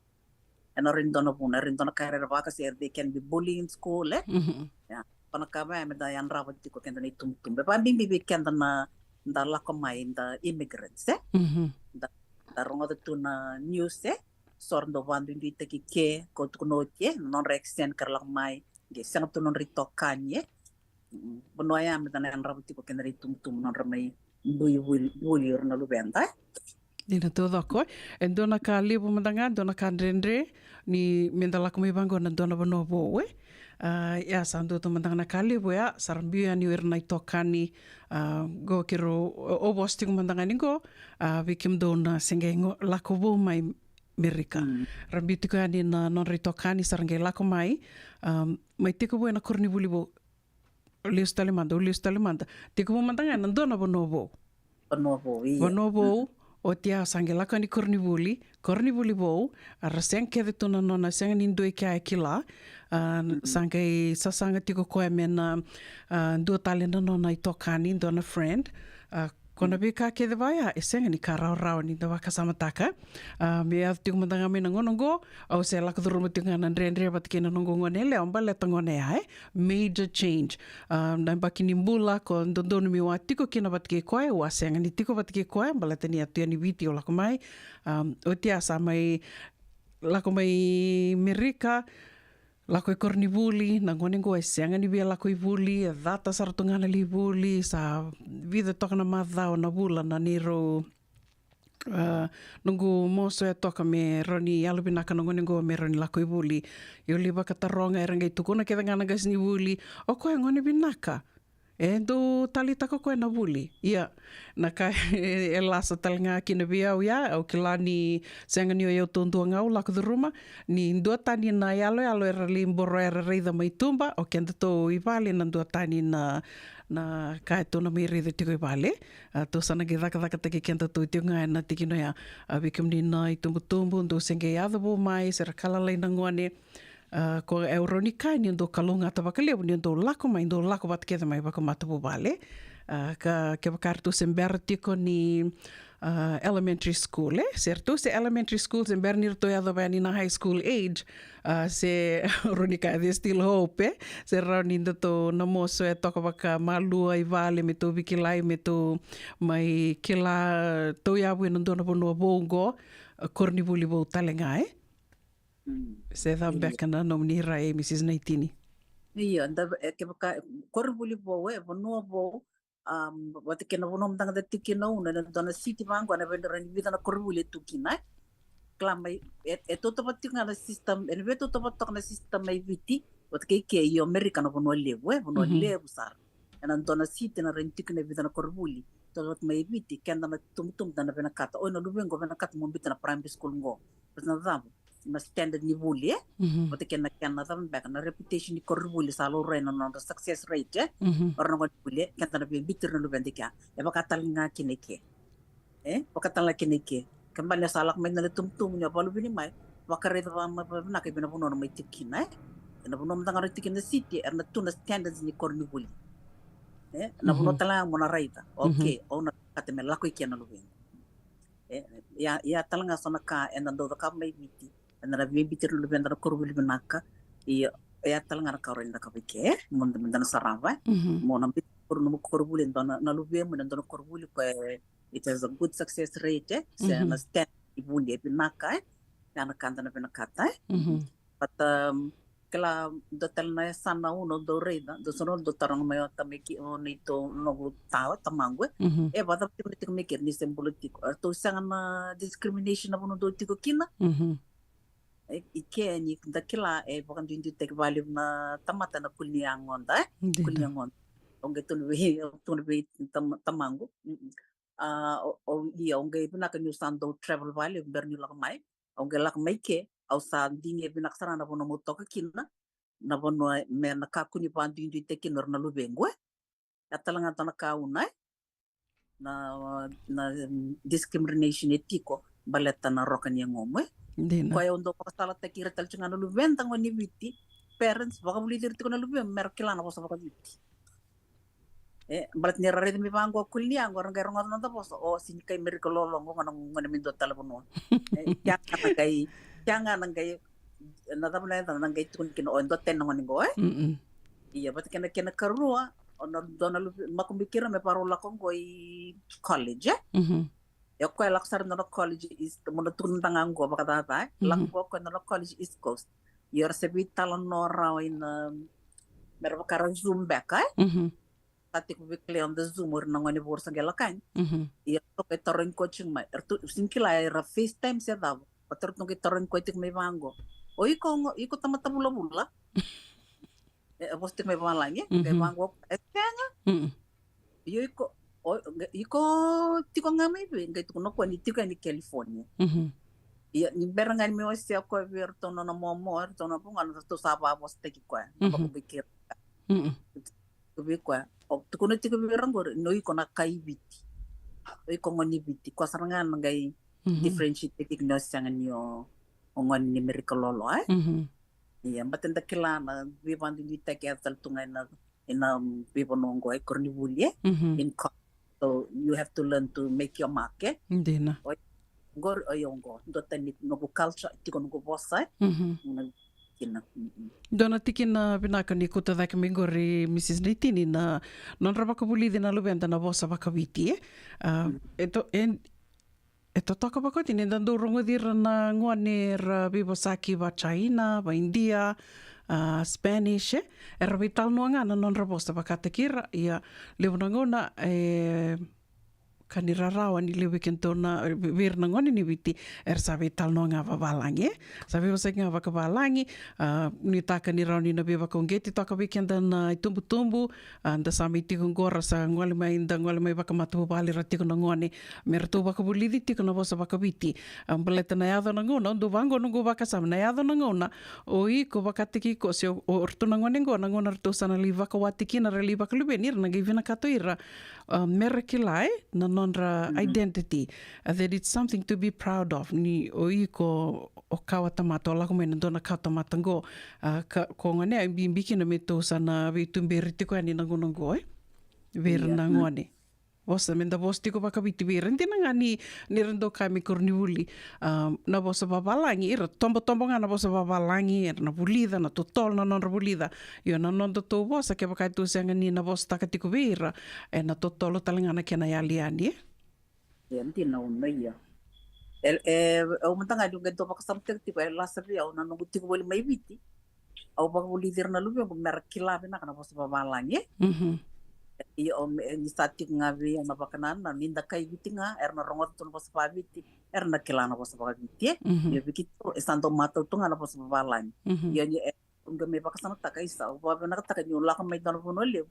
E na rawa ni dua na vuna, e rawa ni dua na ka era vakasere, they can be bullying in school, e? Mhm. Ia, ko na ka vaya me da yadrava tiko keda na itubutubu. E vakabibi vei keda na da lako mai, da immigrants, e? Mhm. Da, da rogoca tu na news, e? So ra dau vakaduiduitaki ke, ko tukuna oti, e? Na nodra accent ka ra lako mai, qai sega tu nodra itokani, e? Mm, vanua ya me da na yadrava tiko keda na itubutubu, nodra mai dui vuli, vuli ira na luveda, e? Dina taucoko, e? E dua na ka levu mada ga, dua na ka dredre ni me da lako mai vaqo na dua na vanua vou, e? A, ia sa dua tu mada ga na ka levu ya, sa ra biu yani o ira na itokani, a, qo keirau, o, o vosa tiko mada ga ni qo, a, vei kemudou na se qai go, lako vou mai Merika. Mm. Ra biu tiko yani na nodra itokani, sa ra qai lako mai, a, mai tekivu ena koronivuli vou. Lesu tale mada, lesu tale mada. Tekivu mada ga ena dua na vanua vou. Vanua vou, ia. Vanua vou, oti ya sa qai lako yani koronivuli, koronivuli vou, a ra sega kece tu na nona, sega ni dua i kea e kila, a, sa qai sasaga tiko koya me na, a, dua tale na nona itokani, dua na friend, a, ko na veika kece vaya, e sega ni ka rawarawa ni da vakasamataka. A, me yaco tiko mada ga mai na gauna oqo, au se lako curuma tiko ga na dredre vata kei na noqu gone yalewa, baleta gone ya, e? Major change. A, na yabaki ni bula, ko dodonu meu a tiko kina vata kei koya, au a sega ni tiko vata kei koya, baleta ni a tu yani Viti au lako mai. A, oti ya sa mai lako mai Merika, lako i koronivuli, na gone qo e sega ni via lako i vuli, e cata sara tu ga na lai vuli, sa vica toka na macawa, na vula na neirau, a, noqu moso e toka me rawa ni yalovinaka na gone qo me rawa ni lako i vuli. Io, lai vakataroga, era qai tukuna kece ga na qasenivuli, o koya e gone vinaka. E dau taleitaka o koya na vuli. Ia, na ka e, e lasa tale ga kina vei au ya, au kila ni sega ni o yau taudua ga au lako curuma, ni duatani na yaloyalo era lai boro, era raica mai tuba, o kedatou i vale na duatani na, na ka e tou na mai raica tiko i vale. A, tou sa na qai cakacakataki kedatou tiko ga ena tikina oya. A, vei kemuni na itubutubu, dou se qai yaco vou mai, se ra ka lalai na gone. A, ko e au rawa ni kaya ni dou kalougata vakalevu ni dou lako mai, dou lako vata kece mai vakamatavuvale. A, ka, kevaka eratou se bera tiko ni, a, elementary school, e? Se ratou se elementary school, se bera ni ratou yacova yani na high school age, a, se rawa ni kaya there's still hope, e? Se rawa ni datou na moso e toka vakamalua i vale me tou veikilai, me tou mai kila tauyavu ena dua na vanua vou qo, a, koronivuli vou tale ga, e? Mm. Se cava beka na nomuni rai, Mrs Naitini? Io, da, e, kevaka, koronivuli vou, e, vanua vou, um, vata kei na vanua mada ga da tiko kina, una, ena dua na city vaqo, ena vei ira ni vica na koronivuli e tu kina, e? Kila mai, e, e tautauvata tiko ga na system, ena veitautauvata toka na system mai Viti vata kei ke, io Amerika na vanua levu, e, vanua levu sara. Ena dua na city na rawa ni tiko kina e vica na koronivuli. Tautauvata mai Viti, keda na itubutubu da na vinakata, oi na luvequ, vinakata mo biuta na primary school qo. Baleta na cava? Na standard ni vuli, e? Vata kei na kena cava beka, na reputation ni koronivuli sa laurai na nodra success rate, e? O ira na gone vuli, e? Keda na via biuti ira na luveda i kea. E vaka tale ga kina i ke. E? Vaka tale ga kina i ke. Kena ibalebale ni sa lako mai na itubutubu ni a vakaluveni mai, vakaraica vakavinaka e vei na vanua na mai tiko kina, e? Na vanua mada ga rau tiko na city, era na tu na standards ni koronivuli. E, na vanua tale ga mo na raica. Okay, au na kata me lako i ke na luvequ. E, ia, ia tale ga so na ka eda dau cakava mai Viti. Eda na via biuti ira na luveda na koronivuli vinaka. Ia, ia tale ga na ka rau eda cakava i ke. Mo da, mo da na sarava. Mo na biuti ira na koronivuli, dua na, na luvemu, na dua na koronivuli ko e, it has a good success rate, e. Se na standard ni vuli e vinaka, e. Ia na ka da na vinakata, e. But, um, kila dua tale na yasana au na dau raica, dau so na dau taroga mai o tamai ki, o neitou noqu ta, tamaqu, e. E vakacava tiko na tiko mai keri ni se bula tiko. Eratou sega na discrimination na vanua dau tiko kina. E, i ke ni da kila e vakaduiduitaki vakalevu na tamata na kuli ni yagoda, e. Kuli ni yagoda. Au qai tukuna vei, au tukuna vei tam-, tamaqu. A, o, o, ia, au qai vinaka niu sa dau travel vakalevu bera niu lako mai. Au qai lako mai ke, au sa digia vinaka sara na vanua meu toka kina, na vanua me na kakua ni vakaduiduitaki kina o ira na luvequ, e. Ia tale ga dua na ka au na, e, na, na, mm, discrimination e tiko baleta na roka ni yagomu, e. Dina. Koya au dau vakasalataki ira tale tiko ga na luveda gone ni Viti, parents, vakavulici ira tiko na luvemu me ra kila na vosa vakaviti. E, baleta ni ra raica mai vaqo kuli ni yago, ra qai rogoca na noda vosa, o, sega ni kai Merika lolo qo, gona, gona mai dua tale vanua. E, kea ga na qai, kea ga na qai, na cava na yaca na qai tukuni kina, o, e dua tani na gone qo, e? Ia, vata kena, kena karua, o na dua na luve, makubui keirau me vakarau lako qo i college, e? Ia o koya lako sara dua na college East, mo na tukuna mada ga qo vakacaca, e? Lako qo o koya dua na college East Coast. Ia era se veitalanoa rawa ina, me ra vaka ra Zoom beka, e? Sa tiko vei kila on the Zoom o ira na gone vou ra sa qai lako yani. Ia ratou qai tarogi koya tiko mai. Eratou sega ni kila era FaceTime se cava. But ratou qai tarogi koya tiko mai vaqo. O iko, o iko tamata vulavula? E, e vosa tiko mai vavalagi, e? Qai vaqo, e sega. Io iko, o, qai, iko tiko ga mai vei? Qai tukuna o koya ni tiko yani California. Ia ni bera ga ni mai wasea o koya vei iratou na nona momo, iratou na vugona, ratou sa vakavosataki koya. Na vakabikira. Ko vei koya, o tukuna tiko vei ira qori, ni o iko na kai Viti. O iko gone ni Viti, koya sara ga na qai differentiate tiko ni o sega ni o, o gone ni Merika lolo, e? Ia, baleta da kila na veivakaduiduitaki e yaco tale tu ga ina, ina veivanua oqo, e, koronivuli, e? In co-, so you have to learn to make your mark, e? Dina. O, qori, o, io, qo. Dua tani noqu culture, tiko noqu vosa, e? Na, kina. Dua na tikina vinaka ni kauta cake mai qori, Mrs Naitini, na nodra vakavulici na luveda na vosa vakaviti, e? A, e to-, e, e totoka vakaoti ni da dau rogoci ira na gone era veivosaki va China, va India, a, Spanish, e? Era veitalanoa ga na nodra vosa vakataki ira, ia levu na gauna, e, ka ni rarawa ni levu vei kedatou na, vei ira na gone ni Viti, era sa veitalanoa ga vavalagi, e? Sa veivosaki ga vakavalagi, a, nuitaka ni rawa ni na veivakauqeti toka vei keda na itubutubu, a, da sa mai tiko qo ra sa gole mai, da gole mai vakamatavuvale ra tiko na gone, me ratou vakavulici tiko na vosa vakaviti. A, baleta na yaco na gauna, au dau vaqo noqu vakasama, na yaco na gauna, o iko vakataki iko, se o, o ratou na gone qo, na gauna ratou sa na lai vakawati kina, ra lai vakaluveni, ira na qai vinakata o ira, a, me ra kila, e, na nodra identity. A, that it's something to be proud of. Ni o iko o kawa tamata, o lako mai na dua na kawa tamata qo, a, ka, ko gone, e bibi kina me tou sa na veituberi tiko yani na gauna qo, e? Vei ira na gone. Vosa, me da vosa tiko vakaviti vei ira. Dina ga ni, ni ra dau kaya mai koronivuli, a, na vosa vavalagi, ira tobotobo ga na vosa vavalagi, era na vulica, na totolo na nodra vulica. Io, na nodatou vosa, kevaka e tou sega ni na vosataka tiko vei ira, e na totolo tale ga na kena yali yani, e? Ia, dina, au na ia. E, e, au mada ga niu qai dau vakasamataka tiko, e lasa vei au na noqu tiko voli mai Viti. Au vakavulici ira na luvequ me ra kila vinaka na vosa vavalagi, e? Ia, o, me, ni sa tiko ga vei au na vakanananu ni da kai Viti ga, era na rogoca tu na vosa vakaviti, era na kila na vosa vakaviti, e? Ia, vei keitou, e sa dau matau tu ga na vosa vavalagi. Ia, ni, e, au qai mai vakasamataka, isa, au vakavinakataka niu lako mai dua na vanua levu.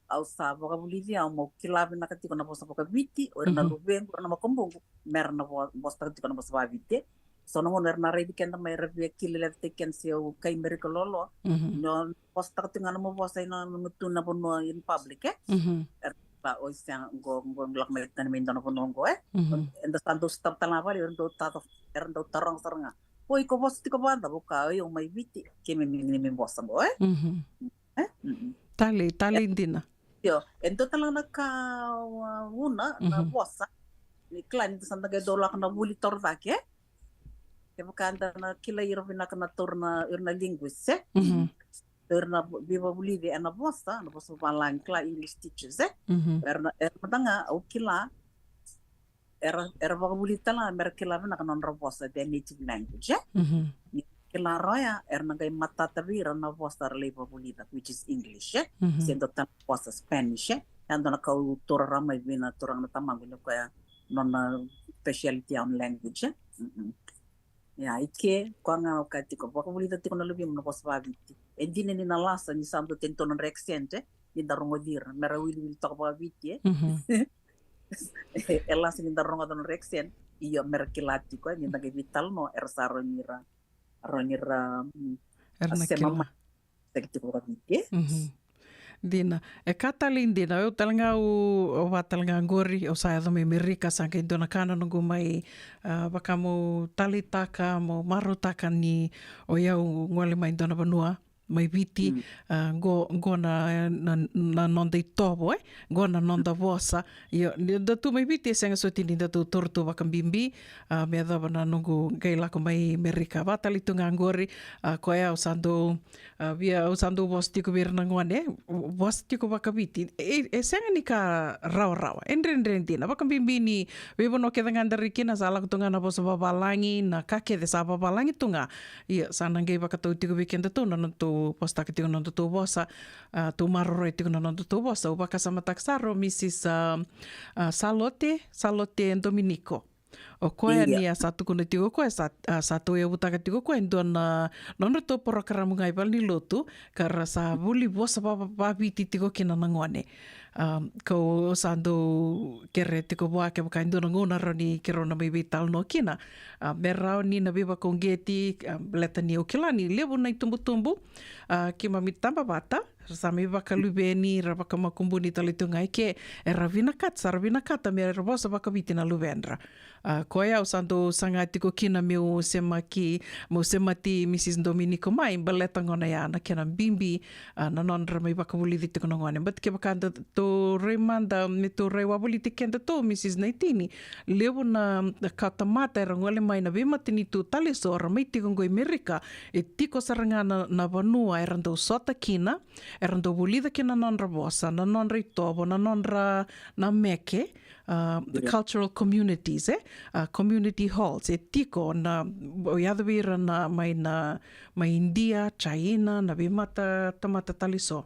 Au sa vakavulici au meu kila vinaka tiko na vosa vakaviti, o ira na luvequ, o ira na makubuqu, me ra na vo-, vosataka tiko na vosa vakaviti. So na gauna era na raici keda mai, era via kilai levu tiko keda se au kai Merika lolo. Ni o vosataka tiko ga na nomu vosa ina, ina tu na vanua in public, e? Era sa, o, sega, qo, qo lako mai tani mai dua na vanua qo, e? Eda sa dau sotava tale ga vale, era dau ta-, era dau taroga sara ga. O iko vosa tiko vakacava? Ka o yau mai Viti, keimami ni me vosa qo, e? Mhm. E? Mm-mm. Talei, talei dina. Io, e dua tale ga na ka, a, vuna na, mm, vosa. Ni kila ni da sa da qai dau lako na vuli torocake, e? Kevaka da na kilai ira vinaka na taura na, ira na linguist, e? Mhm. Ira na veivavulici ena vosa, na vosa vavalagi, kila English teachers, e? Mhm. Era na, era mada ga au kila, era, era vakavulici tale ga mera kila vinaka na nodra vosa, their native language, e? Mhm. Ni kila rawa ya, era na qai matata vei ira na vosa era lai vavulica, which is English, e? Mhm. Se dua tale na vosa Spanish, e? Ya dua na ka au taura rawa mai vei na turaga na tamaqu, ni koya nona speciality on language, e? Mm-mm. Ia, i ke, koya ga au kaya tiko, vakavulica tiko na luvemudrau na vosa vakaViti. E dina ni na lasa ni sa dua tale tu na nodra accent, e, ni da rogoci ira, mera wiliwili toka vakaViti, e. Mhm. E lasa ni da rogoca na nodra accent, io, mera kila tiko, e, ni da qai veitalanoa, era sa rawa ni ra, rawa ni ra, mm, era na sema kila mai. Saki tiko vakaViti, e? Mhm. Dina. E ka talei dina, au tale ga au, au vaka tale ga qori, au sa yaco mai Merika, sa qai dua na ka na noqu mai, a, vaka meu taleitaka, meu marautaka ni o yau gole mai dua na vanua, mai Viti, mm, a, qo, qo na, na, na noda itovo, e? Qo na noda vosa. Io, ni da tu mai Viti, e sega soti ni da tu taura tu vakabibi, a, me yacova na noqu qai lako mai Merika. Vaka talei tu ga qori, a, koya au sa dau, a, via, au sa dau vosa tiko vei ira na gone, e, vosa tiko vakaViti. E, e sega ni ka rawarawa, e dredre dina. Vakabibi ni veivanua kece ga da rai kina, sa lako tu ga na vosa vavalagi, na ka kece sa vavalagi tu ga. Ia, sa na qai vakatau tiko vei kedatou na nodatou vosataka tiko na nodatou vosa, a, tou maroroya tiko na nodatou vosa. Au vakasamataka sara o Mrs, a, a, Salote, Salote Dominico. O koya, ia, ni a sa tukuna tiko o koya, sa, a, sa tauyavutaka tiko o koya e dua na nodratou porokaramu ga i valenilotu, ka ra sa vuli vosa va, va, vakaViti tiko kina na gone. A, kau sa dau kerea tiko vua kevaka e dua na gauna rawa ni keirau na mai veitalanoa kina. A, me rawa ni na veivakauqeti, a, baleta ni au kila ni levu na itubutubu, a, keimami tabavata, ra sa mai vakaluveni, ra vakamakubuni tale tu ga i ke, era vinakata, sa ra vinakata me ra vosa vakaViti na luvedra. A, koya au sa dau saga tiko kina meu semaki, meu semati Mrs Dominico mai, baleta gona ya na kena bibi, a, na nodra mai vakavulici tiko na gone. But kevaka da tou rai mada, me tou rai wavoliti kedatou, Mrs Naitini, levu na, na ka tamata era gole mai na veimatanitu tale so, ra mai tiko qo i Merika, e tiko sara ga na, na vanua era dau sota kina, era dau vulica kina na nodra vosa, na nodra itovo, na nodra, na meke, a, the, ia, cultural communities, e? A, community halls, e tiko na, o yaco vei ira na, mai na, mai Idia, China, na veimata, tamata tale so.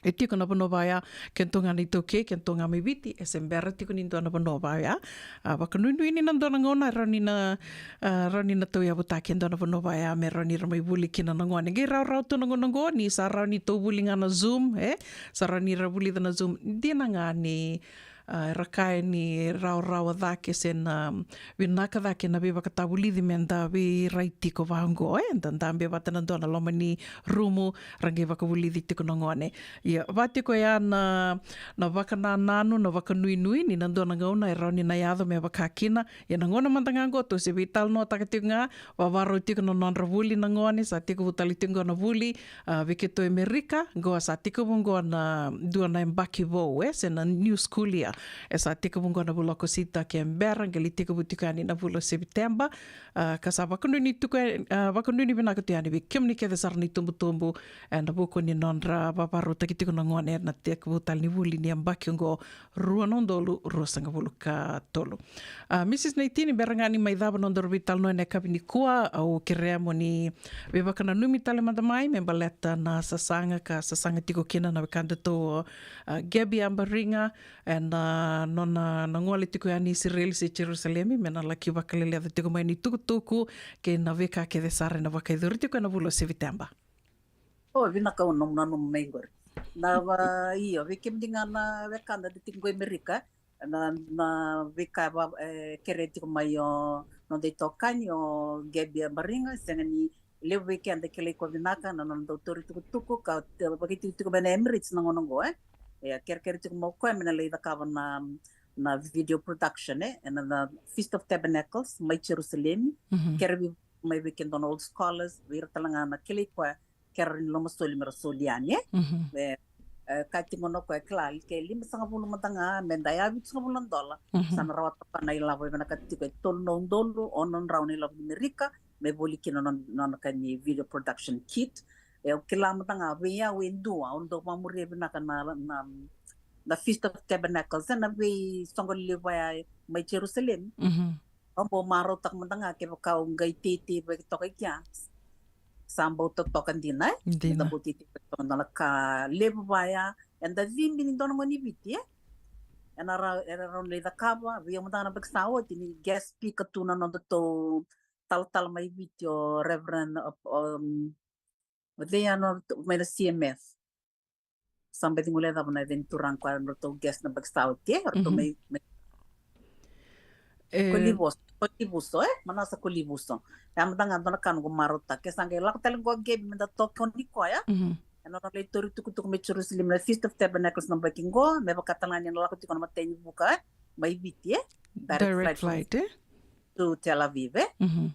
E tiko na vanua vaya, kedatou ga na iTaukei, kedatou ga mai Viti, e se bera tiko ni dua na vanua vaya. A, vakanuinui ni na dua na gauna, rawa ni na, a, rawa ni na tauyavutaki e dua na vanua vaya, me rawa ni ra mai vuli kina na gone. Qai rawarawa tu na gauna qo, ni sa rawa ni tou vuli ga na Zoom, e? Sa rawa ni ra vulica na Zoom. Dina ga ni, a, era kaya ni rawarawa cake se na vinaka cake na veivakatavulici me da veirai tiko vaqo, e? Da dabe vata na dua na loma ni rumu, ra qai vakavulici tiko na gone. Ia, va tiko ya na, na vakanananu, na vakanuinui, ni na dua na gauna e rawa ni na yaco me vaka kina. Ia na gauna mada ga qo tou se veitalanoataka tiko ga, vavarau tiko na nodra vuli na gone, sa tekivu tale tiko qo na vuli, a, vei keitou e Merika, qo sa tekivu qo na dua na yabaki vou, e, se na new school year. E sa tekivu qo na vula o Okosita, ke bera, qai lai tekivu tiko yani na vula o Seviteba, a, ka sa vakanuinui tiko, a, vakanuinui vinaka tu yani vei kemuni kece sara na itubutubu, ena vuku ni nodra vavarautaki tiko na gone ena tekivu tale ni vuli ni yabaki oqo, rua na udolu ruasagavulu ka tolu. A, Mrs Naitini, bera ga ni mai cava na nodaru veitalanoa ena yakavi nikua, au kerea mo ni veivakananumi tale mada mai me baleta na sasaga ka sasaga tiko kina na wekadatou, a, Gabby Ambariga, ena, a, nona na gole tiko yani i Isireli se Jerusalemi, me na laki vakaleleca tiko mai ni tukutuku kei na veika kece sara ena vakayacori tiko ena vula o Seviteba. O, vinaka, au na nanuma mai qori. Na va, io, vei kemuni ga na wekada da tiko qo i Merika, na, na veika va, e, kerea tiko mai o noda itokani o Gabby Ambariga, sega ni levu vei keda kilai koya vinaka, na nona dau tauri tukutuku, ka te, vakaitikotiko mai na Emirates na gauna oqo, e. E, kerekere tiko mai o koya me na lai cakava na, na video production, e, ena, na Feast of Tabernacles, mai Jerusalemi. Mhm. Kere vei, mai vei keda na old scholars, vei ira tale ga na kilai koya ke ra ni lomasoli me ra soli yani, e. Mhm. E, e, ka tiko na koya kila, ke limasagavulu mada ga, me da ya vitusagavulu na dola, mhm, sa na rawata koya na ilavo e vinakata tiko e tolu na udolu ono na drau na ilavo ni Merika, me voli kina na nona, nona ka ni video production kit. E, au kila mada ga, vei au e dua, au dau vamuria vinaka na, na, na Feast of Tabernacles, e, na veisoqo lelevu ya mai Jerusalem. Mhm. Au bau marautaka mada ga kevaka au qai teitei vaki toka i kea. Sa bau totoka dina, e? Dina. Eda bau teitei vaki toka, dua na ka levu vaya, eda cibi ni dua na gone ni Viti, e? Ena ra-, ena rawa ni lai cakava, vei au mada ga na yabaki sa oti ni guest speaker tu na nodatou talatala mai Viti, o Reverend, o, o, o cei ya na, mai na C M F. Sa baci gole cava na yaca ni turaga koya na ratou guest na yabaki sa oti, e? Ratou, mhm, mai, mai. E. Kolivuso, Kolivuso, e? Manasa Kolivuso. E, mada ga dua na ka noqu marautaka. Ke sa qai lako tale qo Gabi me da tokoni koya. Mhm. E, na nona lai tauri tukutuku mai Jerusalem na Feast of Tabernacles na yabaki qo, me vaka tale ga ni na lako tiko na matai ni vuka, e? Mai Viti, e? Direct flight, e? Direct flight from, to Tel Aviv, e? Mhm.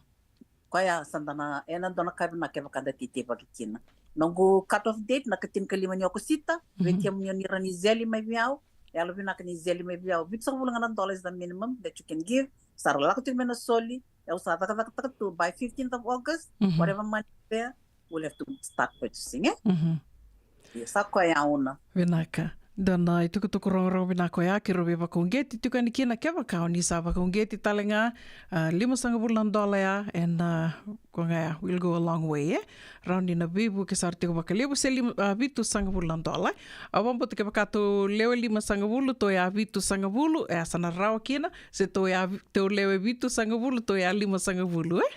Koya sa da na, ena dua na ka vinaka kevaka da teitei vaki kina. Noqu cut off date na ka tinikalima ni Okosita, vei, mhm, kemuni o ni rawa ni seli mai vei au, yalovinaka ni seli mai vei au. Vitusagavulu ga na dola is the minimum that you can give. Sa ra lako tiko mai na soli, e, au sa cakacakataka tu by fifteenth of August, mhm, whatever money is there, we'll have to start purchasing, e? Mhm. Io, sa koya ya, Una. Vinaka. Dua na itukutuku rogorogo vinaka oya, keirau veivakauqeti tiko yani kina, kevaka o ni sa vakauqeti tale ga, a, limasagavulu na dola ya, ena, a, koya ga ya, will go a long way, e? Rawa ni na veivuke sara tiko vakalevu se lima, a, vitusagavulu na dola. Au vakabauta kevaka tou lewe limasagavulu, tou ya vitusagavulu, e, sa na rawa kina, se tou ya vi-, tou lewe vitusagavulu, tou ya limasagavulu, e?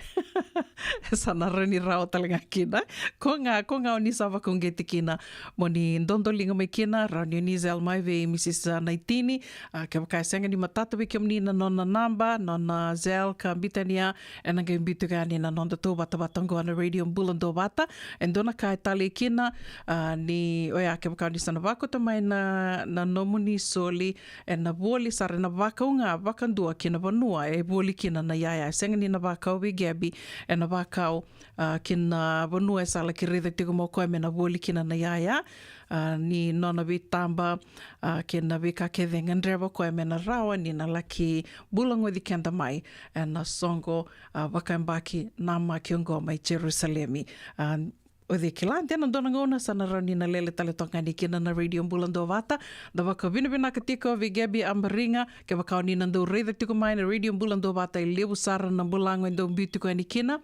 E sa na rawa ni rawa tale ga kina. Ko ga, ko ga o ni sa vakauqeti kina, mo ni dodoliga mai kina, rawa ni o ni seli mai vei Mrs Naitini. A, kevaka e sega ni matata vei kemuni na nona naba, nona seli ka biuta yani, ena qai biu tiko yani na nodatou vatavata oqo na Radio Bula Duavata. E dua na ka e talei kina, a, ni, oya, kevaka o ni sa na vakauta mai na, na nomuni soli, ena voli sara, ena vakau ga vakadua ki na vanua e voli kina na iyaya. E sega ni na vakau vei Gabi, ena vakau, a, ki na vanua e sa laki raica tiko mai o koya me na voli kina na iyaya, a, ni nona veitaba, a, kei na veika kece e gadreva o koya me na rawa ni na laki bulagoci keda mai ena soqo, a, vakayabaki namaki oqo mai Jerusalemi. A, o cei kila, de na dua na gauna sa na rawa ni na lele tale toka ga yani kina na Radio Bula Duavata. Da vakavinavinaka tiko vei Gabi Abariga, kevaka o ni na dau raica tiko mai na Radio Bula Duavata, e levu sara na bulago e dau biu tiko yani kina.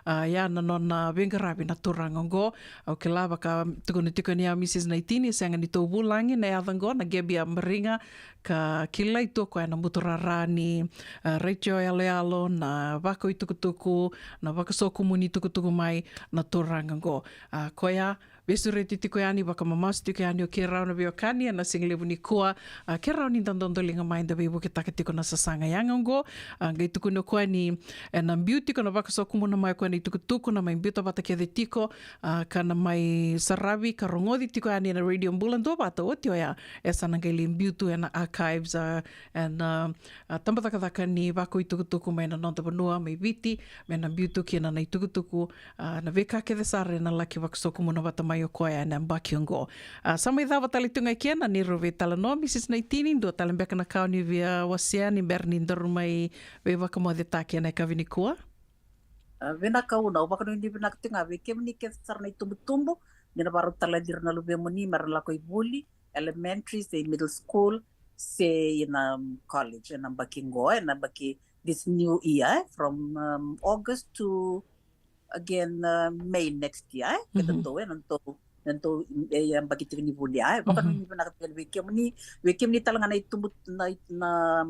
A, ia na nona veiqaravi na turaga oqo. Au kila, vaka tukuna tiko yani o Mrs Naitini, e sega ni tou vulagi na yaca oqo, na Gabi Abariga, ka kilai tu o koya na buturara ni, a, retio yaloyalo, na vakaitukutuku, na vakasokumuni tukutuku mai na turaga oqo. A, koya, veisureti tiko yani, vakamamasu tiko yani o keirau na veiwekani ena sigalevu nikua. A, keirau ni da dodoliga mai, da veivuketaka tiko na sasaga yaga oqo. A, qai tukuni o koya ni ena biu tiko na vakasokumuna mai o koya na itukutuku, na mai biuta vata kece tiko, a, ka na mai saravi ka rogoci tiko yani ena Radio Bula Duavata. Oti oya, e sa na qai lai biu tu ena archives, a, ena, a, tabacakacaka ni vakaitukutuku mai na noda vanua mai Viti, me na biu tu kina na itukutuku, a, na veika kece sara ena laki vakasokumuna vata mai o koya ena yabaki oqo. A, sa mai cava tale tu ga e kea na neirau veitalanoa, Mrs Naitini, dua tale beka na ka o ni via wasea ni bera ni daru mai veivakamocetaki ena yakavi nikua? A, vinaka Una, au vakanuinui vinaka tiko ga vei kemuni kece sara na itubutubu, ni na vakarau talai ira na luvemuni me ra lako i vuli, elementary se middle school se ina, um, college, ena yabaki qo, ena yabaki, this new year, eh, from, um, August to again, uh, May next year, eh? Keda tou, eh, na tou, na tou, eh, yabaki tiko ni vuli, eh? Vakanuinui vinaka tiko vei kemuni, vei kemuni tale ga na itubu, na, na,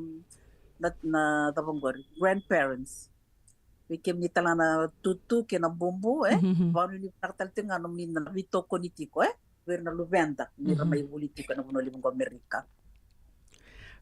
na, na cava qori, grandparents. Vei kemuni tale ga na tutu kei na bubu, eh? Vakanuinui vinaka tale tiko ga nomuni na veitokoni tiko, eh? Vei ira na luveda ni ra mai vuli tiko ena vanua levu qo Amerika.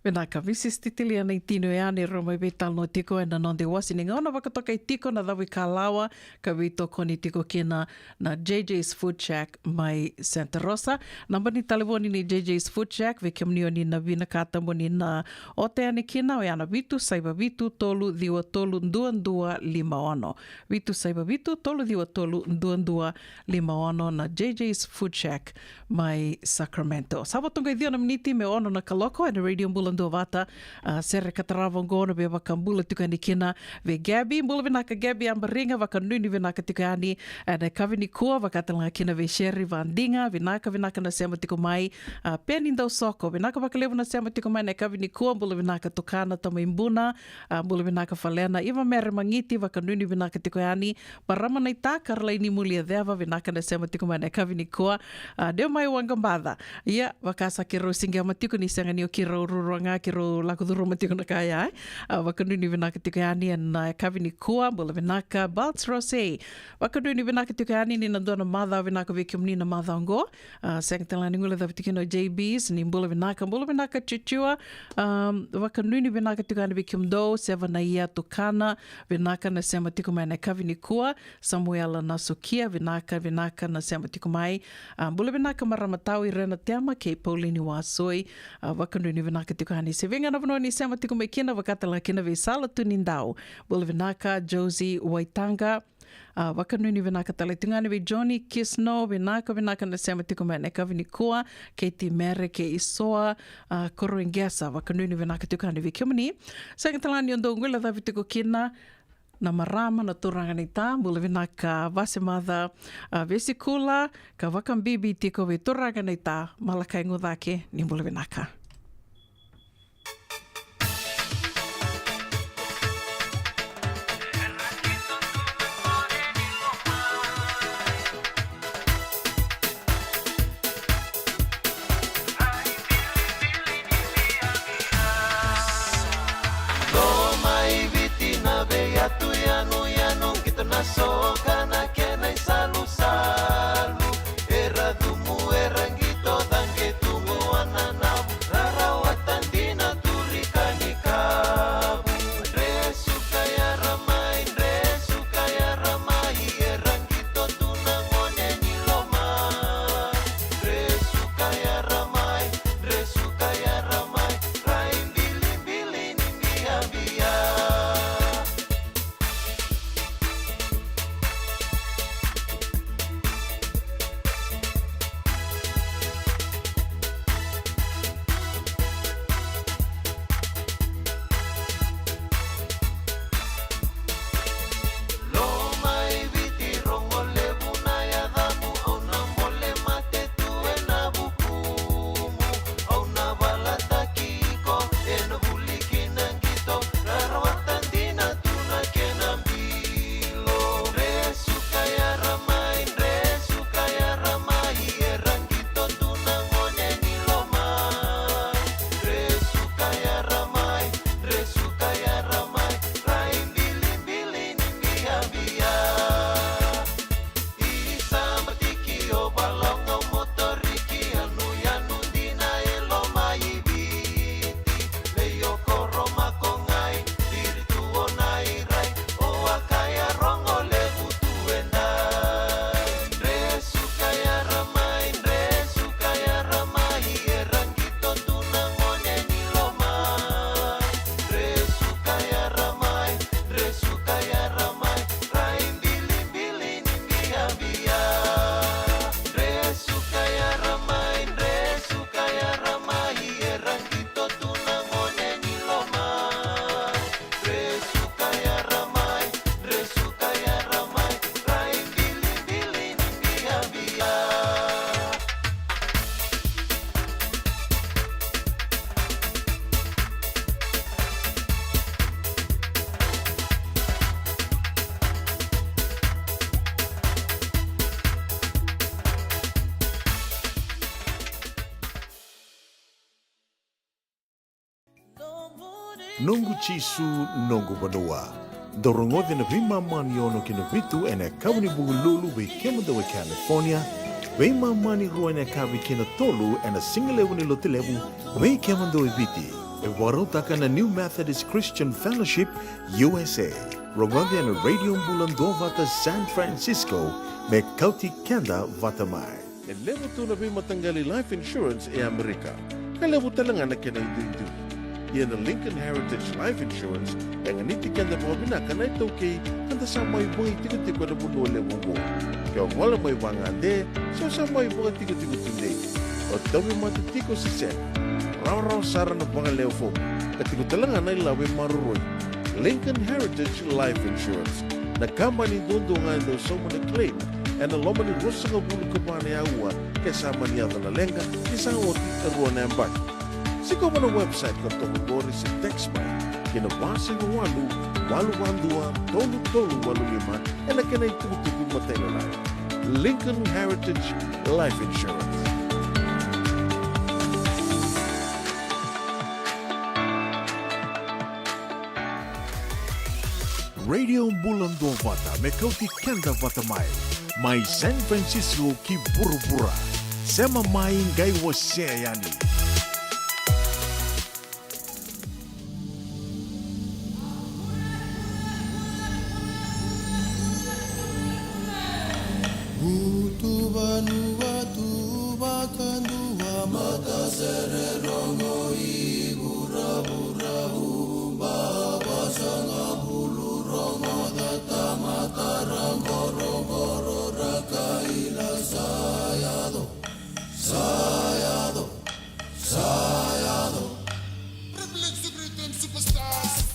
Vinaka, Misisi Titilia Naitini oya, ni rau mai veitalanoa tiko ena noda iwasi ni gauna vakatokai tiko na cavuikalawa, ka veitokoni tiko kina na J J's Food Shack mai Santa Rosa. Naba ni talevoni ni J J's Food Shack, vei kemuni o ni na vinakata mo ni na ota yani kina, oya na vitu saiva vitu tolu ciwa tolu dua dua lima ono. Vitu saiva vitu tolu ciwa tolu dua dua lima ono, na J J's Food Shack mai Sacramento. Sa vo toka e ciwa na miniti me ono na kaloko ena Radio Bula Duavata. A, sere ka tarava oqo na veivakabula tiko yani kina vei Gabby. Bula vinaka Gabby Abariga, vakanuinui vinaka tiko yani ena yakavi nikua, vaka tale ga kina vei Sherry Vadiga, vinaka, vinaka na sema tiko mai. A, Peni Dausoko, vinaka vakalevu na sema tiko mai ena yakavi nikua, bula vinaka tukana Tamaibuna. A, bula vinaka Falena, Iva Mere Magiti, vakanuinui vinaka tiko yani. Marama naita Karalaini Muliaceva, vinaka na sema tiko mai ena yakavi nikua. A, deu mai Waqabaca. Ia, vaka sa keirau siqema tiko ni sega ni o keirau ruarua ga, keirau lako curuma tiko na ka ya, e. A, vakanuinui vinaka tiko yani ena yakavi nikua, bula vinaka Balts Rose. Vakanuinui vinaka tiko yani ni na dua na macawa vinaka vei kemuni na macawa oqo. A, sega tale ga ni guilecavi tiko kina o J Bs, ni bula vinaka, bula vinaka Chuchua. A, vakanuinui vinaka tiko yani vei kemudou, Seva na Ia, tukana, vinaka na sema tiko mai ena yakavi nikua. Samuela Nasukia, vinaka, vinaka na sema tiko mai. A, bula vinaka marama tau Irena Tema kei Paulini Wasoi. A, vakanuinui vinaka tiko yani se vei ga na vanua ni sema tiko mai kina, vaka tale ga kina vei Sala Tunidau. Bula vinaka Josie Waitaqa. A, vakanuinui vinaka tale tiko ga yani vei Johnny Kisno, vinaka, vinaka na sema tiko mai ena yakavi nikua, Katie Mere kei Isoa, a, Koroiqesa, vakanuinui vinaka tiko ga yani vei kemuni. Sega tale ga ni o dou guilecavi tiko kina na marama na turaga naita, bula vinaka Vasemaca, a, Vesikula, ka vakabibi tiko vei turaga naita Malakai Gucake, ni bula vinaka. Loma i Viti na vei atu yanuyanu, qito na soka na kena isalusalu. Era cumu, era qito, caqe tu mo ananavu, rarawata dina, turi ka ni kavu. Dresu ka yara mai, dresu ka yara mai, era qito tu na gone ni loma. Dresu ka yara mai, dresu ka yara mai, rai bilibili ni biabia. Loma i Viti, rogo levu na yacamu, au na bole mate tu ena vukumu. Au na valataki iko ena vuli kina qito, rarawata dina tu na kena bilo. Dresu ka yara mai, dresu ka yara mai, era qito tu na gone ni loma. Dresu ka yara mai, dresu ka yara mai, rai bilibili ni biabia. I Sabatiki o Valauga, o Motoriki, yanuyanu dina e loma i Viti. Lei o Koro, Makogai, Viritu, o Nairai, o Akaya, rogo levu tu edai. Dresu ka yara mai, dresu ka yara mai, era qito tu na gone ni loma. Dresu ka yara mai, dresu ka yara mai, rai bilibili ni biabia. Dresu ka yara mai, dresu ka yara mai, era qito tu na gone ni loma. Dresu ka yara mai, dresu ka yara mai, rai bilibili ni biabia. Noqu Jisu, noqu vanua. Dou rogoca na veimama ni ono ki na vitu ena yakavi ni Vukelulu vei kemudou e California, veimama ni rua ena yakavi ki na tolu ena sigalevu ni Lotulevu vei kemudou e Viti. E vakarautaka na New Methodist Christian Fellowship U S A. Rogoci ena Radio Bula Duavata San Francisco, me kauti keda vata mai. E levu tu na veimataqali life insurance e Amerika, ka levu tale ga na kena iduidui. Ia na Lincoln Heritage Life Insurance e ganiti keda vakavinaka na iTaukei, ka da sa mai vakaitikotiko ena vanua levu oqo. Ke o gole mai vagade, se o sa mai vakatikotiko tudei, o tauvimate tiko se sega, rawarawa sara na vakalewe fomu, ka tiko tale ga na ilavo e maroroi. Lincoln Heritage Life Insurance, na kabani duadua ga e dau sauma na claim ena loma ni ruasagavulu ka va na aua, ke sa mani yaco na leqa, ni sa oti e rua na yabaki. Sikova na website ka toka qori se text mai ki na va saiva walu, walu va dua, tolu tolu walu lima, ena kena itukutuku matailalai. Lincoln Heritage Life Insurance. Radio Bula Duavata me kauti keda vata mai, mai San Francisco ki vuravura. Sema mai, qai wasea yani. Utuva nuva tuva kadua mata sere rogo i vuravura uba vasagavulu rogo cata mata raqorogoro raka ila sa yaco, sa yaco, sa yaco. Privilege to greet them superstars.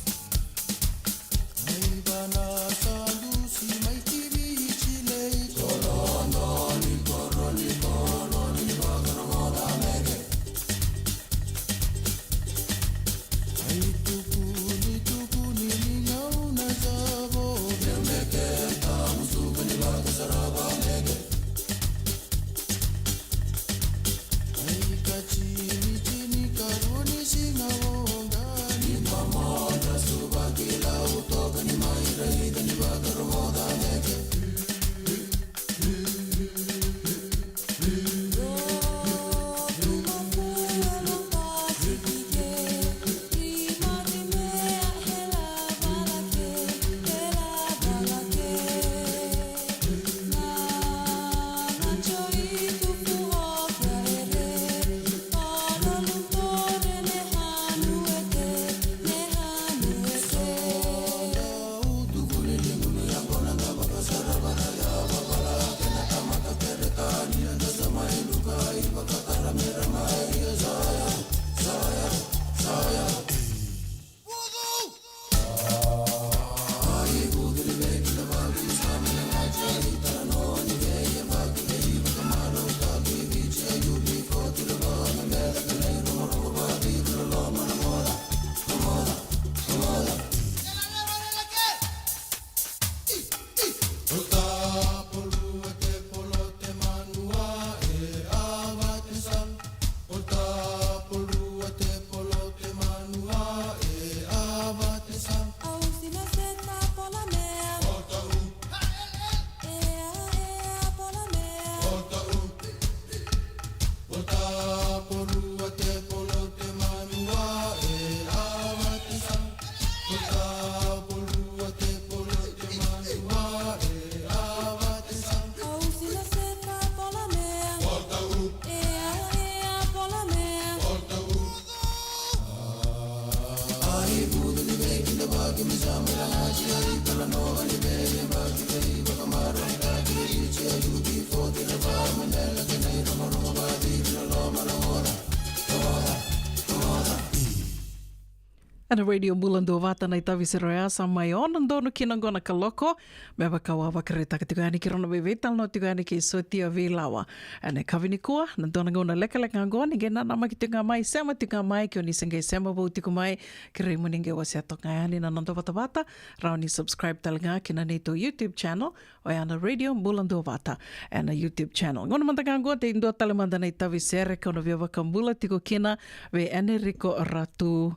Ena Radio Bula Duavata na itavi sere oya sa mai ono donu kina oqo na kaloko. Me vaka au a vakaraitaka tiko yani kei rau na veiveitalanoa tiko yani kei Sotia Veilawa. Ena yakavi nikua, na dua na gauna lekaleka oqo, ni qai nanamaki tiko ga mai, sema tiko ga mai, ke o ni se qai sema vou tiko mai, kerei mo ni qai wasea toka ga yani na noda vatavata, rawa ni subscribe tale ga ki na neitou YouTube channel, oya na Radio Bula Duavata, ena YouTube channel. Gauna mada ga oqo, tei dua tale mada na itavi sere, kau na via vakabula tiko kina vei Enrico Ratu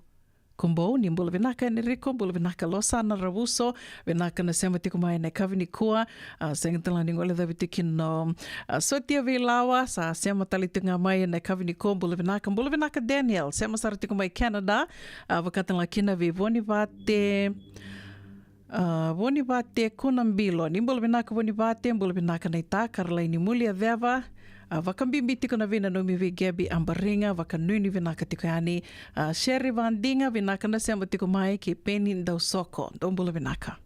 Kubou, ni bula vinaka Enrico, bula vinaka Losana Ravuso, vinaka na sema tiko mai na yakavi nikua. A, sega tale ni gole cavi tiko kina o, a, Sotia Veilawa, sa sema tale tiko ga mai na yakavi nikua, bula vinaka, bula vinaka Daniel, sema sara tiko mai Canada, a, vaka tale ga kina vei Vonivate, a, Vonivate Kunabilo, ni bula vinaka Vonivate, bula vinaka naita Karalaini Muliaceva, a, vakabibi tiko na veinanumi vei Gebi Abariga, vakanuinui vinaka tiko yani, a, Sherry Vadiga, vinaka na sema tiko mai kei Peni Dausoko, dou bula vinaka.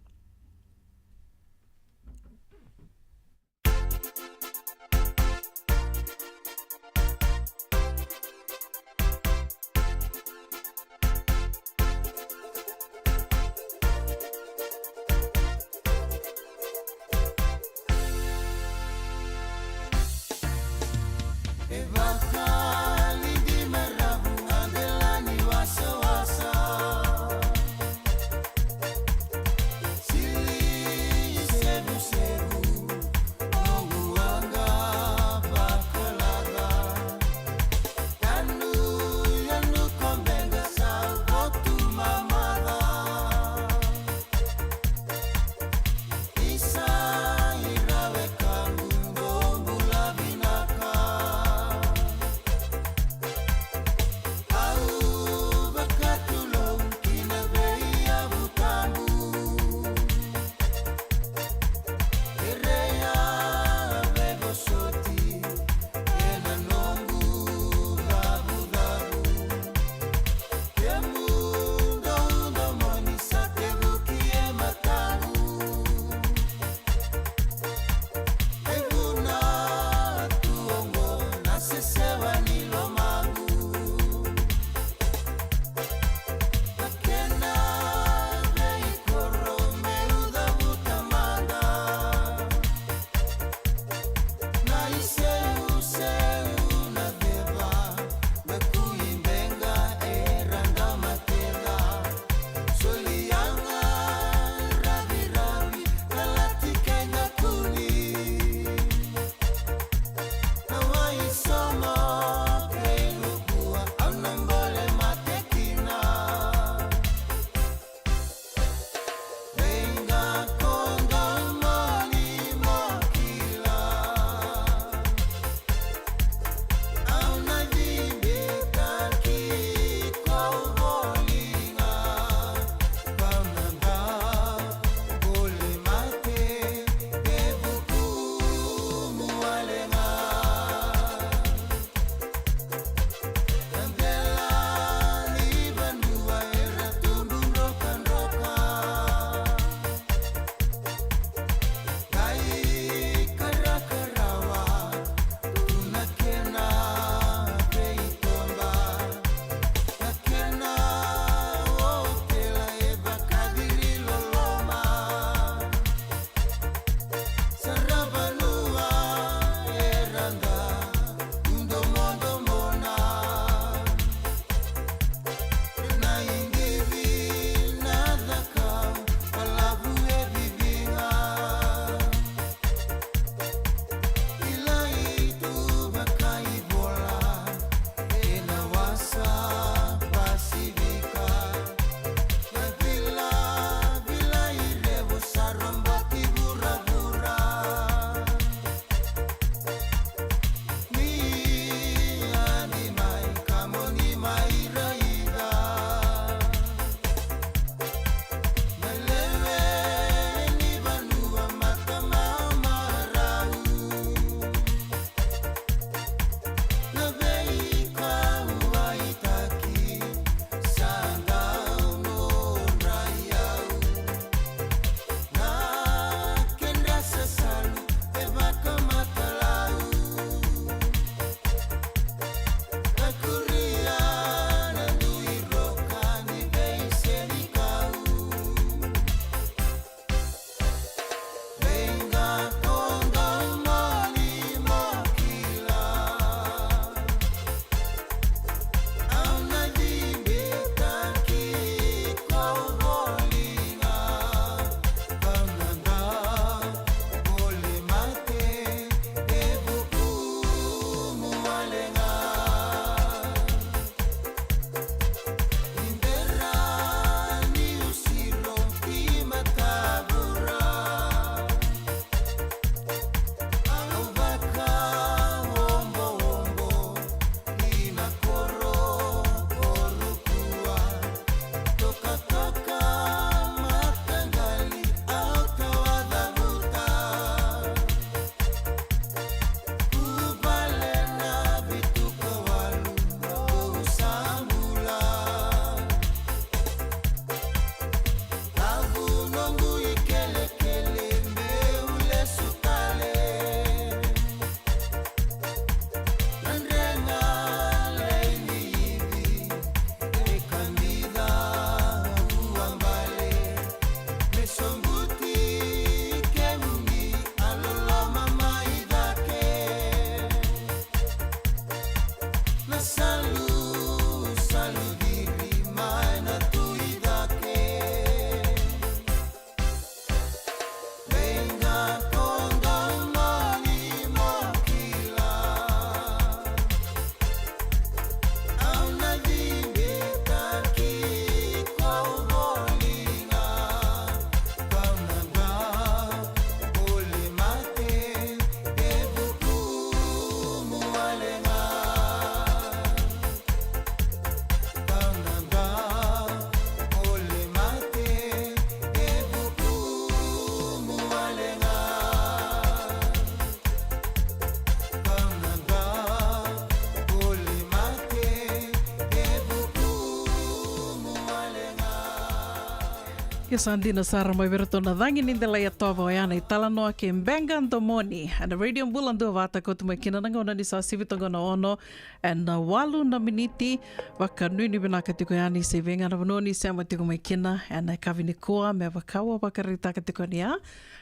Sa dina sara mai vei iratou na cagi ni delai yatova, oya na italanoa kei Beqa Domoni ena Radio Bula Duavata. Kauta mai kina na gauna ni sa sivi toka na ono ena walu na miniti. Vakanuinui vinaka tiko yani se vei ga na vanua ni sema tiko mai kina ena yakavi nikua, me vaka au a vakaraitaka tiko yani ya,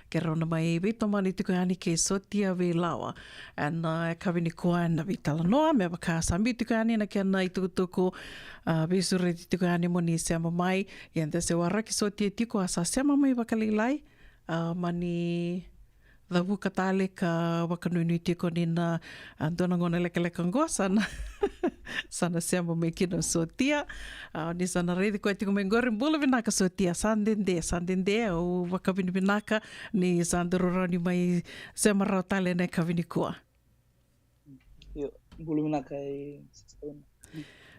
keirau na mai veitomani tiko yani kei Sotia Veilawa ena yakavi nikua ena veitalanoa, me vaka sa biu tiko yani na kena itukutuku, a, veisureti tiko yani mo ni sema mai. Ia da se waraki Sotia tiko, a sa sema mai vakalailai, a, mani cavuka tale ka vakanuinui tiko ni na, a, dua na gauna lekaleka oqo sa na sa na sema mai kina o Sotia. A, ni sa na raici koya tiko mai qori. Bula vinaka Sotia, sa dede, sa dede, au vakavinavinaka ni sa daru rawa ni mai sema rawa tale ena yakavi nikua. Io, bula vinaka e Sister Una.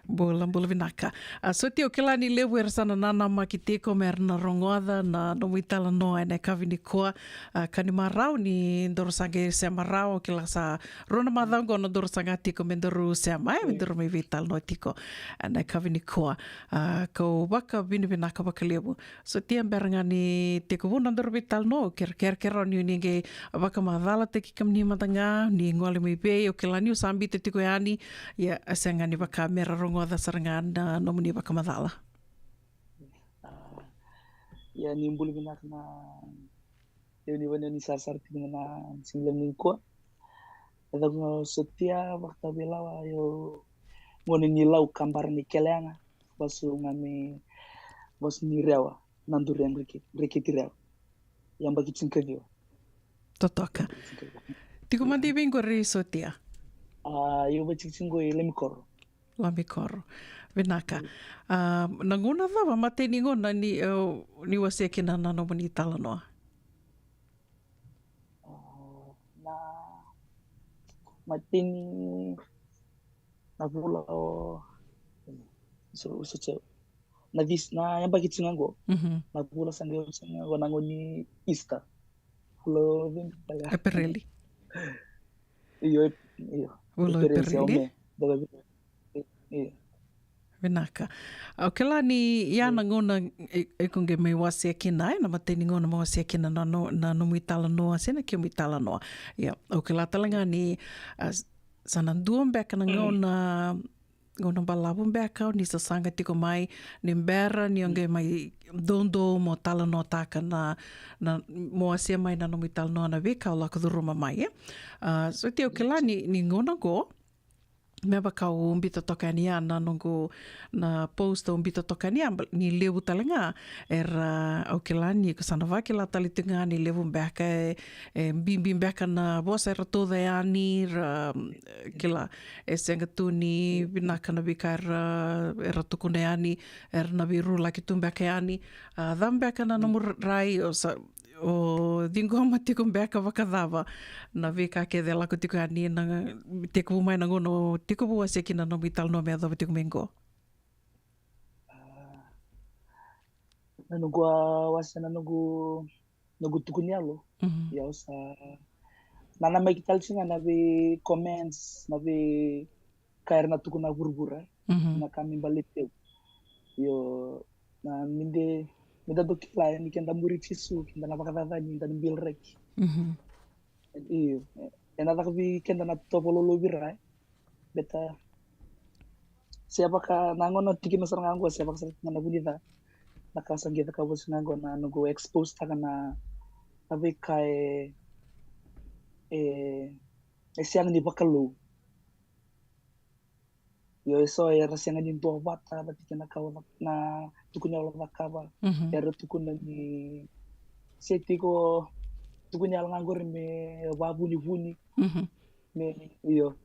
Bula, bula vinaka. A, Sotia, au kila ni levu era sa na nanamaki tiko me ra na rogoca na nomu italanoa ena yakavi nikua. A, ka ni marau ni daru sa qai sema rawa, au kila sa rua na macawa oqo na daru saga tiko me daru sema, e, me daru mai veitalanoa tiko ena yakavi nikua. A, kau vakavinavinaka vakalevu. Sotia, bera ga ni tekivu na daru veitalanoa, au kerekere, kerekere ni, ni qai vakamacalataki kemuni mada ga, ni gole mai vei, au kila niu sa biuta tiko yani, ia, a sega ni vaka me ra rogoca sara ga na nomuni vakamacala. A, ia, ni bula vinaka na lewe ni vanua ni sarasara tiko mai na siga levu nikua. E yacaqu o Sotia Vakatawa Veilawa, io, gone ni Lau, Kabara ni Keleyaga, vasu ga mai Vasu ni Rewa, Naduri, Reke-, Reketi Rewa. Yabaki tinikaciwa. Totoka. Tiko mada i vei qori Sotia? A, io, vakatikotiko qo i Lamikoro. Lamikoro. Vinaka. Mm. A, na gauna cava, matai ni gauna ni, e, ni wasea kina na nomuni italanoa? A, na, matai ni, na vula o, so, so, so, na vis-, na yabaki tiko ga qo. Mhm. Na vula sa qai oti ga qo na gauna ni Easter. Vula o Epereli. Io, ep-, io. Vula o Epereli, se o Epereli. Me. Dua vei-, io. Vinaka. Au kila ni ia na gauna i, iko qai mai wasea kina, e, na matai ni gauna mai wasea kina na no-, na nomu italanoa, se na kemu italanoa. Ia, au kila tale ga ni, a, s-, sa na dua beka na gauna, gauna balavu beka o ni sasaga tiko mai, ni bera ni o qai mai doudou mo talanoataka na, na, mo wasea mai na nomu italanoa, na veika o lako curuma mai, e. A, Sotia, au kila ni, ni gauna qo, me vaka au biuta toka yani ya na noqu, na post au biuta toka yani ya, ba-, ni levu tale ga era, au kila ni ko sa na vakila tale tiko ga ni levu beka e, e bibi beka na vosa era tauca yani, ra, e, kila, e sega tu ni vinaka na veika era, era tukuna yani, era na veirulaki tu beka yani. A, cava beka na nomu rai, o sa, o ciqoma tiko beka vakacava na veika kece e lako tiko yani, na tekivu mai na gauna o tekivu wasea kina na nomu italanoa me yacova tiko mai qo? A, na noqu a wasea na noqu, noqu tuku ni yalo. Mhm. Ia au sa nanamaki tale tiko ga na vei comments, na veika era na tukuna vuravura. Mhm. Na ka me baleti au. Io, na, ni de, ni da dau kila ni keda muri Jisu, keda na vakacacani, da na bilraki. Mhm. Io, e, ena caka vei keda na tovo lolovira, e. Beta, se vaka na gauna tiko mai sara ga qo, se vaka sara ga na vunica. Na ka sa qai cakava sara ga qo na noqu expose taka na, na veika e, e, e sega ni vakalou. Io, eso era sega ni duavata vata kei na ka o ca-, na tukuni yalo cakava. Mhm. Era tukuna ni se tiko tukuni yalo ga qori me vavunivuni. Mhm. Me, io.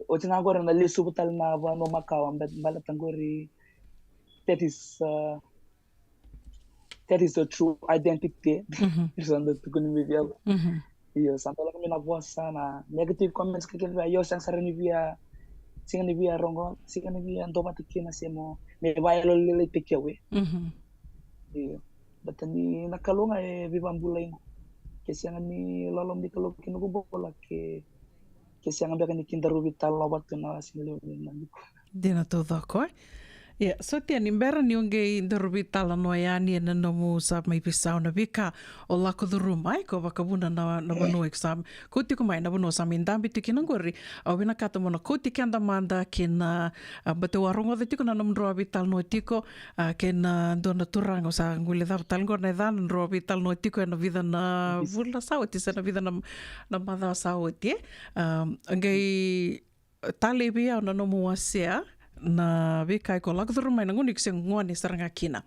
Oti ga qori na lesuva tale na vanua makawa, be-, baleta qori that is, uh, that is the true identity. Mhm. Sa da tukuni mai vei au. Mhm. Io, sa da lako mai na vosa, na negative comments ka kece, io, sega sara ni via, sega ni via rogo, sega ni via duavata kina se mo, me vayalolailaitaki au, e. Mhm. Io. Baleta ni na Kalou ga e veivakabulai qo. Ke sega ni loloma ni Kalou ki noqu bula, ke, ke sega beka ni kedaru veitalanoa vata tu na siga levu ni na nikua. Dina taucoko, e? Ia, so tia ni bera ni o qai daru veitalanoa yani ena nomu sa mai veisau na veika o lako curuma, e, ko vakavuna na, na vanua iko sa kauti iko mai, na vanua sa mai dabe tiko kina qori. Au vinakata mo na kauti keda mada kina, a, baleta au a rogoca tiko na nomudrau a veitalanoa tiko, a, kei na dua na turaga au sa guilecava tale qori na yacana, drau a veitalanoa tiko ena vica na vula sa oti se na vica na, na macawa sa oti, e. A, qai talei vei au na nomu wasea na veika iko lako curuma mai na gauna iko se gone sara ga kina.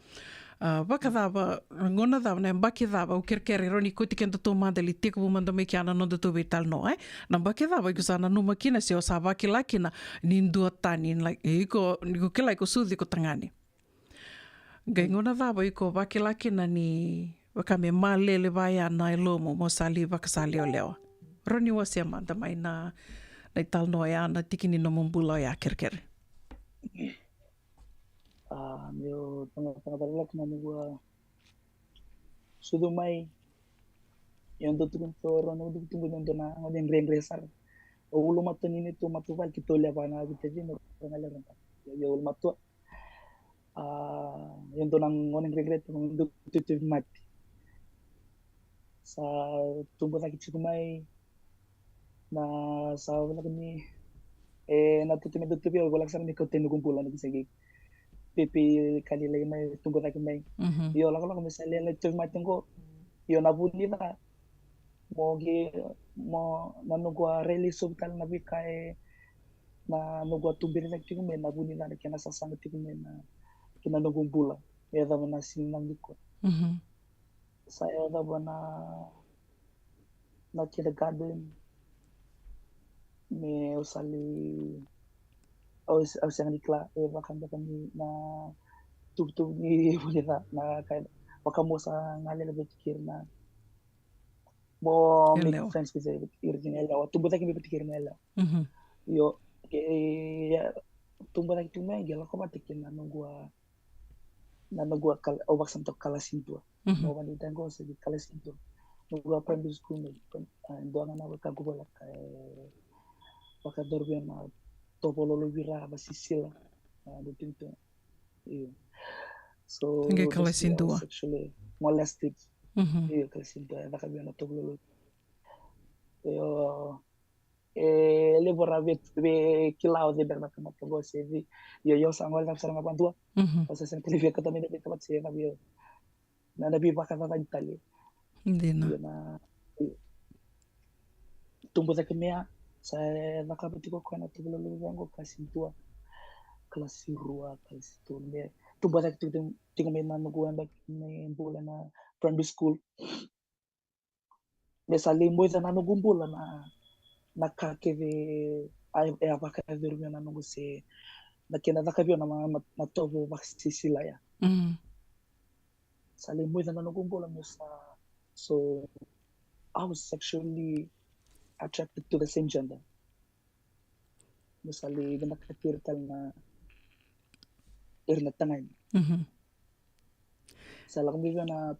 A, vakacava, na gauna cava, na yabaki cava, au kerekere rawa ni kauti kedatou mada, lai tekivu mada mai kea na nodatou veitalanoa, e? Na yabaki cava iko sa nanuma kina se o sa vakila kina ni dua tani, like, iko, ni ko kila iko sucu iko tagane? Qai gauna cava iko vakila kina ni vaka me malele vaya na yalomu mo sa lai vakasalewalewa? Rawa ni wasea mada mai na, na italanoa oya, na tiki ni nomu bula oya kerekere. A, meu tagataga vale lako na noqu a sucu mai. Io, dau tukuni tiko, rau na tubutubu ni dua na gone dredre sara. Au ulumatua ni neitou matavuvale, keitou lewe va na viti, cina, rua ga lewe. Io, ulumatua. A, io, dau na gone dredre, dau tutuvi mate. Sa tubu cake tiko mai, na sa voleka ni, e, na tutu me tutuvi au, voleka sara me kauta noqu bula, na kisegi pepe ka lailai mai, tubu cake mai. Mhm. Io, lakolako me sa lailai tutuvi mate qo. Io, na vu ni ca mo qai, mo na noqu a rairai sobu tale na veika e, na noqu a tuberi cake tiko mai, na vu ni ca na kena sasaga tiko mai na, kei na noqu bula me yacova na siga nikua. Mhm. Sa yacova na, na kindergarten, me au sa lai, au, au sega ni kila e vaka beka ni na tubutubu ni vu ni ca, na ka vaka mo sa galele vei kei ira na, mo make friends vei ira kina yalewa, tubu cake mai vei kei ira na yalewa. Mhm. Io, ke, ia, tubu cake tu mai, qai lako vata kei na noqu a, na noqu a kal-, au vakasamataka kalasi dua. Mhm. Mo vani tango se kalasi dua. Noqu a primary school mai, prim-, a, dua ga na wekaqu voleka, e, vakayacori vei au na tovololo vira vasisila. A, dau tiko tu. Io. So, qai kalasi dua. Sexually molested. Mhm. Io, kalasi dua, e caka vei au na tovololo. Io, e levu era vei, veikilai au, cei bera na tamata qo se cei. Io, io, sa gole sara ga vadua. Mhm. Au sa sega tale ni via kauta mai na veitamata se na vei, na, na veivakacacani tale. Dina. Io, na, io. Tubu cake mai ya, sa cakava tiko koya na tovololo vei au qo kalasi dua, kalasi rua, kalasi tolu, me tubu cake tiko, tiko mai na noqu yabaki ni bula na primary school. Me sa lai moica na noqu bula na, na ka kece a, e a vakayacori vei au na noqu se, na kena caka vei au na, na, na tovo vakasisila ya. Mm. Sa lai moica na noqu bula me sa, so, I was sexually attracted to the same gender. Me sa lai vinakati ira tale na, ira na tagane. Mhm. Sa lako mai vei au na,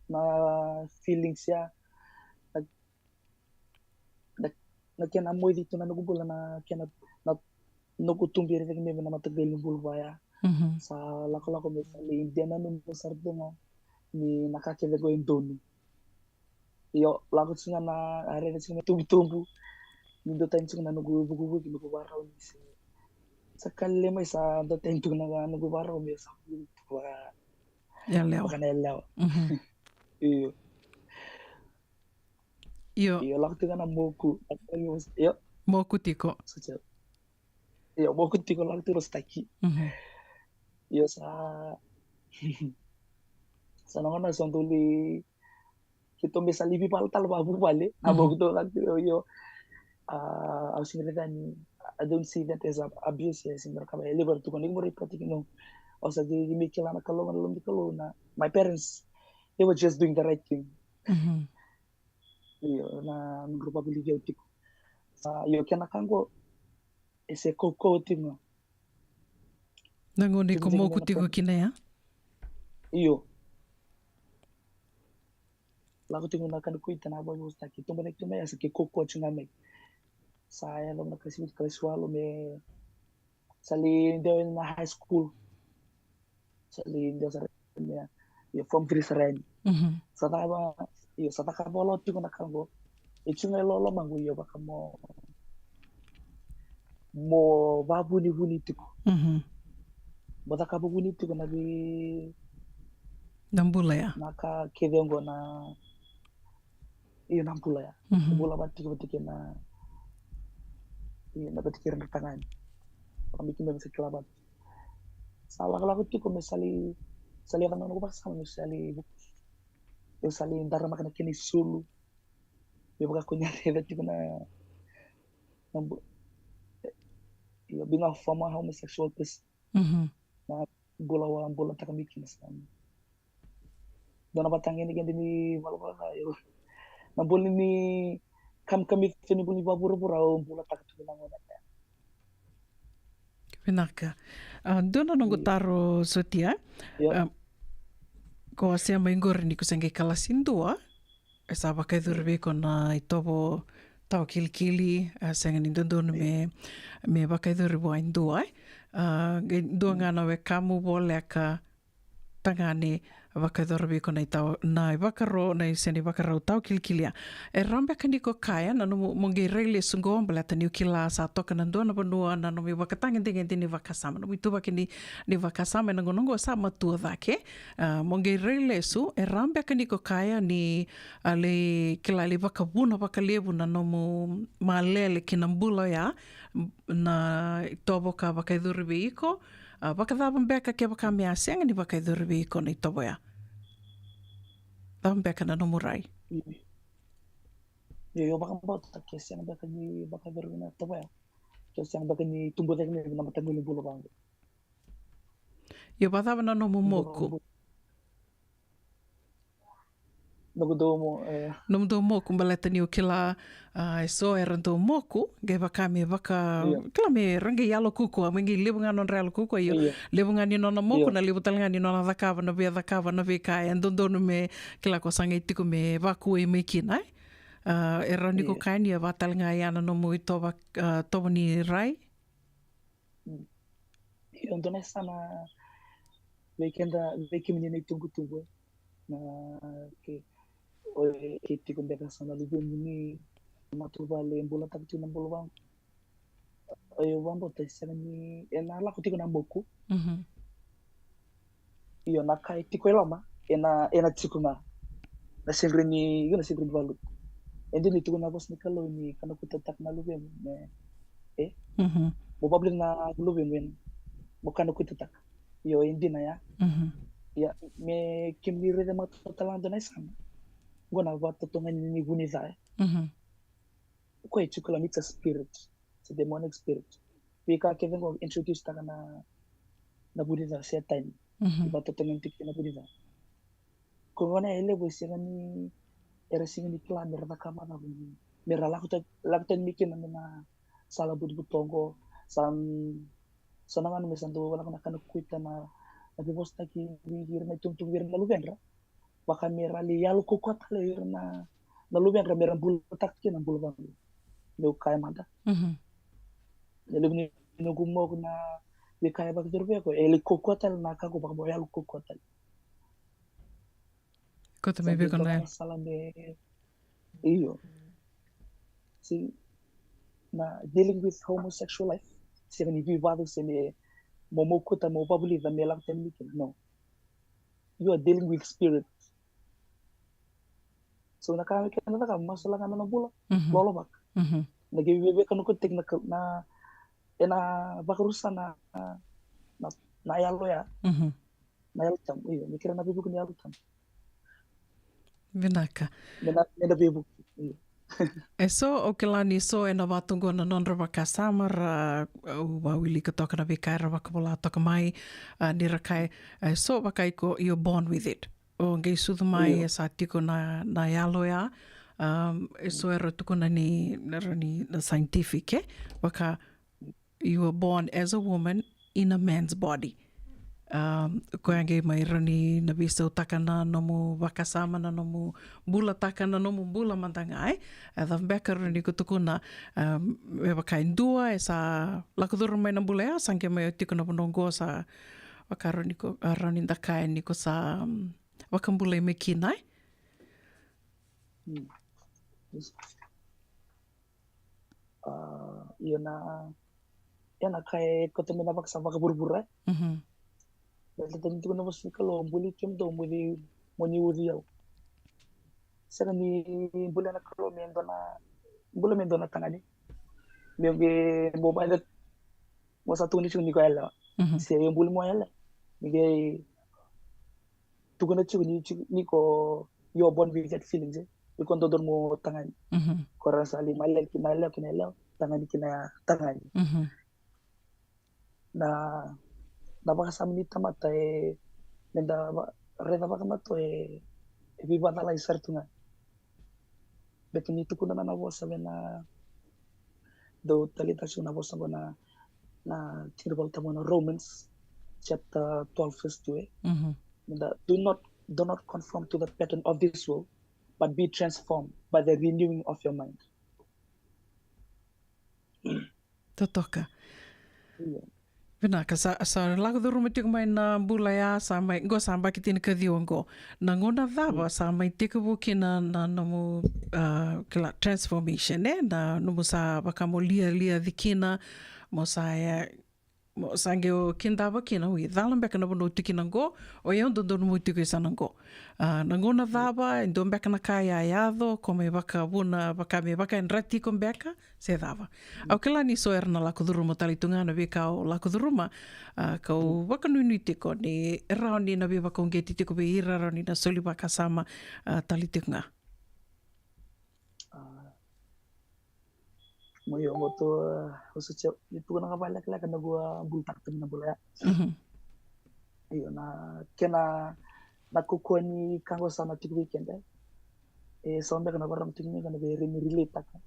na feelings ya, na, na, na kena moici tu na noqu bula, na kena, na noqu tuberi cake mai vei na mataqali ni bula vaya. Mhm. Sa lakolako me sa lai dina nanuma sara tu ga ni na ka kece qo e donu. Io, lako tiko ga na, a raica tiko na tubutubu. Ni dua tani tiko na noqu vukivuki, noqu vakarau ni se, sa ka lailai mai sa dua tani tiko na noqu vakarau me sa vukivuki vaka, yalewa, vaka na yalewa. Mhm. Io. Io. Io, lako tiko ga na moku. Io. Moku tiko. Sa tiko. Io, moku tiko, lako tiko na sotaki. Mhm. Io, sa, sa na gauna sa dau lai, keitou me sa lai veivala tale vakavuvale. Mhm. A moku tiko, lako tiko, io. A, au sega ni raica ni, I don't see that as a abuse, e sega ni cakava, e levu era tukuna, iko mo report, you know. Au sa qai mai kila na Kalou, na loma ni Kalou, na, my parents, they were just doing the right thing. Mhm. Io, na nodrau vakavulici au tiko. Sa, io, kena ka qo, e se kaukaua tiko ga. Na gauna iko moku tiko kina ya? Io. Lako tiko na ka ni kuita na vakavosataki, tubu cake tu mai ya sa qai kaukaua tiko ga mai. Sa yacova na kalasi vitu, kalasi walu me sa lai dewa na high school. sa lai dua sara yani, ia form three sara yani. Mhm. Sa cakava, io, sa cakava lo tiko na ka qo. E tiko ga e loloma qo, io, vaka mo, mo vavunivuni tiko. Mhm. Mo cakava vuni tiko na vi- Na bula ya. Na ka kece qo na, io, na bula ya. Mhm. Bula vata tiko vata kei na, io, na vata kei ira na tagane. Vaka me keimami sa kila vata. Sa lakolako tiko me sa lai, sa lai yaco na noqu vakasama me sa lai, me sa lai daramaka na kena isulu. Me vaka ko ni a raica tiko na, na bu-, io, being a former homosexual person. Mhm. Na bula au a bulataka mai kina sa dua na vatagedegede ni valavala, io. Na bula ni kamikamica ni bula ni vavuravura au bulataka tu na gauna ya. Vinaka. A, dua na noqu, io, taro sotia. Io. A, ko a sema i qori ni ko se qai kalasi dua, e sa vakayacori vei iko na itovo tawa kilikili, a sega ni dodonu me, me vakayacori vua e dua, e. A, qai dua ga na wekamu voleka tagane vakayacori vei iko na itawa, na ivakaro, na i-, se na ivakarau tawa kilikili ya. E rawa beka ni ko kaya na nomu, mo qai rai lesu qo baleta niu kila sa toka na dua na vanua na nomu ivakatagedegede ni vakasama, nomu ituvaki ni, ni vakasama ena gauna qo sa matua cake. A, mo qai rai lesu, e rawa beka ni ko kaya ni a lai kila, lai vakavuna vakalevu na nomu malele ki na bula oya, na itovo ka vakayacori vei iko, a, vakacava beka kevaka me a sega ni vakayacori vei iko na itovo ya? Cava beka na nomu rai? Io, io, vakabauta ke sega beka ni vakayacori na itovo ya, ke sega beka ni tubu cake mai na mataqali bula vaqo. Io, vakacava na nomu moku? Noqu dau mo-, e. Nomu dau moku, baleta niu kila, a, e so era dau moku, qai vaka me vaka, io, kila me ra qai yalo kukua, me qai levu ga nodra yalo kukua, io. Io. Levu ga ni nona moku, io, na levu tale ga ni nona cakava, na via cakava, na veika e dodonu me kila ko sa qai tiko me vakuai mai kina, e. A, e rawa ni ko, io, kaya ni e va tale ga ya na nomu itovo, a, tovo ni rai? Mm. Io, dua na yasana vei keda, vei kemuni na itubutubu, e. Na ke, o, e, ke tiko beka sa na luvemuni, matavuvale, bulataka tiko na bula vaqo. O, io, vakabauta e sega ni, ena lako tiko na moku. Mhm. Io, na ka e tiko e loma, ena, ena tiko ga. Na sega ni, io, na sega ni valu. E dina e tiko na vosa ni Kalou ni kanakuitataka na luvemu, me, e? Mhm. Mo vakavulica na luvemu, e, mo kanakuitataka. Io, e dina ya. Mhm. Ia, me kemuni raica mada tale ga dua na yasana. Qo na vakatotogani ni vu ni ca, e. Mhm. Ko e tiko la ni it's a spirit. It's a demonic spirit. Veika kece qo introduce taka na, na vu ni ca, Setani. Mhm. E vakatotogani tiko na vu ni ca. Ko gona e levu e sega ni, era sega ni kila me ra cakava cava, me ra lako ta-, lako tani mai kina mai na sala butobuto qo, sa, sa na gauna me sa dau lako na kanakuita na, na veivosataki vei ira na itubutubu vei ira na luvedra. Vaka me ra lai yalo kaukaua tale ira na, na luvedra me ra bulataka kina na bula vaqo. Meu kaya mada. Mhm. Na levu ni noqu moku na veika e vakayacori vei au, e lai kaukaua tale na ka qo, vaka mo yalo kaukaua tale. Kauta mai vei iko na sala me, io. Si, na dealing with homosexual life, sega ni veivatu se me mo, mo kauta, mo vakavulica me lako tani mai kina, no. You are dealing with spirit. So na ka me kena caka, masulaka na nona bula, mhm, lolovaka. Mhm. Na qai veivekanokotaki na ka-, na, ena vakarusa na, na, na yalo ya. Mhm. Na Yalo Tabu, io, me kerea na veivuke ni Yalo Tabu. Vinaka. Me na, me na veivuke, io. E so, au kila ni so ena vatu qo na nodra vakasama ra, au vawilika toka na veika era vakavola toka mai, a, ni ra kaya, e so vaka iko, you're born with it. O qai sucu mai, io, e sa tiko na, na yalo ya, um, e so era tukuna ni, na, ni, na scientific, e? Vaka, you were born as a woman in a man's body. Um, koya qai mai rawa ni na veisautaka na nomu vakasama, na nomu bulataka, na nomu bula mada ga, e. E cava beka rawa ni ko tukuna, um, me vaka e dua, e sa lako curuma mai na bula ya, sa qai mai tiko na vanua qo sa Vaka rawa ni ko, a, rawa ni da kaya ni ko sa, mm, vakabulai mai kina, e? Mm. A, ia na, ia na ka e koto mai na vakasa vakavuravura, e? Mhm. Baleta ni tukuna na vosa ni Kalou, buli kemudou mo ni, mo ni uci au. Sega ni bula na Kalou me dua na, bula me dua na tagane. Me qai mo vaka, mo sa tukuni tiko ni ko yalewa. Mhm. Se e buli mo yalewa. Me qai tukuna tiko ni, tiko ni ko, you're born with that feelings, e. Ni ko dodonu mo tagane. Mhm. Ko ra sa lai malele ki na yalewa, ki na yalewa, tagane ki na tagane. Mhm. Na, na vakasama ni tamata e, meda va-, raica vakamatoa e, e veivakacalai sara tu ga. Baleta ni tukuna na, na vosa vei na, dou taleitaka tiko na vosa qo na, na tiki ni Volatabu na Romans chapter twelve verse two, e? Mhm. Meda, do not, do not conform to the pattern of this world, but be transformed by the renewing of your mind. Totoka. Io. Vinaka, sa, sa lako curuma tiko mai na bula ya, sa mai, qo sa yabaki tinikaciwa qo. Na gauna cava sa mai tekivu kina na, na nomu, a, kila transformation, e? Na nomu sa vaka mo lialia ci kina, mo sa, e, mo sa qai o kidava kina, oi, cala beka na vanua o tiko kina qo, o yau dodonu mo tiko i sana qo. A, na gauna cava, e dua beka na ka ya yaco, ko mai vakavuna, vaka me vakayadrati iko beka, se cava. Au kila ni so era na lako curuma tale tu ga na veika o lako curuma, a, kau vakanuinui tiko ni rawa ni na veivakauqeti tiko vei ira rawa ni na soli vakasama, a, tale tiko ga. A, mo io, mo tu, a, o sa tio, ni tukuna ga vakalekaleka na kua bulutaka tu na bula ya. Mhm. Io, na kena, na kaukauwa ni ka qo sa na tiko vei keda. E, sa beka na varama tiko ni ka na vei remi relate taka.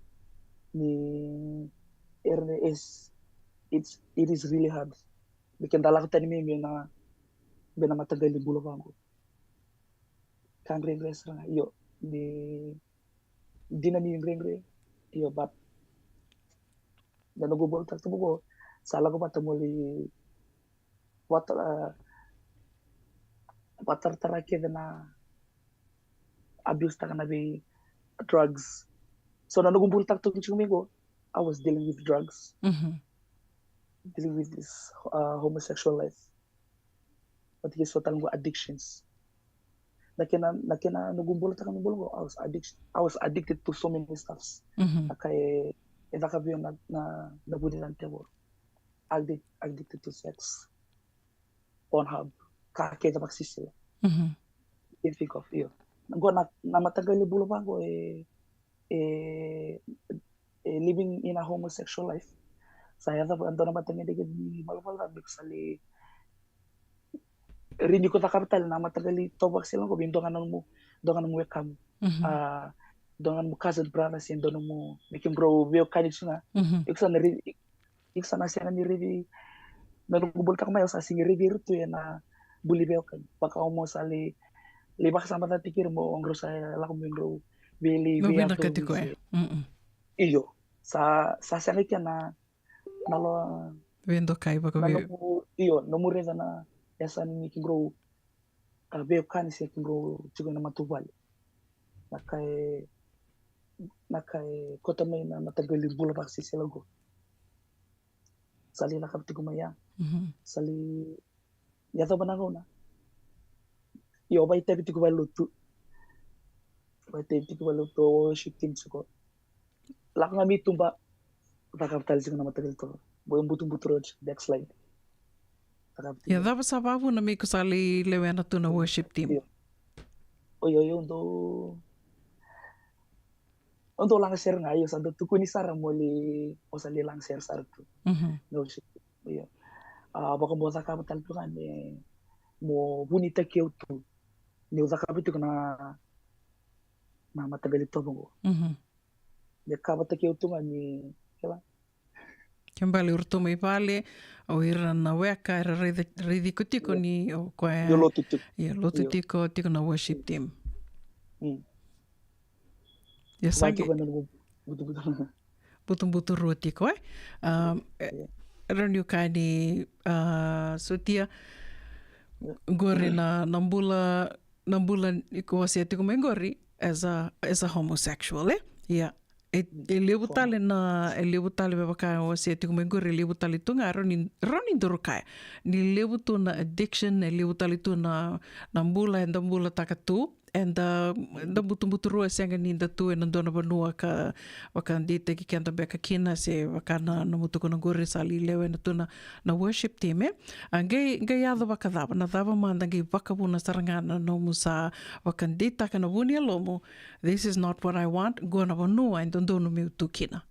Ni, era na, is, it's, it is really hard. Ni keda lako tani mai, mai na, mai na mataqali bula vaqo. Ka dredre sara ga, io, ni dina ni dredre, io, but na noqu bula tabu qo, sa lako vata mo lai vata, a, vataratara kece na abuse taka na vei drugs. So na noqu bula tabu tiko mai qo, I was dealing with drugs, Mhm. dealing with this, uh, homosexual life. Vata kei so tale qo addictions. Na kena, na kena noqu bula taka na bula qo, I was addiction, I was addicted to so many stuffs. Mhm. Na ka e, e caka vei au na, na, na vuni na tevoro. Addic-, addicted to sex, Pornhub, ka kece vakasisila. Mhm. You can think of, io. Qo na, na mataqali bula vaqo e, e, e living in a homosexual life. Sa yaco vaka dua na mataqali kece ni valavala me ko sa lai rini ko cakava tale na mataqali tovo vakasisila qo vei dua ga na nomu, dua ga na nomu wekamu. Mhm. A, dua ga na nomu cousin brother se dua na nomu, me kemudrau veiwekani tu ga. Mhm. Iko sa na ri-, iko sa na sega ni raici, na noqu bula taka mai au sa sega ni raici ira tu ena buli veiwekani. Vaka o mo sa lai, lai vakasama cati kei ira mo drau sa lako mo drau vei lai, mo vei vinakati koya. Mm-mm. Io, sa, sa sega kina na, na lo, veidokai vaka na vei nomu, io, nomu raica na yasana ni kemudrau, a, veiwekani se kemudrau tiko ena matavuvale. Na ka e, na ka e kauta mai na mataqali bula vakasisila qo. Sa lai cakava tiko mai ya. Mhm. Sa lai yacova na gauna. Io, vakaitavi tiko vakalotu. Vakaitavi tiko vakalotu, worship team tiko. Lako ga mai tuba, cakava tale tiko na mataqali tovo. Boi butubutu road, backslide. Cakava tiko. Ia, cava sa vakavuna me ko sa lai lewena tu na worship team? Io. Oi, oi, au dau, au dau lagasere ga, io, sa dau tukuni sara mo lai, o sa lai lagasere sara tu. Mhm. Na worship team, io. A, vaka mo cakava tale tu ga me, mo vunitaki au tu. Niu cakava tiko na, na mataqali tovo qo. Mhm. Me kavataki au tu ga ni, kila. Ke bale o ratou mai vale, o ira na weka era raici, raici iko tiko ni o koya. Io, lotu tiko. Io, lotu tiko, tiko na worship team. Mm. Ia sa qai butubutu rua tiko, e? Um, e, rawa niu kaya ni, a, sotia, Qori na, na bula, na bula iko wasea tiko mai qori as a, as a homosexual, e? Ia. E, e levu tale na, e levu tale me vaka wasea tiko mai qori, e levu tale tu ga, rawa ni, rawa ni duru kaya. Ni levu tu na addiction, e levu tale tu na, na bula, eda bulataka tu, eda, eda butubuturua, sega ni da tu ena dua na vanua ka, vakadeitaki keda beka kina, se vaka na, na mutuku na qori sa li lewena tu na, na worship team, e? A, qai, qai yaco vakacava, na cava mada qai vakavuna sara ga na nomu sa vakadeitaka na vu ni yalomu, this is not what I want, qo na vanua e dodonu meu tu kina.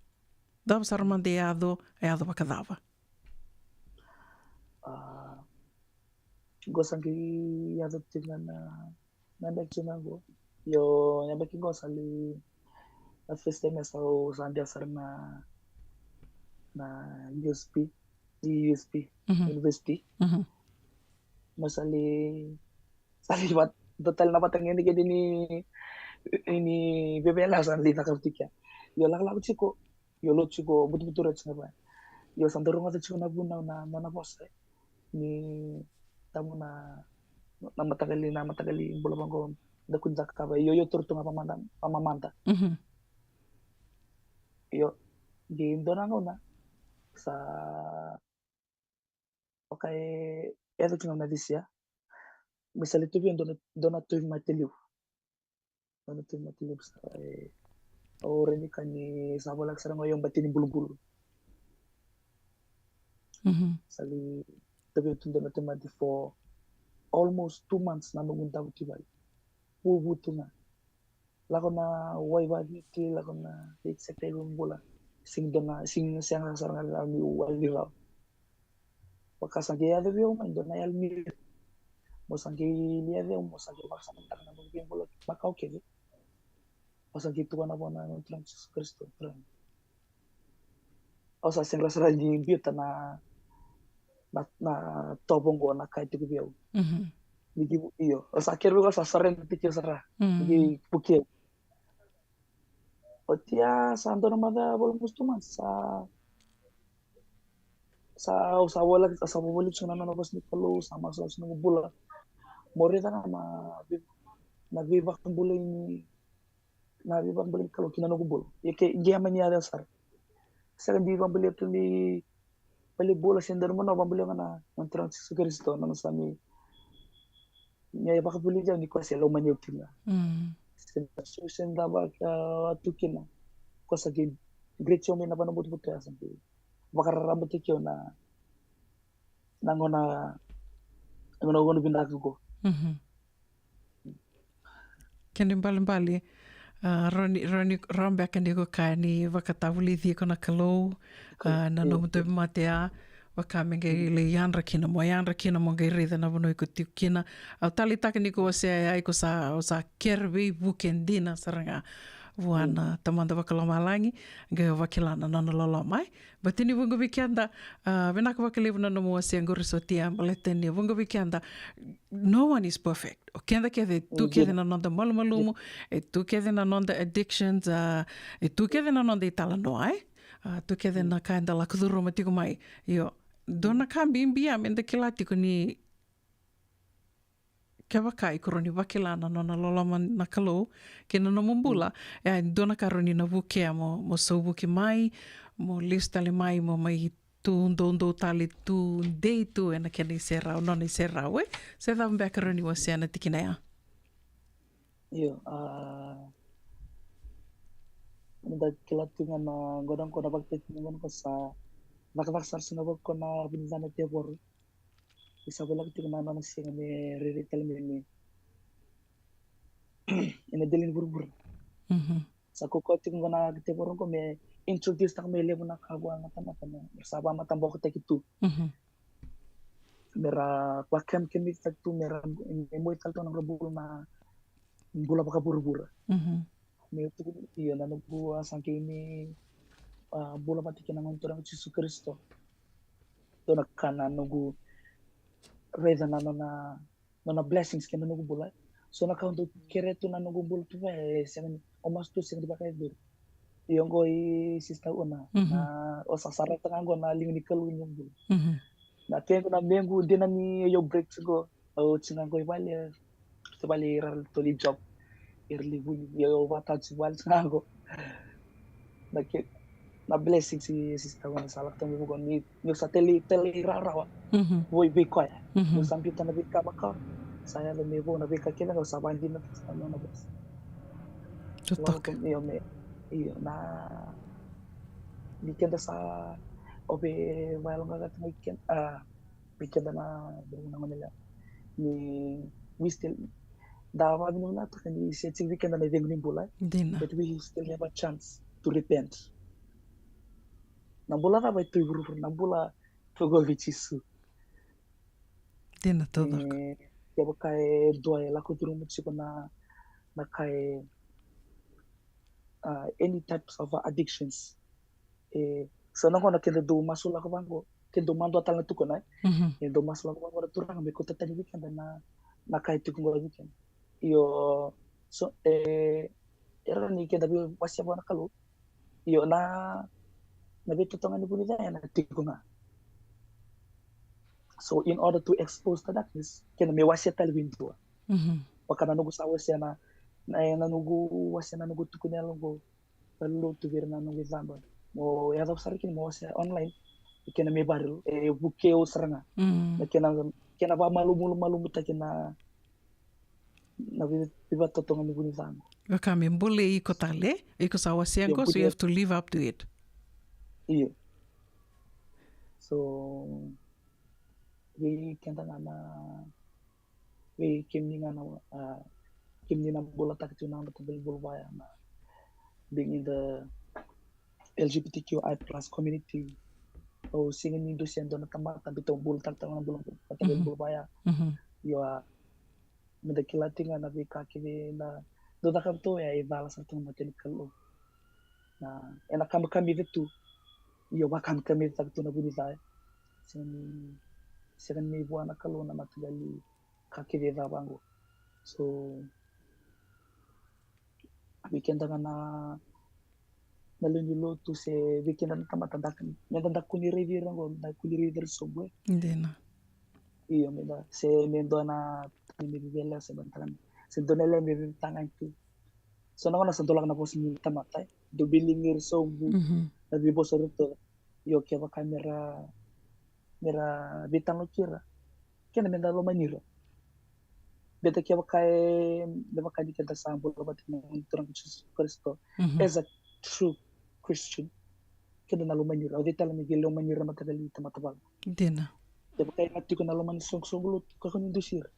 Cava sara mada e yaco, e yaco vakacava? A, qo sa qai yaco tiko ga na, na yabaki tiko ga qo. Io, na yabaki qo sa li, na first time sa, sa dea sara na, na U S P, U S P, Mhm. University. Mhm. Ma sa li, sa li vat-, dua tale na vata gede gede ni, ni vevela sa li cakava tiko ya. Io, lakolako tiko, io, lotu tiko, butubutura tiko ga. Io, sa dau rogoca tiko na vunau na, na, na vosa, e. Ni tamu na, na mataqali, na mataqali bula vaqo, da kua ni cakava, io, io, toro tu ga vamada, vamamada. Mhm. Io, qai dua na gauna, sa, vaka e, e yaco tiko na this year. Me sa li tu vei au dua na, dua na tauvimate levu. Dua na tauvimate levu sa, e, au raica ni ka ni sa voleka sara ga o yau bati ni bulubulu. Mhm. Sa li tu vei au tu dua na tauvimate for almost two months na noqu davo ki vale. Vuvu tu ga. Lako na wai vaviti, lako na veisakai bula. Sega dua na, sega, sega sara ga na yalo ni wai vei rau. Vaka sa qai yaco vei au mai dua na yalo ni, mo sa qai lia vei au, mo sa qai vakasamataka na noqu bula makawa kece. Mo sa qai tukuna vua na Turaga Jisu Karisito, Turaga. Au sa sega sara ni biuta na, na, na tovo qo na ka e tiko vei au. Mhm. Ni qai vu-, io. Au sa kere vei au sa surrender tiko sara. Mhm. Ni qai vukei au. Oti ya sa dua na macawa voli almost two months. Sa, sa, au sa voleka, sa voleka tiko na nona vosa ni Kalou, sa masulaka tiko na noqu bula. Mo raica ga na vei-, na veivakabulai ni na veivakabulai ni Kalou ki na noqu bula. Ia ke, qai mani yaco sara. Sega ni vakabulia tu ni vale bula se dua na vanua, vakabulia ga na, na Turaga Jisu Karisito, na nona sa mai, me vakavulici au ni koya se lomani au kina. Mm. Se na su se dua vaka tu kina. Koya sa qai great show mai na vanua butobuto ya sa qai vakararamataki au na, na gauna, na gauna vinaka qo. Mhm. Kena ibalebale, ah, rawa ni, rawa ni, rawa beka ni ko kaya ni vakatavulici iko na Kalou, ah, na nomu tauvimate ya, vaka me qai lai yadra kina, mo yadra kina, mo qai raica na vanua iko tiko kina. Au taleitaka ni ko wasea ya, iko sa, o sa kere veivuke dina sara ga vua na Tamada Vakalomalagi, qai vakila na nona loloma, e. Baleta ni vuqa vei keda, ah, vinaka vakalevu na nomu wasea qori sotia, baleta ni vuqa vei keda, no one is perfect. O keda kece, tu kece na noda malumalumu, e tu kece na noda addictions, ah, e tu kece na noda italanoa, e. Ah, tu kece na ka eda lako curuma tiko mai. Io, dua na ka bibi ya meda kila tiko ni kevaka iko rawa ni vakila na nona loloma na Kalou kei na nomu bula, e dua na ka rawa ni na vukea mo, mo sauvuki mai, mo lesu tale mai, mo mai tu doudou tale, tu dei tu ena kena iserau, nona iserau, e. Se cava beka rawa ni wasea na tikina ya? Io, ah, meda kila tu ga na gauna qo, na vakatikina gauna qo sa cakacaka sara, sa na vaka na vinaka na tevoro. Ni sa voleka tiko na nona sega me rairai tale mai me ena dela ni vuravura. Mhm. Sa kaukaua tiko qo na tevoro qo me introduce taka mai levu na ka vua na tamata, me ra sa vakamatabokotaki tu. Mhm. Me ra vakemikemiketaki tu, me ra, me moi tale tu na nodra bula na bula vakavuravura. Mhm. Me tukuni, io, na noqu a sa qai ni, ah, bula vata kei na Gone Turaga Jisu Karisito. Dua na ka na noqu raica na nona, nona blessings kei na noqu bula. So na ka au dau kere tu na noqu bula tu vei, e sega ni, au masu tu sega ni vakayacori. Io qo i Sister Una, mhm, na, au sa sarata ga qo na liga ni Kalou ni noqu bula. Mhm. Na kequ na mequ dina ni au break qo. Au tiko ga qo i vale, tiko vale ira toli job. Ira li vuni, io, au vata tiko vale tiko ga qo. Na ke, na blessing si sister qo na sa lako tiko mai vaqo ni, ni sa tele, tele ira rawa. Mhm. Vo i vei koya. Mhm. Ni sa biuta na veika makawa. Sa yalo me vo na veika kele qo sa vadina sa na na bas. Totoka. Io me, io na, ni keda sa, o be vayalo ga ga tiko mai keda, a, vei keda na, na gone lewa. Ni we still, da vavinavinaka toka ni se tiko vei keda na icegu ni bula. Dina. But we still have a chance to repent. Na bula cava e tu i vuravura, na bula tu qo vei Jisu. Dina taucoko. E, kevaka e dua e lako curuma tiko na, na ka e, uh, any types of addictions. E, so na gauna keda dau masu lako vaqo, keda dau madua tale na tukuna, e? Mhm. E dau masu lako vaqo na Turaga me kauta tani vei keda na, na ka e tiko qo vei keda. Io, so, e, era ni keda veiwasea vua na Kalou. Io, na, na veitotogani vuni ca ena tiko ga. So in order to expose the darkness, keda me wasea tale vei dua. Mhm. Vaka na noqu sa wasea na, na, na noqu wasea na noqu tukuna yalo qo. Valotu vei ira na noqu icaba. Mo yacova sara kina mo wasea online. E kena me viral, e vukei au sara ga. Mm. Na kena, kena vamalumalumalumutaki na, na vei, veivatotogani vuni ca qo. Vaka me bulei iko tale, iko sa wasea qo, so you have to live up to it. Io. So, vei keda ga na, vei kemuni ga na, a, kemuni na bulataka tiko na noda mataqali bula vaya na, being in the L G B T Q I plus community. Au sega ni dusia e dua na tamata, baleta au bulataka tale ga na bula, mataqali bula vaya. Mhm. Io, a, meda kila tiko ga na veika kece na dau caka tu ya e cala sara tu na mata ni Kalou. Na, ena kamikamica tu. Io, vakamikamica tu na vuni ca. Sega ni, sega ni vua na Kalou na mataqali ka kece e cava qo. So, vei keda ga na, na lewe ni lotu se vei keda na tamata da, meda da kua ni raici ira qo, da kua ni raici ira sobu, e. Dina. Io, meda, se me dua na tani me vivele, se me tani, se dua na lewe me vivele taga tu. So na gauna sa dolaga na vosa ni tamata, e. Dau biligi ira sobu, mhm, na veivosa ira tu. Io, kevaka mera, mera veitalanoa kei ira, keda meda lomani ira. Baleta kevaka e, me vaka ni keda sa bula vata kei na Turaga Jisu Karisito, mhm, as a true Christian, keda na lomani ira. O cei tale me qai lomani ira mataqali tamata vaqo? Dina. Kevaka e na tiko na loma ni soqosoqo lotu, kakua ni dusi ira.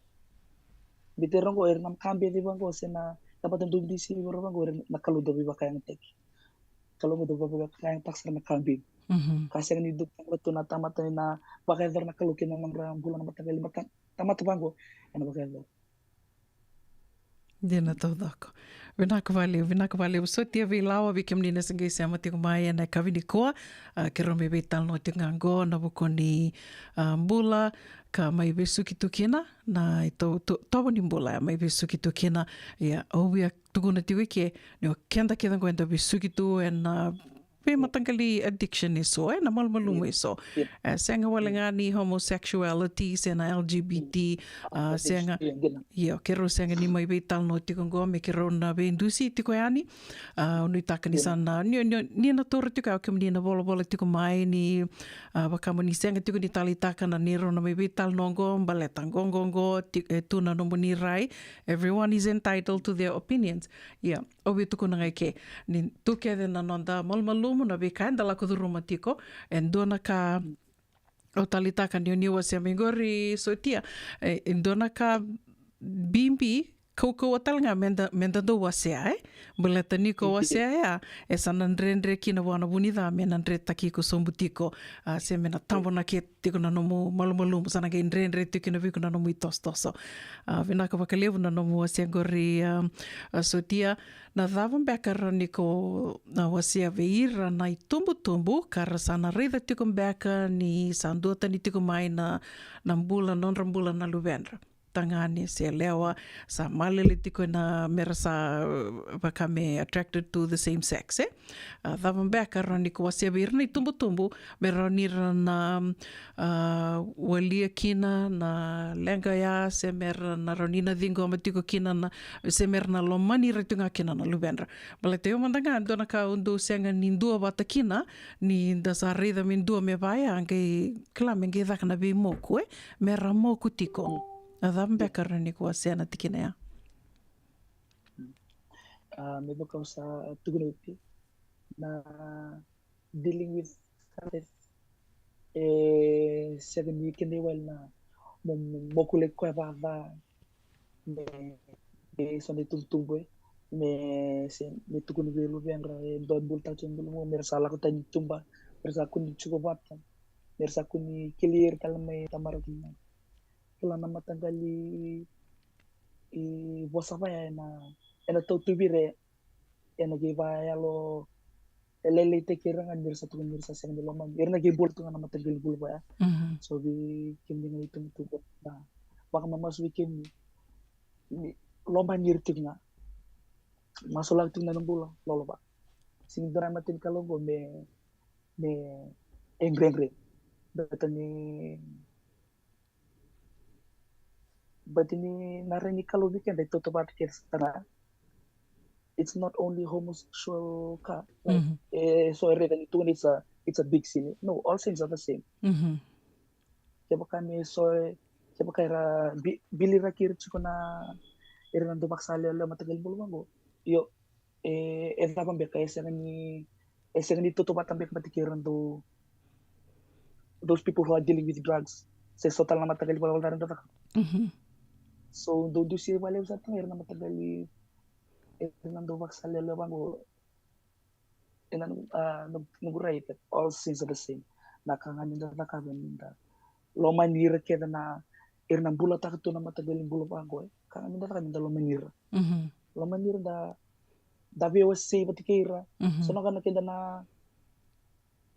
Baleta ira qo, ira na ka beci vaqo, se na tamata dau dusi ira vaqo, ira na kalou dau veivakayagataki. Kalou dau veivakayagataki sara na ka beci. Mhm. Ka sega ni dua tale tu na tamata ni na vakayacora na Kalou kei na nodra bula na mataqali mata-, tamata vaqo, ena vakayacora. Dina taucoko. Vinaka vakalevu, vinaka vakalevu. Sotia Veilawa, vei kemuni na se qai sema tiko mai ena yakavi nikua. A, keirau mai veitalanoa tiko ga qo ena vuku ni, a, bula ka mai vesuki tu kina na ito-, to-, tovo ni bula, mai vesuki tu kina. Ia, au via tukuna tiko i ke, ni o keda kece qo eda vesuki tu ena, a, veimataqali addiction eso, e, na malumalumu eso. Yep. E, sega wale ga ni homosexuality, se na L G B T, a, sega. Io, keirau sega ni mai veitalanoa tiko qo me keirau na veidusi tiko yani. A, au nuitaka ni sa na, ni, ni, ni na toro tiko, o kemuni na volavola tiko mai ni, a, vaka mo ni sega tiko ni taleitaka na neirau na mai veitalanoa qo, baleta qo, qo, qo, ti-, e tu na nomuni rai. Everyone is entitled to their opinions. Ia, au via tukuna ga i ke, ni tu kece na noda malumalumu, na veika eda lako curuma tiko, e dua na ka au taleitaka ni o ni wasea mai qori, Sotia, e, e dua na ka bibi, kaukauwa tale ga meda, meda dau wasea, e? Baleta ni ko wasea ya, e sa na dredre kina vua na vu ni ca me na dretaki iko sobu tiko, a, se me na tabonaki tiko na nomu malumalumu, sa na qai dredre tiko kina vei iko na nomu itosotoso. A, vinaka vakalevu na nomu wasea qori, a, a, Sotia. Na cava beka rawa ni ko na wasea vei ira na itubutubu ka ra sa na raica tiko beka ni sa duatani tiko mai na, na bula, nodra bula na luvedra? tagane se yalewa, sa malele tiko ena mera sa, uh, vaka me attracted to the same sex, e? A, cava beka rawa ni ko wasea vei ira na itubutubu me rawa ni ra na, a, walia kina na leqa ya, se mera na rawa ni na ciqoma tiko kina na, se mera na lomani ira tiko ga kina na luvedra. Baleta io mada ga dua na ka au dau sega ni dua vata kina, ni da sa raica me dua me vaya, qai kila me qai caka na veimoku, e? Mera moku tiko. A cava beka rawa ni ko wasea na tikina ya? A, me vaka au sa tukuna oti, na dealing with Satan, e sega ni kena iwali na mo, mo, mokulaki koya vava, me, me so na itubutubu, e, me, se, me tukuna vei luvedra, e, dua bula tale tiko na bula, mo, mera sa lako tani tuba, mera sa kua ni tiko vata, mera sa kua ni keli ira tale mai tamara kina. Kila na mataqali i vosa vaya ena, ena tautuvi ira, ena qai vayalo, e lailaitaki ira ga ni ra sa tukuni ni ra sa sega ni lomani. Ira na qai bula tu ga na mataqali bula vaya. Mhm. So vei kemuni ga na itubutubu, na vakamamasu vei kemuni, ni lomani ira tiko ga. Masulaka tiko ga na bula, lolova. Sega ni dua na mata ni Kalou qo me, me e dredre. Baleta ni But ni na rai ni Kalou vei keda e tautauvata kece sara. It's not only homosexual ka. Like, Mhm. eh, so e raica ni tukuni it's a, it's a big sin. No, all sins are the same. Mhm. Kevaka me so, kevaka era bi-, biliraki ira tiko na, ira na dau vakasalelewa mataqali bula vaqo. Io, e, e cava beka, e sega ni, e sega ni tautauvata beka vata kei ira dau, those people who are dealing with drugs. Se so tale na mataqali valavala ca eda cakava. Mhm. So, dau dusi vakalevu sara tu ga ira na mataqali, ira na dau vakasalelewa vaqo. Ena, ah, noqu, noqu rai that all sins are the same. Na ka ga ni da cakava ni da lomani ira kece na, ira na bulataka tu na mataqali bula vaqo, e. Ka ga ni da cakava ni da lomani ira. Mhm. Lomani ira da, da veiwasei vata kei ira. Mhm. So na ka na keda na,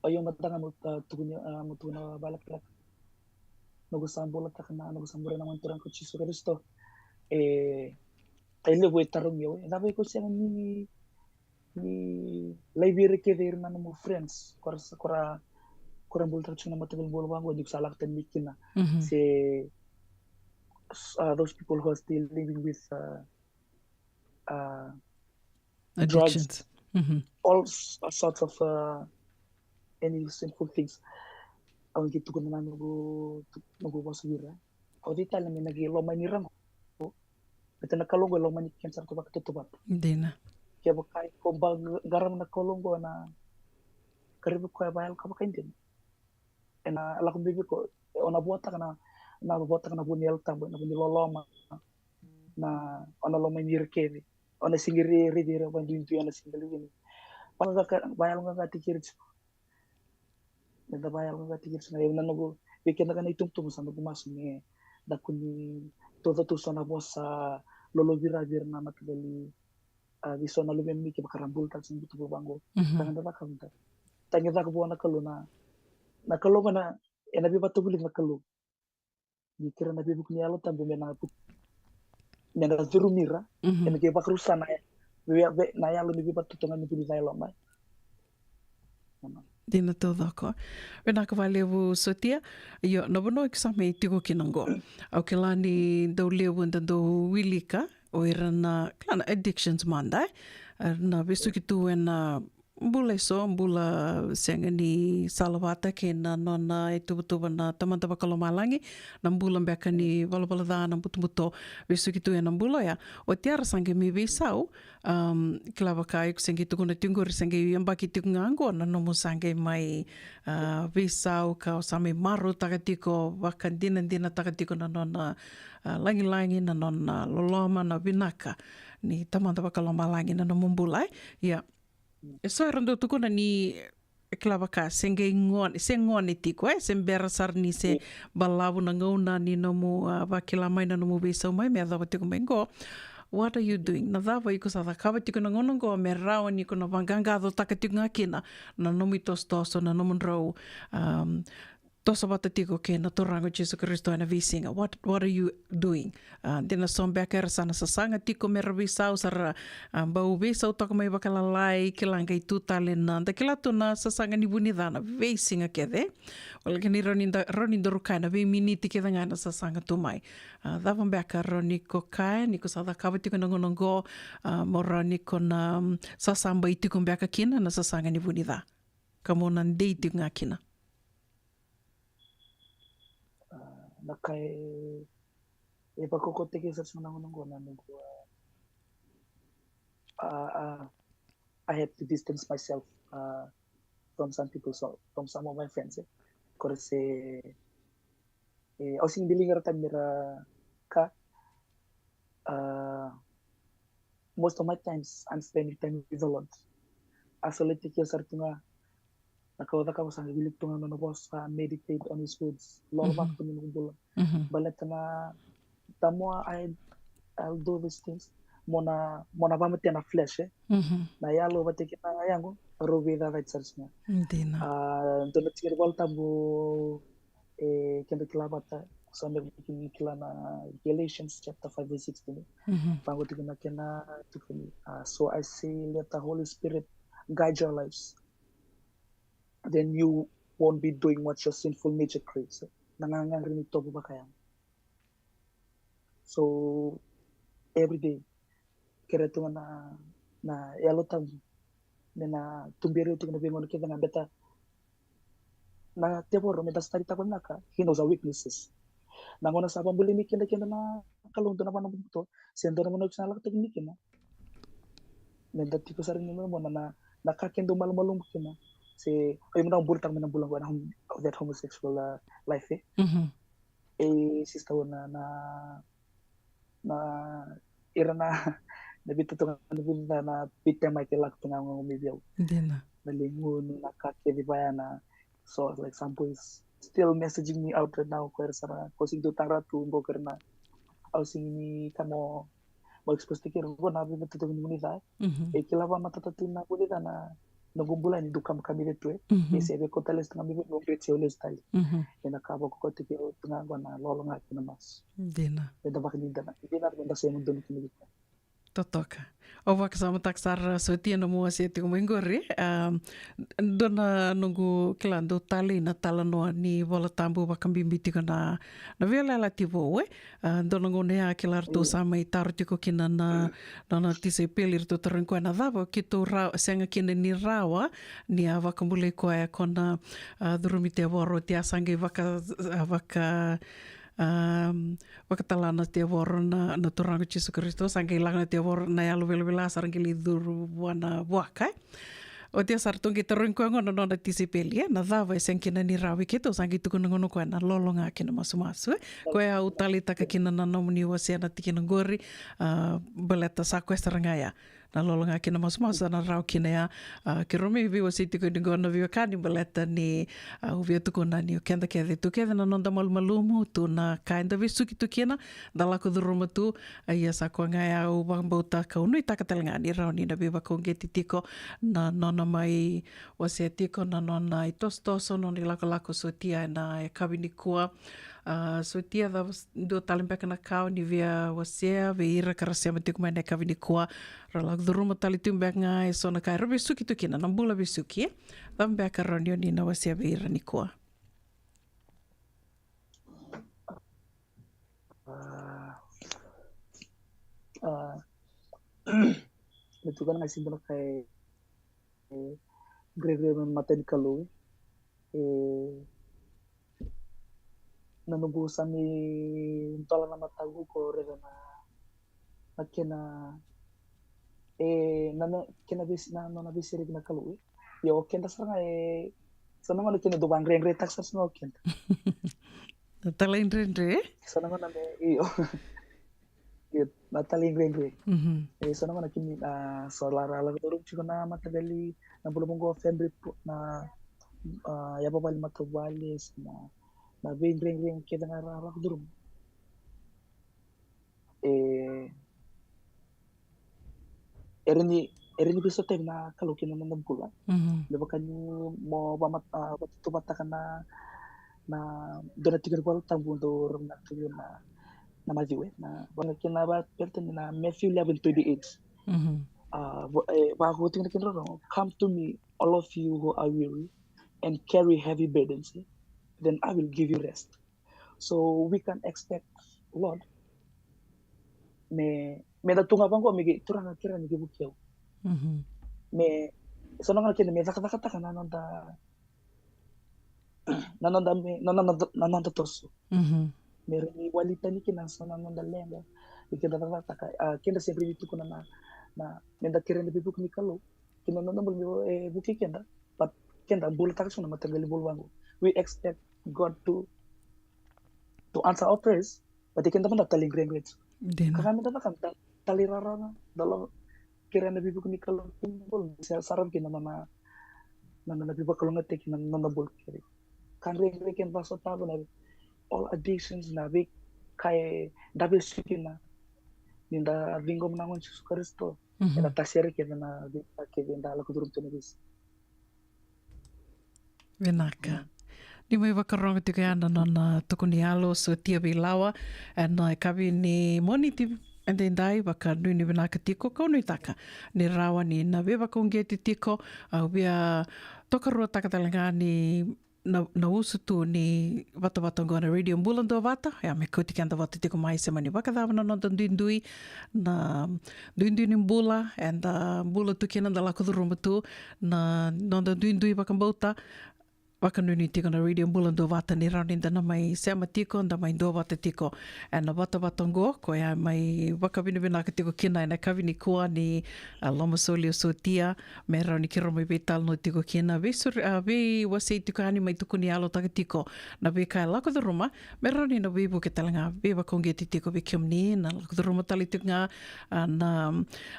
o io mada ga mo, ah, tukuni, ah, mo tukuna vakalekaleka. Noqu sa bulataka na, noqu sa muria na Gone Turaga ko Jisu Karisito. E, e levu e tarogi au, e cava iko sega ni, ni laivi ira kece ira na nomu friends, ko ra sa, ko ra, ko ra bulataka tiko na mataqali bula vaqo, ni ko sa lako tani mai kina. Mhm. Se, uh, those people who are still living with, uh, uh, drugs, Addictions. Mhm. All s-, sorts of, uh, any sinful things. Au qai tukuna na noqu, noqu vosa vei ira. Au dei tale me na qai lomani ira qo. Baleta na Kalou qo e lomani keda sara tu vakatautauvata. Dina. Kevaka iko ba-, qarava na Kalou qo na qaravi koya vakayalo ka vakaidina. Ena lako mai vei iko, o na vuataka na, na vuataka na vu ni Yalo Tabu, na vu ni loloma, na, o na lomani ira kece. O na sega ni raici ira vakaduidui, o na sega ni raici ira. Vakayaloqaqataki ira tiko. Meda vakayaloqaqataki ira tiko. Na noqu, vei keda ga na itubutubu sa noqu masu me da kua ni tauca tu so na vosa lolovira vei ira na mataqali, a, vei so na luvemuni kevaka ra bula tale tiko na butobuto vaqo. Mhm. Ka ga da cakava, da tagi cake vua na Kalou na, na Kalou ga na, ena veivakavulici na Kalou. Ni kerea na veivuke ni Yalo Tabu me na, me na curumi ira, mhm, ena qai vakarusa na, ve-, ve-, na yalo ni veivakatotogani ni vu ni yalomai. Dina taucoko. Vinaka vakalevu sotia. Io, na vanua iko sa mai tiko kina qo, au kila ni dau levu da dau wilika o ira na, kila na addictions mada, e? Na vesuki tu ena bula eso, bula sega ni salavata kei na nona ituvatuva na Tamada Vakalomalagi, na bula beka ni valavala ca, na butobuto, vesuki tu ena bula oya. Oti ya ra sa qai mai veisau, um, kila vaka iko se qai tukuna tiko qori, se qai yabaki tiko ga qo na nomu sa qai mai, uh, veisau ka o sa mai marautaka tiko, vakadinadinataka tiko na nona, uh, lagilagi, na nona loloma, na vinaka ni Tamada Vakalomalagi na nomu bula, e? Ia, e so era dau tukuna ni, e kila vaka, se qai gone, se gone tiko, e, se bera sara ni se balavu na gauna ni nomu, a, vakila mai na nomu veisau mai, me yacova tiko mai qo. What are you doing? Na cava iko sa cakava tiko na gauna qo me rawa ni ko na vaqaqacotaka tiko ga kina na nomu itosotoso, na nomu drau, um, toso vata tiko kei na Turaga o Jisu Karisito ena veisiga. What, what are you doing? A, dina so beka era sa na sasaga tiko me ra veisau, sa ra, a, bau veisau toka mai vakalalai, kila qai tu tale na, da kila tu na sasaga ni vunica na veisiga kece. Wale kina ni rawa ni da, rawa ni da rukaya na veiminiti kece ga na sasaga tu mai. A, cava beka rawa ni ko kaya, ni ko sa cakava tiko na gauna oqo, a, mo rawa ni ko na, mm, sasabai tiko beka kina na sasaga ni vunica. Ka mo na dei tiko ga kina. A, na ka e, e vakaukauataki sara tiko na gauna oqo na noqu, a, a, a, I had to distance myself, a, from some people, so, from some of my friends, e. Kore se, e, au sega ni deliga ira tani mera ka, a, most of my times I'm spending time with the Lord. Isolate tiko sara tu ga. Na ka au cakava sa qai wilika tu ga na nona vosa, meditate on his words. Lolo vata tu na noqu bula. Baleta na, the more I, I'll do these things, mo na, mo na vamatea na flesh, e. Na yalo vata kei na yago, rau veicacati sara tu ga. Dina. A, dua na tikina ni Vola Tabu, e, keda kila vata, sa me kila na Galatians chapter five verse sixteen. Vaqo tiko na kena tukuni. A, so I say, let the Holy Spirit guide your lives. Then you won't be doing what your sinful nature craves. Na gagari ni tovo vakayago. So, every day, kerea tu ga na, na Yalo Tabu me na tuberi au tiko na veigauna kece ga, beta na tevoro, me da study taka vinaka, he knows our weaknesses. Na gauna sa vakabulai mai keda, keda na Kalou, dua na vanua buto, se dua na vanua sa lako tiko mai kina, me da tiko sara ni mo na, na, na ka keda malumalumu kina. Se o iko na bula taka mai na bula qo na hom-, that homosexual, uh, life, e. E, sister, na, na, na, ira na, na vita toka na vita na vita mai ke lako toka ngo mi viau. Dina. Na ligunu, na ka kece vaya na. So, like, some boys still messaging me out right now, ko era sara, ko sigi tu tara tu, bo ko era na. Au sigi ni kamo, mo expose tiko ira qo na veimatata ni vunica. E kila vakamatata tu na vunica na noqu bula ni dua ka me kamica tu, e. E se vei ko tale stu ga me vei mo grade se o lesu tale. E na ka vakaukauataki au tu ga qo na lolo ga kei na masu. Dina. Me da vakanidina, dina me da sema donu kina vei koya. Totoka. Au vakasamataka sara, sotia na nomu wasea tiko mai qori. A, dua na noqu kila dau talei na talanoa ni Vola Tabu vakabibi tiko na, na veiyalayalati vou, e. A, dua na gauna ya kila ratou sa mai taro tiko kina na, na, na tisaipeli, ratou tarogi koya na cava keitou ra-, sega kina ni rawa ni a vakabulai koya ko na, a, curumi tevoro, oti a sa qai vaka, a, vaka, a, vakatala na tevoro na, na Turaga o Jisu Karisito, sa qai lako na tevoro, na yalo velavela sa ra qai lai curu vua na vuaka, e. Oti a sa ratou qai tarogi koya gona na nona tisaipeli, e, na cava e sega kina ni rawa vei keitou, sa qai tukuna gona o koya na lolo ga kei na masumasu, e. Koya au taleitaka kina na nomuni wasea na tikina qori, a, baleta sa koya sara ga ya. Na lolo ga kei na masumasu sa na rawa kina ya. A, keirau mai veiwasei tiko ni qo na veiwekani baleta ni, a, au via tukuna ni o keda kece tu kece na noda malumalumu tu na ka eda vesuki tu kina, da lako curuma tu, A, ia sa koya ga ya au vakabauta ka au nuitaka tale ga ni rawa ni na veivakauqeti tiko na nona mai wasea tiko na nona itosotoso, nona ilakolako sotia ena yakavi nikua. A, sotia, cava s-, dua tale beka na ka o ni via wasea vei ira ka ra sema tiko mai ena yakavi nikua, ra lako curuma tale tu beka ga eso na ka era vesuki tu kina, na bula vesuki. Cava beka rawa ni o ni na wasea vei ira nikua? A, a, me tukuna ga e sega ni dua na ka e, e, dredre mai na mata ni Kalou, e, na noqu sa mai dola na mataqu ko raica na, na kena, e, na, na kena veis-, na, na, na veisereki na Kalou, e. Ia o keda sara ga e, so na gauna kena dau vakadredretaka sara ga o keda. Na talaidredre, e? So na gauna me, io. Io, na talaidredre. Mhm. E, so na gauna kemi, a, so la ra lako curuma tiko na matavuvale, na bula vaqo, family po-, na, a, yavavale, matavuvale, so na, na veidredre kece ga ra lako curuma. E, e rawa ni, e rawa ni veisautaki na Kalou kina nona bula. Mhm. Me vaka ni mo vamat-, a, vatauvataka na, Na dua na tiki ni Vola Tabu dou raica tu na, na Maciu, e, na, vaka kina vakaperitania na Matthew eleven twenty-eight. Mhm. A, vo-, e, vaka tiko na kena rorogo, "Come to me, all of you who are weary and carry heavy burdens, eh, then I will give you rest." So we can expect, Lord, me, me da tu ga vaqo, me qai, "Turaga, kerea ni qai vukei au." Mhm. Me, so na gauna kina me cakacakataka na noda, na noda me, na, na, na, na noda toso. Mhm. Me rawa ni wali tani kina so na noda leqa. Ni keda cakacakataka, a, keda sega ni tukuna na, na, me da kerea na veivuke ni Kalou ki na noda bula, me, e, vukei keda. But keda bulataka so na mataqali bula vaqo. We expect God to, to answer our prayers, but keda mada tale qregre tu. Dina. Ka ga me da cakava, da talairawarawa ga, da lako kerea na veivuke ni Kalou ki na bula, se sara ki na nona, na nona veivakalougatataki na nona bula kece. Ka qregre keda vakasotava na all addictions, na veika e da vesuki na, ni da ciqoma na Gone Jisu Karisito. Mhm. Ena tasere kece na veika kece da lako curuma tu na veisiga. Vinaka. Ni mai vakarorogo tiko ya na nona tuku ni yalo o Sotia Veilawa ena yakavi ni Moniti edaidai. Vakanuinui vinaka tiko, kau nuitaka ni rawa ni na veivakauqeti tiko. Au via tokaruataka tale ga ni na, na usu tu ni vatavata oqo na Radio Bula Duavata, ya me kauti keda vata tiko mai, se mani vakacava na noda duidui, na duidui ni bula eda bula tu kina, da lako curuma tu, na noda duidui vakabauta. Vakanuinui tiko na Radio Bula Duavata ni rawa ni da na mai sema tiko, da mai duavata tiko ena vatavata oqo, koya mai vakavinavinaka tiko kina ena yakavi nikua ni, a, lomasoli o Sotia, me rawa ni keirau mai veitalanoa tiko kina, veisuri-, a, veiwasei tiko yani, mai tukuni yalotaka tiko na veika e lako curuma, me rawa ni na veivuke tale ga, veivakauqeti tiko vei kemuni na lako curuma tale tiko ga, a, na,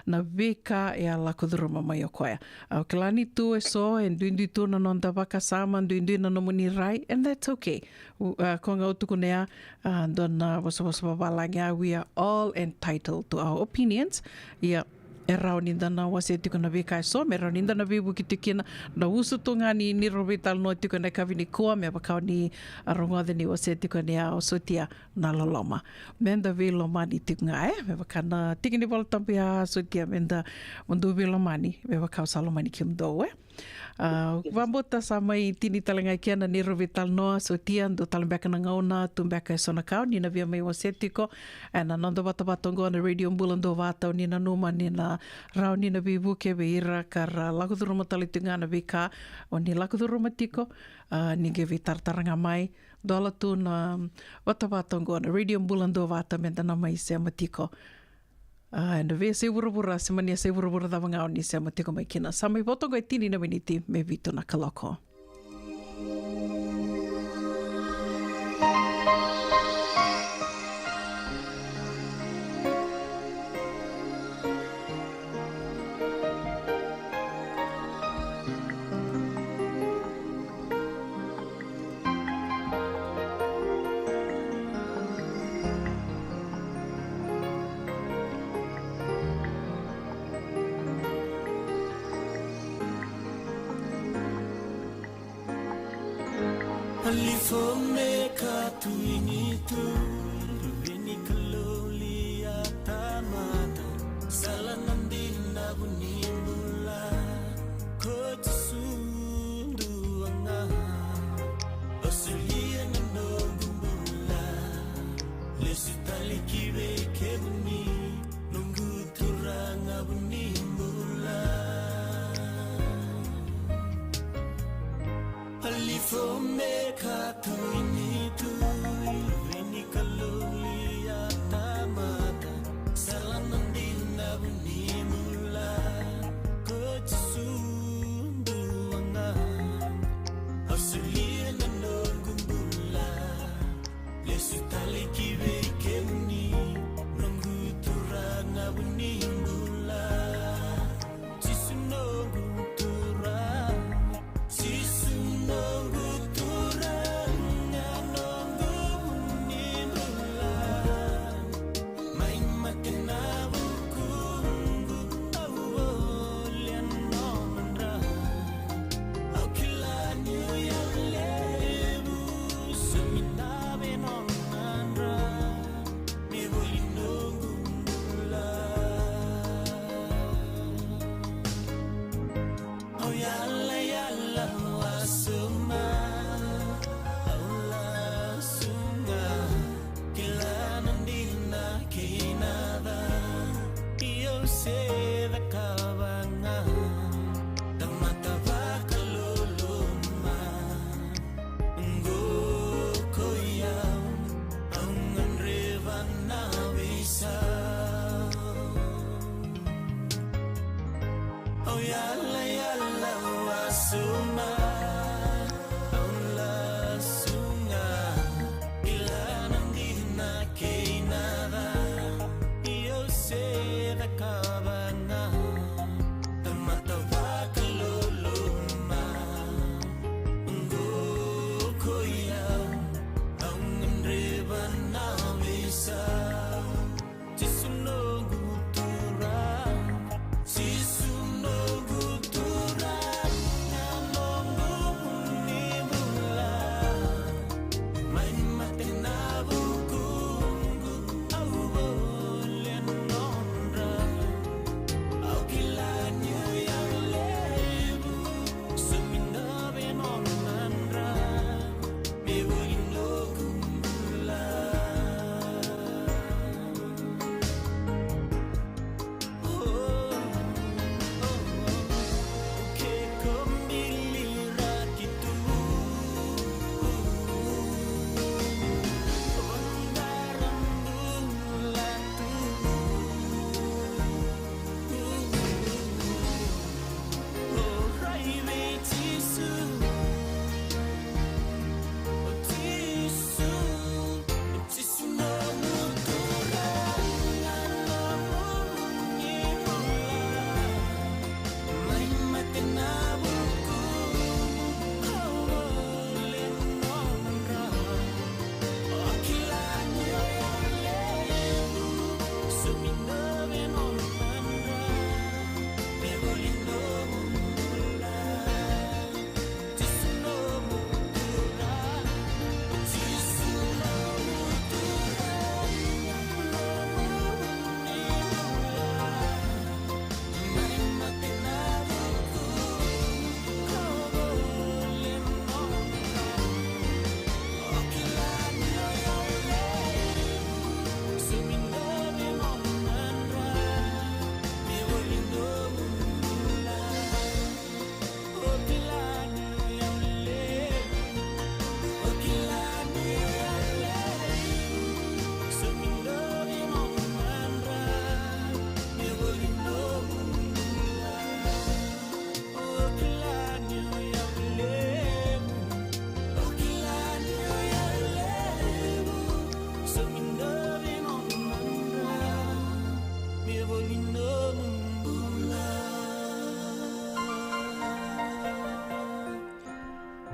na veika e a lako curuma mai o koya. Au kila ni tu eso e duidui tu na noda vakasama, duidui na nomuni rai, and that's okay. U-, a, koya ga au tukuna ya, a, dua na vosavosa vavalagi ya, we are all entitled to our opinions. Ia, e rawa ni da na wasea tiko na veika eso, me rawa ni da na veivuke tiko kina. Na usu tu ga ni, ni rau veitalanoa tiko ena yakavi nikua, me vaka o ni a rogoca ni wasea tiko ni a o Sotia, na loloma. Me da veilomani tiko ga, e, me vaka na tiki ni Vola Tabu ya, Sotia, me da, mo dou veilomani me vaka au sa lomani kemudou, e. A, vakabauta sa mai tini tale ga i kena ni rau veitalanoa, Sotia, dua tale beka na gauna, tu beka eso na ka o ni na via mai wasea tiko ena noda vatavata oqo na Radio Bula Duavata, o ni nanuma ni na rawa ni na veivuke vei ira ka ra lako curuma tale tiko ga na veika o ni lako curuma tiko, a, ni qai veitaratara ga mai, dola tu na vatavata oqo na Radio Bula Duavata me da na mai sema tiko. A, ena veiyasai vuravura, se mani yasai vuravura cava ga o ni sema tiko mai kina. Sa mai vo toka e tini na miniti me vitu na kaloko. Alifo me ka tu ini tu, veni kaloli a tamata, sala na dina vuni bula, ko Jisu duaga. O solia na noqu bula, lesu tale ki vei kemuni, noqu Turaga vuni bula. Alifo me ka tu ini tu, veni kaloli a tamata, sala na dina vuni bula, ko Jisu duaga. O solia na noqu bula, lesu tale ki vei kemuni, noqu Turaga vuni bula. Jisu noqu Turaga, Jisu noqu Turaga. Se cakava ga tamata vakaloloma. Qo ko iau, au gadreva na veisau. Au yalayala wasoma, au lasu ga, kila na dina kei na ca. Io, se cakava ga tamata vakaloloma. Qo ko iau, au gadreva na veisau. Jisu noqu Turaga, Jisu noqu Turaga, noqu ni bula. Mai mate na vukuqu, au vole nodra. Au kila niu yalevu, so mi dave nodra. Me voli noqu bula.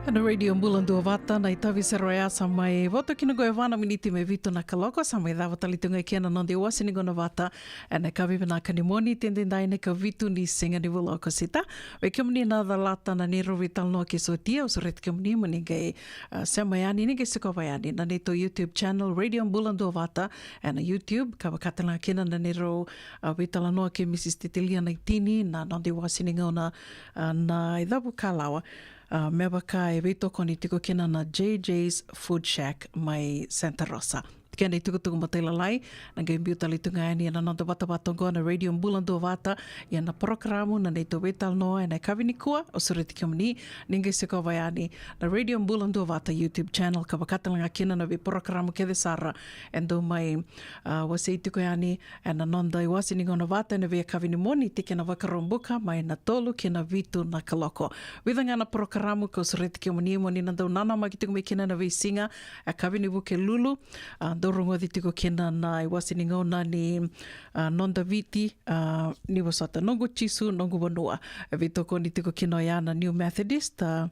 Ena Radio Bula Duavata, na itavi sara oya sa mai voto kina qo e va na miniti me vitu na kaloko, sa mai cava tale tu ga kina na noda iwase ni gauna vata. Ena yakavi vinaka ni Moniti edaidai, na ikavitu ni siga ni vula o Okosita. Vei kemuni na calata na neirau veitalanoa ke sotia, au sureti kemuni mo ni qai, a, sema yani, ni qai sikova yani na neitou YouTube channel, Radio Bula Duavata, ena YouTube, ka vaka tale ga kina na neirau, a, veitalanoa kei Mrs Titilia Naitini, na noda iwase ni gauna, a, na icavu kalawa, a, me vaka e veitokoni tiko kina na J J's Food Shack mai Santa Rosa. Kena itukutuku matailalai, na qai biu tale tu ga yani ena noda vatavata oqo na Radio Bula Duavata, ia na porokaramu na neitou veitalanoa ena yakavi nikua, au sureti kemuni, ni qai sikova yani na Radio Bula Duavata YouTube channel, ka vaka tale ga kina na veiporokaramu kece sara e dau mai, a, wasei tiko yani ena noda iwase ni gauna vata ena veiyakavi ni Moniti kei na Vakaraubuka, mai na tolu ki na vitu na kaloko. Vica ga na porokaramu kau sureti kemuni mo ni na dau nanamaki tiko mai kina ena veisiga, e yakavi ni Vukelulu, a, dau rogoci tiko kina na iwase ni gauna ni, a, Noda Viti, a, ni vosota, Noqu Jisu, Noqu Vanua. E veitokoni tiko kina oya na New Methodist, a,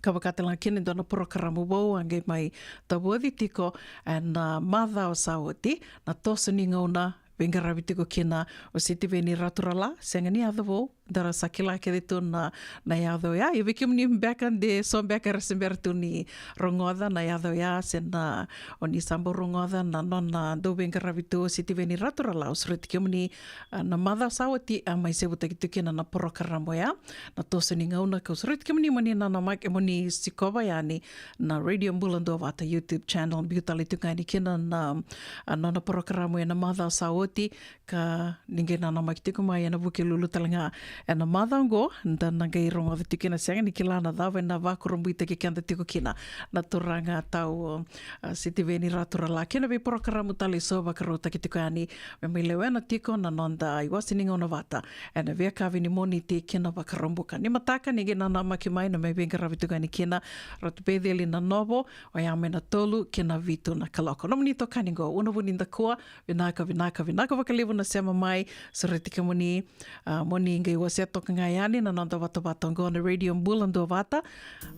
ka vaka tale ga kina e dua na porokaramu vou a qai mai tavoci tiko ena, a, macawa sa oti, na toso ni gauna, veiqaravi tiko kina o Sitiveni Raturala, sega ni yaco vou, da ra sa kila kece tu na, na yaca oya. Ia vei kemuni beka de so beka era se bera tu ni rogoca na yaca oya, se na o ni sa bau rogoca na nona dau veiqaravi tu o Sitiveni Raturala, au sureti kemuni, a, na macawa sa oti a mai sevutaki tu kina na porokaramu oya, na toso ni gauna. Kau sureti kemuni mo ni nanamaki, mo ni sikova yani na Radio Bula Duavata YouTube channel, biu tale tu ga yani kina na, a, nona porokaramu ena macawa sa oti. Ka ni qai nanamaki tiko mai ena Vukelulu tale ga ena macawa oqo, da na qai rogoca tiko kina, sega ni kila na cava ena vakurabuitaki keda tiko kina na turaga tau, a, Sitiveni Raturala kei na veiporokaramu tale eso vakarautaki tiko yani me mai lewena tiko na noda iwase ni gauna vata ena veiyakavi ni Moniti kei na Vakaraubuka. Ni mataka ni qai nanamaki mai na mai veiqaravi tiko yani kina Ratu Peceli Nanovo, oya mai na tolu ki na vitu na kaloko. Nomuni itokani qo, Una Vunidakua. Vinaka, vinaka, vinaka vakalevu na sema mai. Sureti kemuni, a, mo ni qai wasea toka ga yani na noda vatavata oqo na Radio Bula Duavata.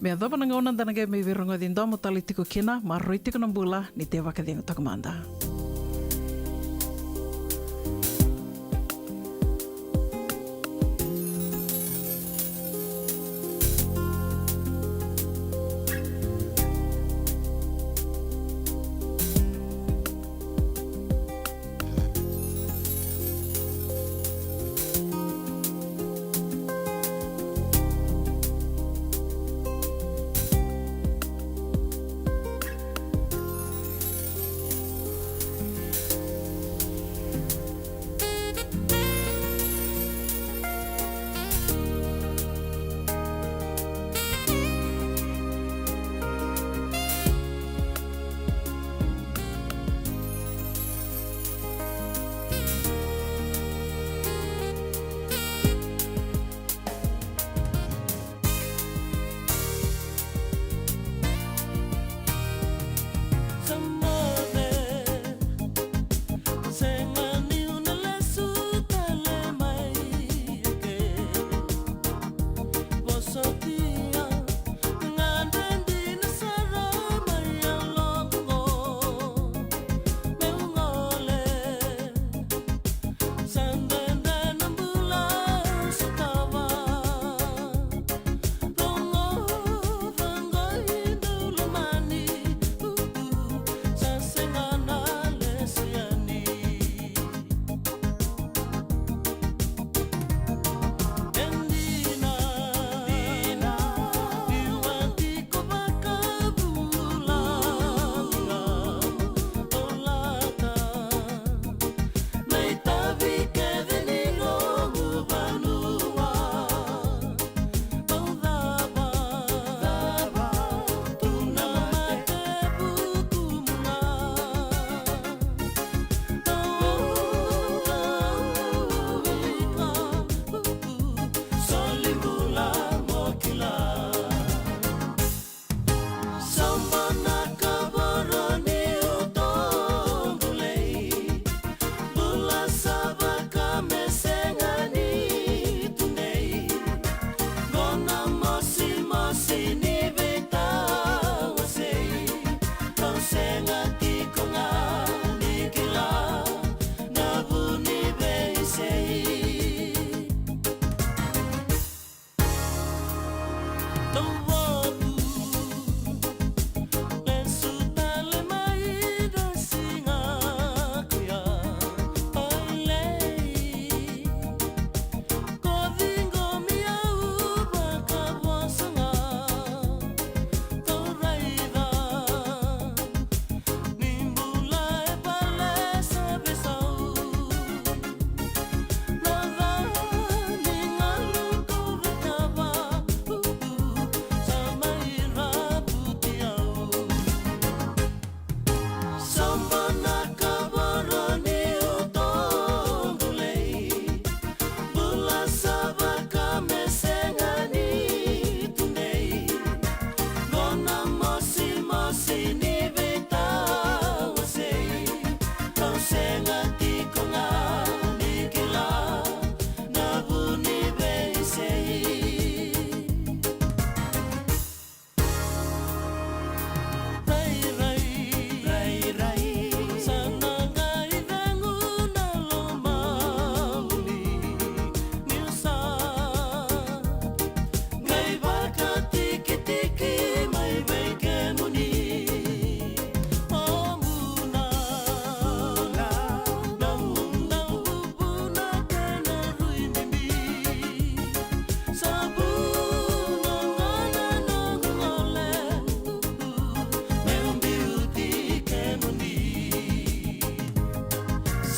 Me yacova na gauna da na qai mai veirogoci domo tale tiko kina, maroroi tiko na bula, ni te vakacegu toka mada.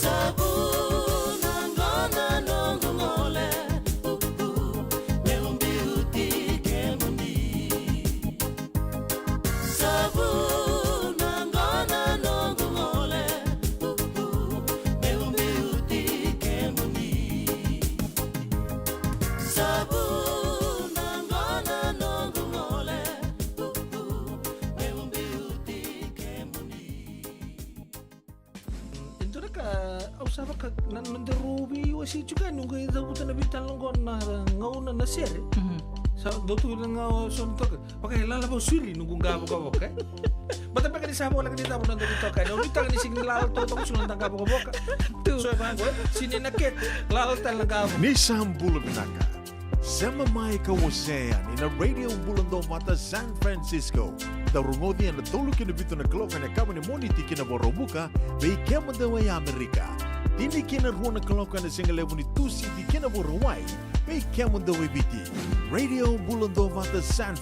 Sa vuna qo na noqu gole, uhu, meu biuti kemuni. Sa vuna qo na noqu gole, uhu, meu biuti kemuni. Sa vuna qo na noqu gole, uhu, meu biuti kemuni. E dua na ka au sa vaka na noda rau veiwasei tiko yani, noqu e cavuta na veitalanoa qo na gauna na sere. Mhm. Sa dau tu na gauna so na toka. Vaka e lala vau siri noqu qavokavoka, e? Bata beka ni sa voleka ni cava na noda veitoka yani. Au nuitaka ni sega ni lala totoka sara na noda qavokavoka. Tu. So e vaqo, e? Sini na kete, lala tale na qavokavoka. Ni sa bula vinaka. Sema mai ka wasea yani na Radio Bula Dovata San Francisco. Dau rogoci ena tolu ki na vitu na kaloko ena yakavi ni Moniti ki na Vakaraubuka, vei kemudou e Amerika. Tini ki na rua na kaloko ena sigalevu ni Tusiti ki na Vakarauwai, vei kemudou e Viti. Radio Bula Dovata San